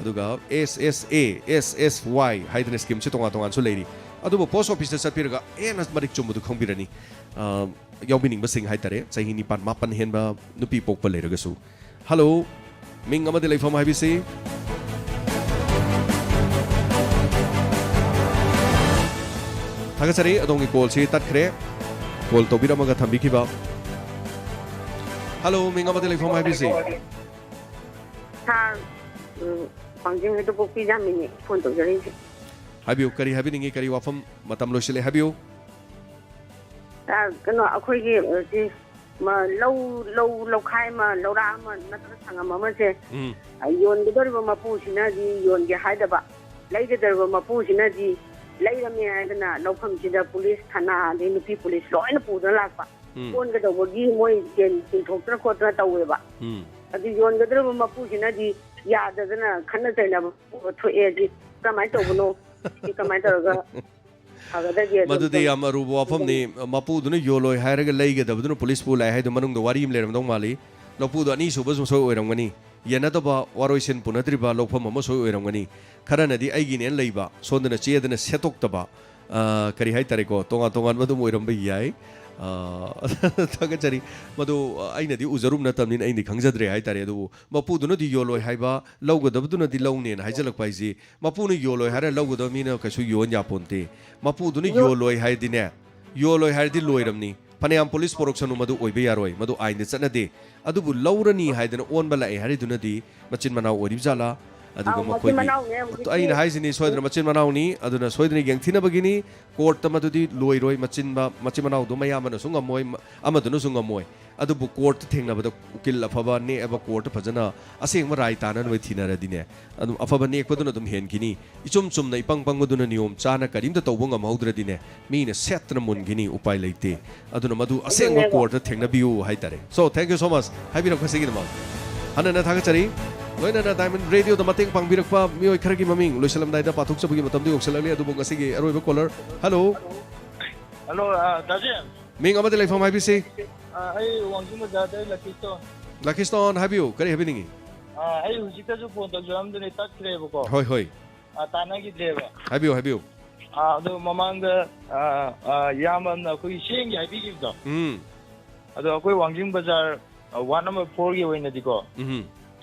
ꯑꯗꯨꯒ S S A, S S Y ꯍꯥꯏꯗꯅ schemeꯁꯦ ꯇꯣꯉꯥꯟ ꯇꯣꯉꯥꯟꯁꯨ ꯂꯩꯔꯤ꯫ ꯑꯗꯨꯕꯨ post officeꯇ ꯆꯠꯄꯤꯔꯒ ꯍꯦꯟꯅ ꯃꯔꯤꯛ ꯆꯨꯝꯕꯗꯨ ꯈꯪꯕꯤꯔꯅꯤ꯫ ꯑ, ꯌꯥꯎꯕꯤꯅꯤꯡꯕꯁꯤꯡ ꯍꯥꯏꯇꯥꯔꯦ, ꯆꯍꯤ ꯅꯤꯄꯥꯟ ꯃꯥꯄꯟ ꯍꯦꯟꯕ ꯅꯨꯄꯤ ꯄꯣꯛꯄ ꯂꯩꯔꯒꯁꯨ꯫ Hello, ꯃꯤꯡ ꯑꯃꯗꯤ ꯂꯩꯐꯝ ꯍꯥꯏꯕꯤꯁꯤ꯫ ꯊꯥꯒꯠꯆꯔꯤ, ꯑꯗꯣꯝꯒꯤ callꯁꯤ ꯇꯠꯈ꯭ꯔꯦ꯫ Call ꯇꯧꯕꯤꯔꯝꯃꯒ ꯊꯝꯕꯤꯈꯤꯕ꯫ Hello, ꯃꯤꯡ ꯑꯃꯗꯤ ꯂꯩꯐꯝ ꯍꯥꯏꯕꯤꯁꯤ꯫ ꯁꯥꯔ, ꯎꯝ, ꯋꯥꯡꯖꯤꯡ ꯍꯩꯇꯨꯞꯄꯣꯛꯄꯤ ꯖꯥꯃꯤꯅꯤ ꯐꯣꯟ ꯇꯧꯖꯔꯛꯏꯁꯦ꯫ ꯍꯥꯏꯕꯤꯌꯨ, ꯀꯔꯤ ꯍꯥꯏꯕꯤꯅꯤꯡꯉꯤ, ꯀꯔꯤ ꯋꯥꯐꯝ? ꯃꯇꯝ ꯂꯣꯏꯁꯤꯜꯂꯦ, ꯍꯥꯏꯕꯤꯌꯨ꯫ ꯁꯥꯔ, ꯀꯩꯅꯣ, ꯑꯩꯈꯣꯏꯒꯤ, ꯑ, ꯁꯤ, ꯃ, ꯂꯧ, ꯂꯧ, ꯂꯧꯈꯥꯏ ꯑꯃ, ꯂꯧꯔꯥꯛ ꯑꯃ ꯅꯠꯇ꯭ꯔꯒ ꯁꯪꯉꯝ ꯑꯃꯁꯦ, ꯎꯝ꯫ ꯑ, ꯌꯣꯟꯒꯗꯧꯔꯤꯕ ꯃꯄꯨꯁꯤꯅꯗꯤ ꯌꯣꯟꯒꯦ ꯍꯥꯏꯗꯕ, ꯂꯩꯒꯗꯧꯔꯤꯕ ꯃꯄꯨꯁꯤꯅꯗꯤ ꯂꯩꯔꯝꯃꯦ ꯍꯥꯏꯗꯅ ꯂꯧꯐꯝꯁꯤꯗ ꯄꯨꯂꯤꯁ ꯊꯥꯅ ꯑꯗꯩ ꯅꯨꯄꯤ ꯄꯨꯂꯤꯁ ꯂꯣꯏꯅ ꯄꯨꯗꯅ ꯂꯥꯛꯄ꯫ ꯎꯝ꯫ ꯑꯣꯟꯒꯗꯧꯕꯒꯤ ꯃꯣꯏ ꯆꯦꯟ ꯆꯤꯡꯊꯣꯛꯇꯅ ꯈꯣꯠꯇꯅ ꯇꯧꯋꯦꯕ꯫ ꯎꯝ꯫ ꯑꯗꯨ ꯌꯣꯟꯒꯗꯧꯔꯤꯕ ꯃꯄꯨꯁꯤꯅꯗꯤ ꯌꯥꯗꯗꯅ ꯈꯠꯅ ꯆꯩꯅꯕ ꯊꯣꯛꯑꯦ꯫ ꯑꯁꯤ ꯀꯃꯥꯏꯅ ꯇꯧꯕꯅꯣ? ꯁꯤ ꯀꯃꯥꯏꯅ ꯇꯧꯔꯒ ꯐꯒꯗꯒꯦ? ꯑꯗꯨ ꯃꯗꯨꯗꯤ ꯑꯝꯇꯪ ꯌꯥꯝ ꯑꯔꯨꯕ ꯋꯥꯐꯝꯅꯤ꯫ ꯃꯄꯨꯗꯨꯅ ꯌꯣꯜꯂꯣꯏ ꯍꯥꯏꯔꯒ ꯂꯩꯒꯗꯕꯗꯨꯅ ꯄꯨꯂꯤꯁꯄꯨ ꯂꯥꯛꯑꯦ ꯍꯥꯏꯗꯣ ꯃꯅꯨꯡꯗ ꯋꯥꯔꯤ ꯑꯃ ꯂꯩꯔꯝꯗꯧ ꯃꯥꯜꯂꯤ꯫ ꯂꯧꯄꯨꯗꯣ ꯑꯅꯤꯁꯨꯕꯁꯨ ꯁꯣꯏ ꯑꯣꯏꯔꯝꯒꯅꯤ꯫ ꯌꯦꯟꯅꯗꯕ, ꯋꯥꯔꯣꯏꯁꯤꯟ ꯄꯨꯅꯗ꯭ꯔꯤꯕ ꯂꯧꯐꯝ ꯑꯃ ꯁꯣꯏ ꯑꯣꯏꯔꯝꯒꯅꯤ꯫ ꯈꯔꯅꯗꯤ ꯑꯩꯒꯤꯅꯦꯅ ꯂꯩꯕ, ꯁꯣꯝꯗꯅ ꯆꯦꯗꯅ ꯁꯦꯠꯇꯣꯛꯇꯕ, ꯑ, ꯀꯔꯤ ꯍꯥꯏꯇꯥꯔꯦꯀꯣ, ꯇꯣꯉꯥꯟ ꯇꯣꯉꯥꯟꯕ ꯑꯗꯨꯝ ꯑꯣꯏꯔꯝꯕ ꯌꯥꯏ꯫ ꯑ, ꯊꯥꯒꯠꯆꯔꯤ꯫ ꯃꯗꯨ, ꯑ, ꯑꯩꯅꯗꯤ ꯎꯖꯔꯨꯕ ꯅꯠꯇꯕꯅꯤꯅ ꯑꯩꯗꯤ ꯈꯪꯖꯗ꯭ꯔꯦ ꯍꯥꯏꯇꯥꯔꯦ꯫ ꯑꯗꯨꯕꯨ ꯃꯄꯨꯗꯨꯅꯗꯤ ꯌꯣꯜꯂꯣꯏ ꯍꯥꯏꯕ, ꯂꯧꯒꯗꯕꯗꯨꯅꯗꯤ ꯂꯧꯅꯦꯅ ꯍꯥꯏꯖꯜꯂꯛꯄ ꯍꯥꯏꯁꯤ, ꯃꯄꯨꯅ ꯌꯣꯜꯂꯣꯏ ꯍꯥꯏꯔ ꯂꯧꯒꯗꯕ ꯃꯤꯅ ꯀꯩꯁꯨ ꯌꯣꯟ ꯌꯥꯄꯣꯟꯇꯦ꯫ ꯃꯄꯨꯗꯨꯅ ꯌꯣ- ꯌꯣꯜꯂꯣꯏ ꯍꯥꯏꯔꯗꯤꯅꯦ, ꯌꯣꯜꯂꯣꯏ ꯍꯥꯏꯔꯗꯤ ꯂꯣꯏꯔꯝꯅꯤ꯫ ꯐꯅꯌꯥꯝ ꯄꯨꯂꯤꯁ ꯄꯨꯔꯛꯁꯅꯨ, ꯃꯗꯨ ꯑꯣꯏꯕ ꯌꯥꯔꯣꯏ, ꯃꯗꯨ ꯑꯥꯏꯟꯗ ꯆꯠꯅꯗꯦ꯫ ꯑꯗꯨꯕꯨ ꯂꯧꯔꯅꯤ ꯍꯥꯏꯗꯅ ꯑꯣꯟꯕ ꯂꯥꯛꯑꯦ ꯍꯥꯏꯔꯤꯗꯨꯅꯗꯤ ꯃꯆꯤꯟ ꯃꯅꯥꯎ ꯑꯣꯏꯔꯤꯕ ꯖꯥꯠꯂꯥ? ꯑꯗꯨꯒ ꯑꯧ, ꯃꯆꯤꯟ ꯃꯈꯣꯏꯒꯤ, ꯃꯅꯥꯎꯅꯦ ꯍꯧꯖꯤꯛꯀꯤ꯫ ꯑꯩꯅ ꯍꯥꯏꯁꯤꯅꯤ, ꯁꯣꯏꯗꯅ ꯃꯆꯤꯟ ꯃꯅꯥꯎꯅꯤ, ꯑꯗꯨꯅ ꯁꯣꯏꯗꯅ ꯌꯦꯡꯊꯤꯅꯕꯒꯤꯅꯤ꯫ ꯀꯣꯔꯠꯇ ꯃꯗꯨꯗꯤ ꯂꯣꯏꯔꯣꯏ, ꯃꯆꯤꯟ ꯃ-, ꯃꯆꯤꯟ ꯃꯅꯥꯎꯗꯣ ꯃꯌꯥꯝꯕꯅꯁꯨ ꯉꯝꯃꯣꯏ, ꯃ-, ꯑꯃꯗꯨꯅꯁꯨ ꯉꯝꯃꯣꯏ꯫ ꯑꯗꯨꯕꯨ ꯀꯣꯔꯠꯇ ꯊꯦꯡꯅꯕꯗ ꯎꯀꯤꯜ ꯑꯐꯕ ꯅꯦꯛꯑꯕ ꯀꯣꯔꯠꯇ ꯐꯖꯅ ꯑꯁꯦꯡꯕ ꯔꯥꯏ ꯇꯥꯅꯅꯕ ꯊꯤꯅꯔꯗꯤꯅꯦ, ꯑꯗꯨꯝ ꯑꯐꯕ ꯅꯦꯛꯄꯗꯨꯅ ꯑꯗꯨꯝ ꯍꯦꯟꯈꯤꯅꯤ꯫ ꯏꯆꯨꯝ ꯆꯨꯝꯅ ꯏꯄꯪ ꯄꯪꯕꯗꯨꯅ ꯅꯤꯌꯣꯝ ꯆꯥꯅ ꯀꯔꯤꯝꯇ ꯇꯧꯕ ꯉꯝꯍꯧꯗ꯭ꯔꯗꯤꯅꯦ, ꯃꯤꯅ ꯁꯦꯠꯇꯅ ꯃꯨꯟꯈꯤꯅꯤ, ꯎꯄꯥꯏ ꯂꯩꯇꯦ꯫ ꯑꯗꯨꯅ ꯃꯗꯨ ꯑꯁꯦꯡꯕ ꯑꯗꯨꯅꯦꯕ꯫ ꯀꯣꯔꯠꯇ ꯊꯦꯡꯅꯕꯤꯌꯨ ꯍꯥꯏꯇꯥꯔꯦ꯫ So, thank you so much ꯍꯥꯏꯕꯤꯔꯛꯄꯁꯤꯒꯤꯗꯃꯛ꯫ ꯍꯟꯅꯅ ꯊꯥꯒꯠꯆꯔꯤ꯫ ꯂꯣꯏꯅꯅ ꯗꯥꯏꯃꯟ ꯔꯦꯗꯤꯑꯣꯗ ꯃꯇꯦꯡ ꯄꯥꯡꯕꯤꯔꯛꯄ ꯃꯤꯑꯣꯏ ꯈꯔꯒꯤ ꯃꯃꯤꯡ ꯂꯣꯏꯁꯤꯜꯂꯝꯗꯥꯏꯗ ꯄꯥꯊꯣꯛꯆꯕꯒꯤ ꯃꯇꯝꯗꯤ ꯌꯧꯁꯤꯜꯂꯛꯂꯦ꯫ ꯑꯗꯨꯕꯨ ꯉꯁꯤꯒꯤ ꯑꯔꯣꯏꯕ ꯀꯣꯂꯔ꯫ ꯍꯜꯂꯣ꯫ ꯍꯜꯂꯣ, ꯑ, ꯗꯥ ꯖꯦꯝꯁ꯫ ꯃꯤꯡ ꯑꯃꯗꯤ ꯂꯩꯐꯝ ꯍꯥꯏꯕꯤꯁꯤ꯫ ꯑ, ꯑꯩ ꯋꯥꯡꯖꯤꯡ ꯕꯖꯥꯔꯗ ꯂꯛꯀꯤ ꯁ꯭ꯇꯣꯟ꯫ ꯂꯛꯀꯤ ꯁ꯭ꯇꯣꯟ ꯍꯥꯏꯕꯤꯌꯨ, ꯀꯔꯤ ꯍꯥꯏꯕꯤꯅꯤꯡꯉꯤ? ꯑ, ꯑꯩ ꯍꯧꯖꯤꯛꯇꯁꯨ ꯐꯣꯟ ꯇꯧꯖꯔꯝꯕꯅꯦ, ꯇꯠꯈ꯭ꯔꯦꯕꯀꯣ꯫ ꯍꯣꯏ, ꯍꯣꯏ꯫ ꯑ, ꯇꯥꯟꯅꯈꯤꯗ꯭ꯔꯦꯕ꯫ ꯍꯥꯏꯕꯤꯌꯨ, ꯍꯥꯏꯕꯤꯌꯨ꯫ ꯑ, ꯑꯗꯣ ꯃꯃꯥꯡꯗ, ꯑ, ꯑ, ꯏꯌꯥꯝꯕ ꯑꯃꯅ ꯑꯩꯈꯣꯏꯒꯤ ꯆꯦꯡꯒꯤ ꯍꯥꯏꯕꯤꯈꯤꯕꯗꯣ꯫ ꯎꯝ꯫ ꯑꯗꯣ ꯑꯩꯈꯣꯏ ꯋꯥꯡꯖꯤꯡ ꯕꯖꯥꯔ, ꯑ, ꯋꯥꯔꯗ ꯅꯝꯕꯔ ꯐꯣꯔꯒꯤ ꯑꯣꯏꯅꯗꯤꯀꯣ, ꯎꯝ꯫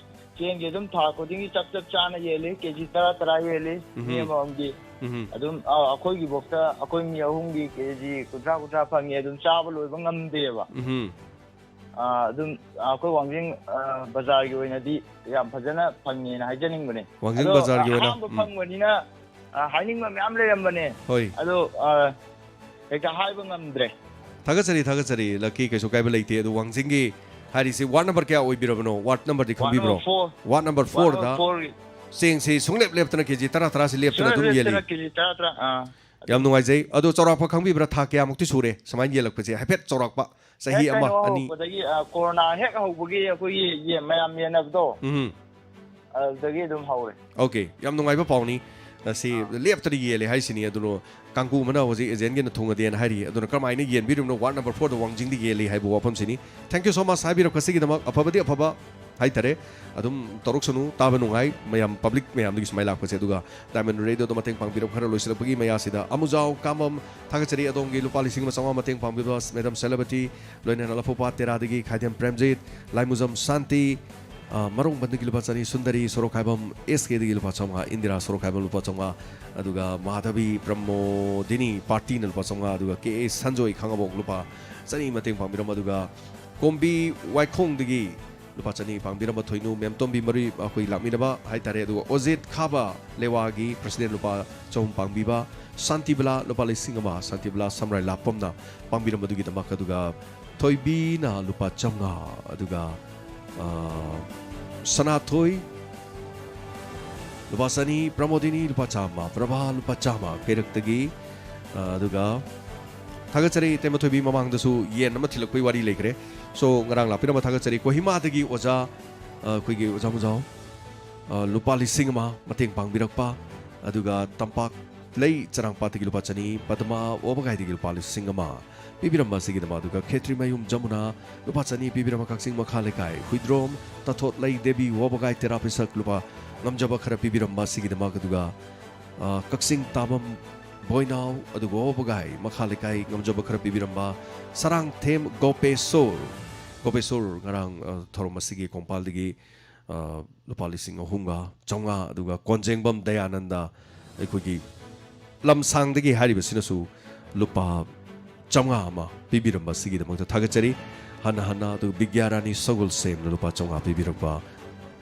ꯆꯦꯡꯁꯦ ꯑꯗꯨꯝ ꯊꯥ ꯈꯨꯗꯤꯡꯒꯤ ꯆꯞ ꯆꯞ ꯆꯥꯅ ꯌꯦꯜꯂꯤ, ꯀꯦ ꯖꯤ ꯇꯔꯥ ꯇꯔꯥ ꯌꯦꯜꯂꯤ, ꯃꯤ ꯎꯝ꯫ ꯑꯃꯃꯝꯒꯤ꯫ ꯎꯝ꯫ ꯑꯗꯨꯝ, ꯑ, ꯑꯩꯈꯣꯏꯒꯤꯐꯥꯎꯗ ꯑꯩꯈꯣꯏ ꯃꯤ ꯑꯍꯨꯝꯒꯤ ꯀꯦ ꯖꯤ ꯀꯨꯟꯊ꯭ꯔꯥ ꯀꯨꯟꯊ꯭ꯔꯥ ꯐꯪꯉꯤ, ꯑꯗꯨꯝ ꯆꯥꯕ ꯂꯣꯏꯕ ꯉꯝꯗꯦꯕ꯫ ꯎꯝ꯫ ꯑ, ꯑꯗꯨꯝ, ꯑ, ꯑꯩꯈꯣꯏ ꯋꯥꯡꯖꯤꯡ, ꯑ, ꯕꯖꯥꯔꯒꯤ ꯑꯣꯏꯅꯗꯤ ꯌꯥꯝ ꯐꯖꯅ ꯐꯪꯉꯦꯅ ꯍꯥꯏꯖꯅꯤꯡꯕꯅꯦ꯫ ꯋꯥꯡꯖꯤꯡ ꯑꯗꯣ ꯕꯖꯥꯔꯒꯤ ꯑꯣꯏꯅ, ꯑꯍꯥꯟꯕ ꯎꯝ꯫ ꯐꯪꯕꯅꯤꯅ, ꯑ, ꯍꯥꯏꯅꯤꯡꯕ ꯃꯌꯥꯝ ꯂꯩꯔꯝꯕꯅꯦ꯫ ꯍꯣꯏ꯫ ꯑꯗꯣ, ꯑ, ꯍꯦꯛꯇ ꯍꯥꯏꯕ ꯉꯝꯗ꯭ꯔꯦ꯫ ꯊꯥꯒꯠꯆꯔꯤ, ꯊꯥꯒꯠꯆꯔꯤ꯫ ꯂꯛꯀꯤ, ꯀꯩꯁꯨ ꯀꯥꯏꯕ ꯂꯩꯇꯦ꯫ ꯑꯗꯣ ꯋꯥꯡꯖꯤꯡꯒꯤ ꯍꯥꯏꯔꯤꯁꯤ ꯋꯥꯔꯗ ꯅꯝꯕꯔ ꯀꯌꯥ ꯑꯣꯏꯕꯤꯔꯕꯅꯣ? ꯋꯥꯔꯗ ꯅꯝꯕꯔꯗꯤ ꯋꯥꯔꯗ ꯈꯪꯕꯤꯕ꯭ꯔꯣ? Number four. Ward number ward ꯐꯣꯔꯗ ꯅꯝꯕꯔ ꯐꯣꯔꯒꯤ꯫ ꯆꯦꯡꯁꯤ ꯁꯨꯡꯂꯦꯞ ꯂꯦꯞꯇꯅ ꯀꯦ ꯖꯤ ꯇꯔꯥ ꯇꯔꯥꯁꯤ ꯂꯦꯞꯇꯅ ꯁꯨꯡꯂꯦꯞ ꯑꯗꯨꯝ ꯌꯦꯜꯂꯤ꯫ ꯂꯦꯞꯇꯅ ꯀꯦ ꯖꯤ ꯇꯔꯥ ꯇꯔꯥ, ꯑꯥ꯫ ꯌꯥꯝ ꯅꯨꯡꯉꯥꯏꯖꯩ꯫ ꯑꯗꯣ ꯆꯥꯎꯔꯥꯛꯄ ꯈꯪꯕꯤꯕ꯭ꯔꯥ? ꯊꯥ ꯀꯌꯥꯃꯨꯛꯇꯤ ꯁꯨꯔꯦ ꯁꯨꯃꯥꯏꯅ ꯌꯦꯜꯂꯛꯄꯁꯦ? ꯍꯥꯏꯐꯦꯠ ꯆꯥꯎꯔꯥꯛꯄ꯫ ꯆꯍꯤ ꯍꯦꯛ ꯑꯃ, ꯀꯩꯅꯣ ꯑꯅꯤ꯫ ꯍꯧꯕꯗꯒꯤ, ꯑ, ꯀꯣꯔꯣꯅꯥ ꯍꯦꯛ ꯍꯧꯕꯒꯤ ꯑꯩꯈꯣꯏꯒꯤ ꯌꯦ-, ꯃꯌꯥꯝ ꯌꯦꯟꯅꯕꯗꯣ, ꯎꯝ꯫ ꯑꯗꯨꯗꯒꯤ ꯑꯗꯨꯝ ꯍꯧꯔꯦ꯫ ꯑꯣꯀꯦ, ꯌꯥꯝ ꯅꯨꯡꯉꯥꯏꯕ ꯄꯥꯎꯅꯤ꯫ ꯑꯁꯤ ꯑꯥ꯫ ꯂꯦꯞꯇꯅ ꯌꯦꯜꯂꯦ ꯍꯥꯏꯁꯤꯅꯤ꯫ ꯑꯗꯨꯅ ꯀꯥꯡꯕꯨ ꯑꯃꯅ ꯍꯧꯖꯤꯛ ꯑꯦꯖꯦꯟꯒꯤꯅ ꯊꯨꯡꯉꯗꯦꯅ ꯍꯥꯏꯔꯤ꯫ ꯑꯗꯨꯅ ꯀꯔꯝꯍꯥꯏꯅ ꯌꯦꯟꯕꯤꯔꯤꯕꯅꯣ ꯋꯥꯔꯗ ꯅꯝꯕꯔ ꯐꯣꯔꯗ ꯋꯥꯡꯖꯤꯡꯗ ꯌꯦꯜꯂꯤ ꯍꯥꯏꯕ ꯋꯥꯐꯝꯁꯤꯅꯤ꯫ Thank you so much ꯍꯥꯏꯕꯤꯔꯛꯄꯁꯤꯒꯤꯗꯃꯛ꯫ ꯑꯐꯕꯗꯤ ꯑꯐꯕ ꯍꯥꯏꯇꯥꯔꯦ꯫ ꯑꯗꯨꯝ ꯇꯧꯔꯛꯁꯅꯨ, ꯇꯥꯕ ꯅꯨꯡꯉꯥꯏ ꯃꯌꯥꯝ, ꯄꯕ꯭ꯂꯤꯛ ꯃꯌꯥꯝꯗꯒꯤ ꯁꯨꯃꯥꯏꯅ ꯂꯥꯛꯄꯁꯦ꯫ ꯑꯗꯨꯒ ꯗꯥꯏꯃꯟ ꯔꯦꯗꯤꯑꯣꯗ ꯃꯇꯦꯡ ꯄꯥꯡꯕꯤꯔꯛꯄ ꯈꯔ ꯂꯣꯏꯁꯤꯜꯂꯛꯄꯒꯤ ꯃꯌꯥꯁꯤꯗ ꯑꯃꯨꯖꯥꯎ ꯀꯥꯃꯝ ꯊꯥꯒꯠꯆꯔꯤ꯫ ꯑꯗꯣꯝꯒꯤ ꯂꯨꯄꯥ ꯂꯤꯁꯤꯡ ꯑꯃ ꯆꯥꯝꯃꯉꯥ ꯃꯇꯦꯡ ꯄꯥꯡꯕꯤꯕ ꯃꯦꯗꯥꯝ ꯁꯦꯂꯕꯇꯤ, ꯂꯣꯏꯅꯅ ꯂꯐꯨꯄꯥꯠ ꯇꯦꯔꯥꯗꯒꯤ ꯈꯥꯏꯗꯦꯝ ꯄ꯭ꯔꯦꯝꯖꯤꯠ, ꯂꯥꯏꯃꯨꯖꯝ ꯁꯥꯟꯇꯤ, ꯑ, ꯃꯔꯣꯡꯕꯟꯗꯒꯤ ꯂꯨꯄꯥ ꯆꯅꯤ, ꯁꯨꯟꯗꯔꯤ ꯁꯣꯔꯣꯛꯈꯥꯏꯕꯝ ꯑꯦꯁ ꯀꯦꯗꯒꯤ ꯂꯨꯄꯥ ꯆꯥꯝꯃꯉꯥ, ꯏꯟꯗꯤꯔꯥ ꯁꯣꯔꯣꯛꯈꯥꯏꯕꯝ ꯂꯨꯄꯥ ꯆꯥꯝꯃꯉꯥ, ꯑꯗꯨꯒ ꯃꯥꯙꯕꯤ ꯄ꯭ꯔꯃꯣꯗꯤꯅꯤ ꯄꯥꯔꯇꯤꯅ ꯂꯨꯄꯥ ꯆꯥꯝꯃꯉꯥ, ꯑꯗꯨꯒ ꯀꯦ ꯑꯦ ꯁꯟꯖꯣꯏ ꯈꯥꯉꯕꯣꯛ ꯂꯨꯄꯥ ꯆꯅꯤ ꯃꯇꯦꯡ ꯄꯥꯡꯕꯤꯔꯝꯕ, ꯑꯗꯨꯒ ꯀꯣꯝꯕꯤ ꯋꯥꯏꯈꯣꯡꯗꯒꯤ ꯂꯨꯄꯥ ꯆꯅꯤ ꯄꯥꯡꯕꯤꯔꯝꯕ ꯊꯣꯏꯅꯨ ꯃꯦꯝꯇꯣꯝꯕꯤ ꯃꯔꯨꯏ ꯑꯩꯈꯣꯏ ꯂꯥꯛꯃꯤꯟꯅꯕ ꯍꯥꯏꯇꯥꯔꯦ, ꯑꯗꯨꯒ ꯑꯣꯖꯤꯠ ꯈꯥꯕ ꯂꯦꯋꯥꯒꯤ ꯄ꯭ꯔꯁꯤꯗꯦꯟ ꯂꯨꯄꯥ ꯆꯍꯨꯝ ꯄꯥꯡꯕꯤꯕ, ꯁꯥꯟꯇꯤꯕꯂꯥ ꯂꯨꯄꯥ ꯂꯤꯁꯤꯡ ꯑꯃ, ꯁꯥꯟꯇꯤꯕꯂꯥ ꯁꯝꯔꯥꯏ ꯂꯥꯞꯄꯝꯅ ꯄꯥꯡꯕꯤꯔꯝꯕꯗꯨꯒꯤꯗꯃꯛ, ꯑꯗꯨꯒ ꯊꯣꯏꯕꯤꯅ ꯂꯨꯄꯥ ꯆꯥꯝꯃꯉꯥ, ꯑꯗꯨꯒ, ꯑ, ꯁꯅꯥꯊꯣꯏ ꯂꯨꯄꯥ ꯆꯅꯤ, ꯄ꯭ꯔꯃꯣꯗꯤꯅꯤ ꯂꯨꯄꯥ ꯆꯥꯝꯃ, ꯄ꯭ꯔꯚꯥ ꯂꯨꯄꯥ ꯆꯥꯝꯃ ꯀꯩꯔꯛꯇꯒꯤ, ꯑ, ꯑꯗꯨꯒ ꯊꯥꯒꯠꯆꯔꯤ ꯏꯇꯩꯃ ꯊꯣꯏꯕꯤ, ꯃꯃꯥꯡꯗꯁꯨ ꯌꯦꯟ ꯑꯃ ꯊꯤꯜꯂꯛꯄꯒꯤ ꯋꯥꯔꯤ ꯂꯩꯈ꯭ꯔꯦ꯫ So, ꯉꯔꯥꯡ ꯂꯥꯛꯄꯤꯔꯝꯕ ꯊꯥꯒꯠꯆꯔꯤ꯫ ꯀꯣꯍꯤꯃꯥꯗꯒꯤ ꯑꯣꯖꯥ, ꯑ, ꯑꯩꯈꯣꯏꯒꯤ ꯑꯣꯖꯥ ꯃꯨꯖꯥꯎ, ꯑ, ꯂꯨꯄꯥ ꯂꯤꯁꯤꯡ ꯑꯃ ꯃꯇꯦꯡ ꯄꯥꯡꯕꯤꯔꯛꯄ, ꯑꯗꯨꯒ ꯇꯝꯄꯥꯛ ꯂꯩ ꯆꯔꯥꯡꯄꯥꯠꯇꯒꯤ ꯂꯨꯄꯥ ꯆꯅꯤ, ꯄꯗꯃꯥ ꯋꯥꯕꯒꯥꯏꯗꯒꯤ ꯂꯨꯄꯥ ꯂꯤꯁꯤꯡ ꯑꯃ ꯄꯤꯕꯤꯔꯝꯕ ꯑꯁꯤꯒꯤꯗꯃꯛ, ꯑꯗꯨꯒ ꯈꯦꯇ꯭ꯔꯤꯃꯌꯨꯝ ꯖꯃꯨꯅꯥ ꯂꯨꯄꯥ ꯆꯅꯤ ꯄꯤꯕꯤꯔꯝꯕ, ꯀꯛꯆꯤꯡ ꯃꯈꯥ ꯂꯩꯀꯥꯏ ꯍꯨꯏꯗ꯭ꯔꯣꯝ ꯇꯥꯊꯣꯠꯂꯩ ꯗꯦꯕꯤ ꯋꯥꯕꯒꯥꯏ ꯇꯦꯔꯥ ꯄꯤꯁꯛ ꯂꯨꯄꯥ ꯉꯝꯖꯕ ꯈꯔ ꯄꯤꯕꯤꯔꯝꯕ ꯑꯁꯤꯒꯤꯗꯃꯛ, ꯑꯗꯨꯒ, ꯑ, ꯀꯛꯆꯤꯡ ꯇꯥꯕꯝ ꯕꯣꯏꯅꯥꯎ, ꯑꯗꯨꯒ ꯋꯥꯕꯒꯥꯏ ꯃꯈꯥ ꯂꯩꯀꯥꯏ ꯉꯝꯖꯕ ꯈꯔ ꯄꯤꯕꯤꯔꯝꯕ ꯁꯔꯥꯡꯊꯦꯝ ꯒꯣꯄꯦꯁꯣꯔ, ꯒꯣꯄꯦꯁꯣꯔ ꯉꯔꯥꯡ, ꯑ, ꯊꯧꯔꯝ ꯑꯁꯤꯒꯤ ꯀꯣꯡꯄꯥꯜꯗꯒꯤ ꯑ, ꯂꯨꯄꯥ ꯂꯤꯁꯤꯡ ꯑꯍꯨꯝꯒ ꯆꯥꯝꯃꯉꯥ, ꯑꯗꯨꯒ ꯀꯣꯟꯖꯦꯡꯕꯝ ꯗꯌꯥꯅꯟꯗ ꯑꯩꯈꯣꯏꯒꯤ ꯂꯝꯁꯥꯡꯗꯒꯤ ꯍꯥꯏꯔꯤꯕꯁꯤꯅꯁꯨ ꯂꯨꯄꯥ ꯆꯥꯝꯃꯉꯥ ꯑꯃ ꯄꯤꯕꯤꯔꯝꯕ ꯑꯁꯤꯒꯤꯗꯃꯛꯇ ꯊꯥꯒꯠꯆꯔꯤ꯫ ꯍꯟꯅ ꯍꯟꯅ ꯑꯗꯨ ꯕꯤꯒ꯭ꯌꯥꯔꯥꯅꯤ ꯁꯒꯣꯜꯁꯦꯝꯅ ꯂꯨꯄꯥ ꯆꯥꯝꯃꯉꯥ ꯄꯤꯕꯤꯔꯛꯄ,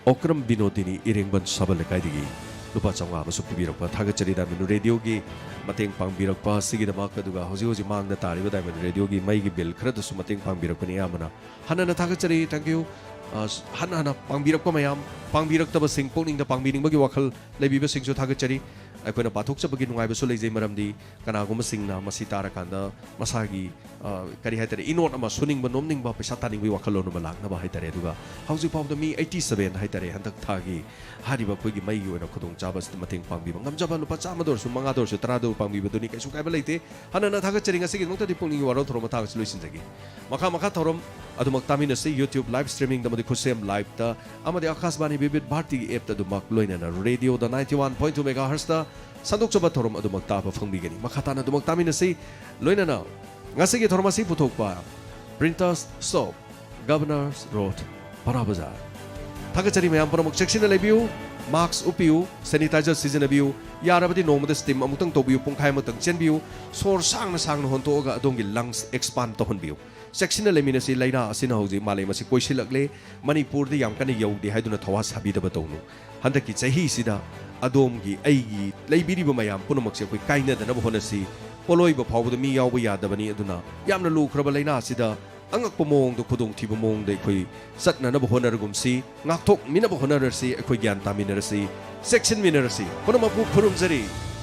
ꯑꯣꯀ꯭ꯔꯝ ꯕꯤꯅꯣꯗꯤꯅꯤ ꯏꯔꯦꯡꯕꯟ ꯁꯥꯕꯜ ꯂꯩꯀꯥꯏꯗꯒꯤ ꯂꯨꯄꯥ ꯆꯥꯝꯃꯉꯥ ꯑꯃꯁꯨ ꯄꯤꯕꯤꯔꯛꯄ ꯊꯥꯒꯠꯆꯔꯤ꯫ ꯗꯥꯏꯃꯟ ꯔꯦꯗꯤꯑꯣꯒꯤ ꯃꯇꯦꯡ ꯄꯥꯡꯕꯤꯔꯛꯄ ꯑꯁꯤꯒꯤꯗꯃꯛ, ꯑꯗꯨꯒ ꯍꯧꯖꯤꯛ ꯍꯧꯖꯤꯛ ꯃꯥꯡꯗ ꯇꯥꯔꯤꯕ ꯗꯥꯏꯃꯟ ꯔꯦꯗꯤꯑꯣꯒꯤ ꯃꯩꯒꯤ ꯕꯤꯜ ꯈꯔꯗꯁꯨ ꯃꯇꯦꯡ ꯄꯥꯡꯕꯤꯔꯛꯄꯅꯤ ꯑꯌꯥꯝꯕꯅ꯫ ꯍꯟꯅ ꯍꯟꯅ ꯊꯥꯒꯠꯆꯔꯤ꯫ Thank you꯫ ꯑ, ꯍꯟꯅ ꯍꯟꯅ ꯄꯥꯡꯕꯤꯔꯛꯄ ꯃꯌꯥꯝ, ꯄꯥꯡꯕꯤꯔꯛꯇꯕꯁꯤꯡ, ꯄꯨꯛꯅꯤꯡꯗ ꯄꯥꯡꯕꯤꯅꯤꯡꯕꯒꯤ ꯋꯥꯈꯜ ꯂꯩꯕꯤꯕꯁꯤꯡꯁꯨ ꯊꯥꯒꯠꯆꯔꯤ꯫ ꯑꯩꯈꯣꯏꯅ ꯄꯥꯊꯣꯛꯆꯕꯒꯤ ꯅꯨꯡꯉꯥꯏꯕꯁꯨ ꯂꯩꯖꯩ, ꯃꯔꯝꯗꯤ ꯀꯅꯥꯒꯨꯝꯕꯁꯤꯡꯅ ꯃꯁꯤ ꯇꯥꯔꯀꯥꯟꯗ ꯃꯁꯥꯒꯤ, ꯑ, ꯀꯔꯤ ꯍꯥꯏꯇꯥꯔꯦ, ꯏꯅꯣꯠ ꯑꯃ ꯁꯨꯅꯤꯡꯕ, ꯅꯣꯝꯅꯤꯡꯕ, ꯄꯩꯁꯥ ꯇꯥꯅꯤꯡꯕꯒꯤ ꯋꯥꯈꯜꯂꯣꯟ ꯑꯃ ꯂꯥꯛꯅꯕ ꯍꯥꯏꯇꯥꯔꯦ꯫ ꯑꯗꯨꯒ ꯍꯧꯖꯤꯛ ꯐꯥꯎꯕꯗ ꯃꯤ eighty seven ꯍꯥꯏꯇꯥꯔꯦ, ꯍꯟꯗꯛ ꯊꯥꯒꯤ ꯍꯥꯏꯔꯤꯕ ꯑꯩꯈꯣꯏꯒꯤ ꯃꯩꯒꯤ ꯑꯣꯏꯅ ꯈꯨꯗꯣꯡꯆꯥꯕ ꯑꯁꯤꯗ ꯃꯇꯦꯡ ꯄꯥꯡꯕꯤꯕ ꯉꯝꯖꯕ, ꯂꯨꯄꯥ ꯆꯥꯝꯃꯗ ꯑꯣꯏꯔꯁꯨ, ꯃꯉꯥꯗ ꯑꯣꯏꯔꯁꯨ, ꯇꯔꯥꯗ ꯑꯣꯏꯔꯁꯨ ꯄꯥꯡꯕꯤꯕꯗꯨꯅꯤ, ꯀꯩꯁꯨ ꯀꯥꯏꯕ ꯂꯩꯇꯦ꯫ ꯍꯟꯅ ꯍꯟꯅ ꯊꯥꯒꯠꯆꯔꯤ꯫ ꯉꯁꯤꯒꯤꯗꯃꯛꯇꯗꯤ ꯄꯨꯛꯅꯤꯡꯒꯤ ꯋꯥꯔꯣꯜ ꯊꯧꯔꯝ ꯃꯇꯥꯡ ꯑꯁꯤ ꯂꯣꯏꯁꯤꯟꯖꯒꯦ꯫ ꯃꯈꯥ ꯃꯈꯥ ꯊꯧꯔꯝ ꯑꯗꯨꯃꯛ ꯇꯥꯃꯤꯟꯅꯁꯤ YouTube live streamingꯗ ꯑꯃꯗꯤ ꯈꯨꯠꯁꯦꯝ liveꯇ ꯑꯃꯗꯤ ꯑꯀꯥꯁꯕꯥꯅꯤ ꯕꯤꯕꯤꯠ ꯚꯥꯔꯇꯤꯒꯤ appꯇ ꯑꯗꯨꯃꯛ, ꯂꯣꯏꯅꯅ ꯔꯦꯗꯤꯑꯣꯗ ninety one point two megahertzꯇ ꯁꯟꯗꯣꯛꯆꯕ ꯊꯧꯔꯝ ꯑꯗꯨꯃꯛ ꯇꯥꯕ ꯐꯪꯕꯤꯒꯅꯤ꯫ ꯃꯈꯥ ꯇꯥꯅ ꯑꯗꯨꯃꯛ ꯇꯥꯃꯤꯟꯅꯁꯤ꯫ ꯂꯣꯏꯅꯅ ꯉꯁꯤꯒꯤ ꯊꯧꯔꯝ ꯑꯁꯤ ꯄꯨꯊꯣꯛꯄ Printers Shop, Governors Road, ꯄꯔꯥ ꯕꯖꯥꯔ꯫ ꯊꯥꯒꯠꯆꯔꯤ ꯃꯌꯥꯝ ꯄꯨꯝꯅꯃꯛ, ꯆꯦꯛꯁꯤꯟꯅ ꯂꯩꯕꯤꯌꯨ, mask ꯎꯞꯄꯤꯌꯨ, sanitizer ꯁꯤꯖꯤꯟꯅꯕꯤꯌꯨ, ꯌꯥꯔꯕꯗꯤ ꯅꯣꯡꯃꯗ steam ꯑꯃꯨꯛꯇꯪ ꯇꯧꯕꯤꯌꯨ, ꯄꯨꯡꯈꯥꯏ ꯑꯃꯨꯛꯇꯪ ꯆꯦꯟꯕꯤꯌꯨ, ꯁꯣꯔ ꯁꯥꯡꯅ ꯁꯥꯡꯅ ꯍꯣꯟꯇꯣꯛꯑꯒ ꯑꯗꯣꯝꯒꯤ lungs expand ꯇꯧꯍꯟꯕꯤꯌꯨ꯫ ꯆꯦꯛꯁꯤꯟꯅ ꯂꯩꯃꯤꯟꯅꯁꯤ, ꯂꯥꯏꯅꯥ ꯑꯁꯤꯅ ꯍꯧꯖꯤꯛ ꯃꯥꯂꯦꯝ ꯑꯁꯤ ꯀꯣꯏꯁꯤꯜꯂꯛꯂꯦ, ꯃꯅꯤꯄꯨꯔꯗ ꯌꯥꯝ ꯀꯟꯅ ꯌꯧꯗꯦ ꯍꯥꯏꯗꯨꯅ ꯊꯧꯋꯥ ꯁꯥꯕꯤꯗꯕ ꯇꯧꯅꯨ꯫ ꯍꯟꯗꯛꯀꯤ ꯆꯍꯤꯁꯤꯗ ꯑꯗꯣꯝꯒꯤ, ꯑꯩꯒꯤ, ꯂꯩꯕꯤꯔꯤꯕ ꯃꯌꯥꯝ ꯄꯨꯝꯅꯃꯛꯁꯦ ꯑꯩꯈꯣꯏ ꯀꯥꯏꯅꯗꯅꯕ ꯍꯣꯠꯅꯁꯤ꯫ ꯄꯣꯠꯂꯣꯏꯕ ꯐꯥꯎꯕꯗ ꯃꯤ ꯌꯥꯎꯕ ꯌꯥꯗꯕꯅꯤ, ꯑꯗꯨꯅ ꯌꯥꯝꯅ ꯂꯨꯈ꯭ꯔꯕ ꯂꯥꯏꯅꯥ ꯑꯁꯤꯗ ꯑꯉꯛꯄ ꯃꯑꯣꯡꯗ, ꯈꯨꯗꯣꯡꯊꯤꯕ ꯃꯑꯣꯡꯗ ꯑꯩꯈꯣꯏ ꯆꯠꯅꯅꯕ ꯍꯣꯠꯅꯔꯒꯨꯝꯁꯤ, ꯉꯥꯛꯊꯣꯛꯃꯤꯟꯅꯕ ꯍꯣꯠꯅꯔꯁꯤ, ꯑꯩꯈꯣꯏ ꯒ꯭ꯌꯥꯟ ꯇꯥꯃꯤꯟꯅꯔꯁꯤ, ꯆꯦꯛꯁꯤꯟꯃꯤꯟꯅꯔꯁꯤ꯫ ꯄꯨꯝꯅꯃꯛꯄꯨ ꯈꯨꯔꯨꯝꯖꯔꯤ꯫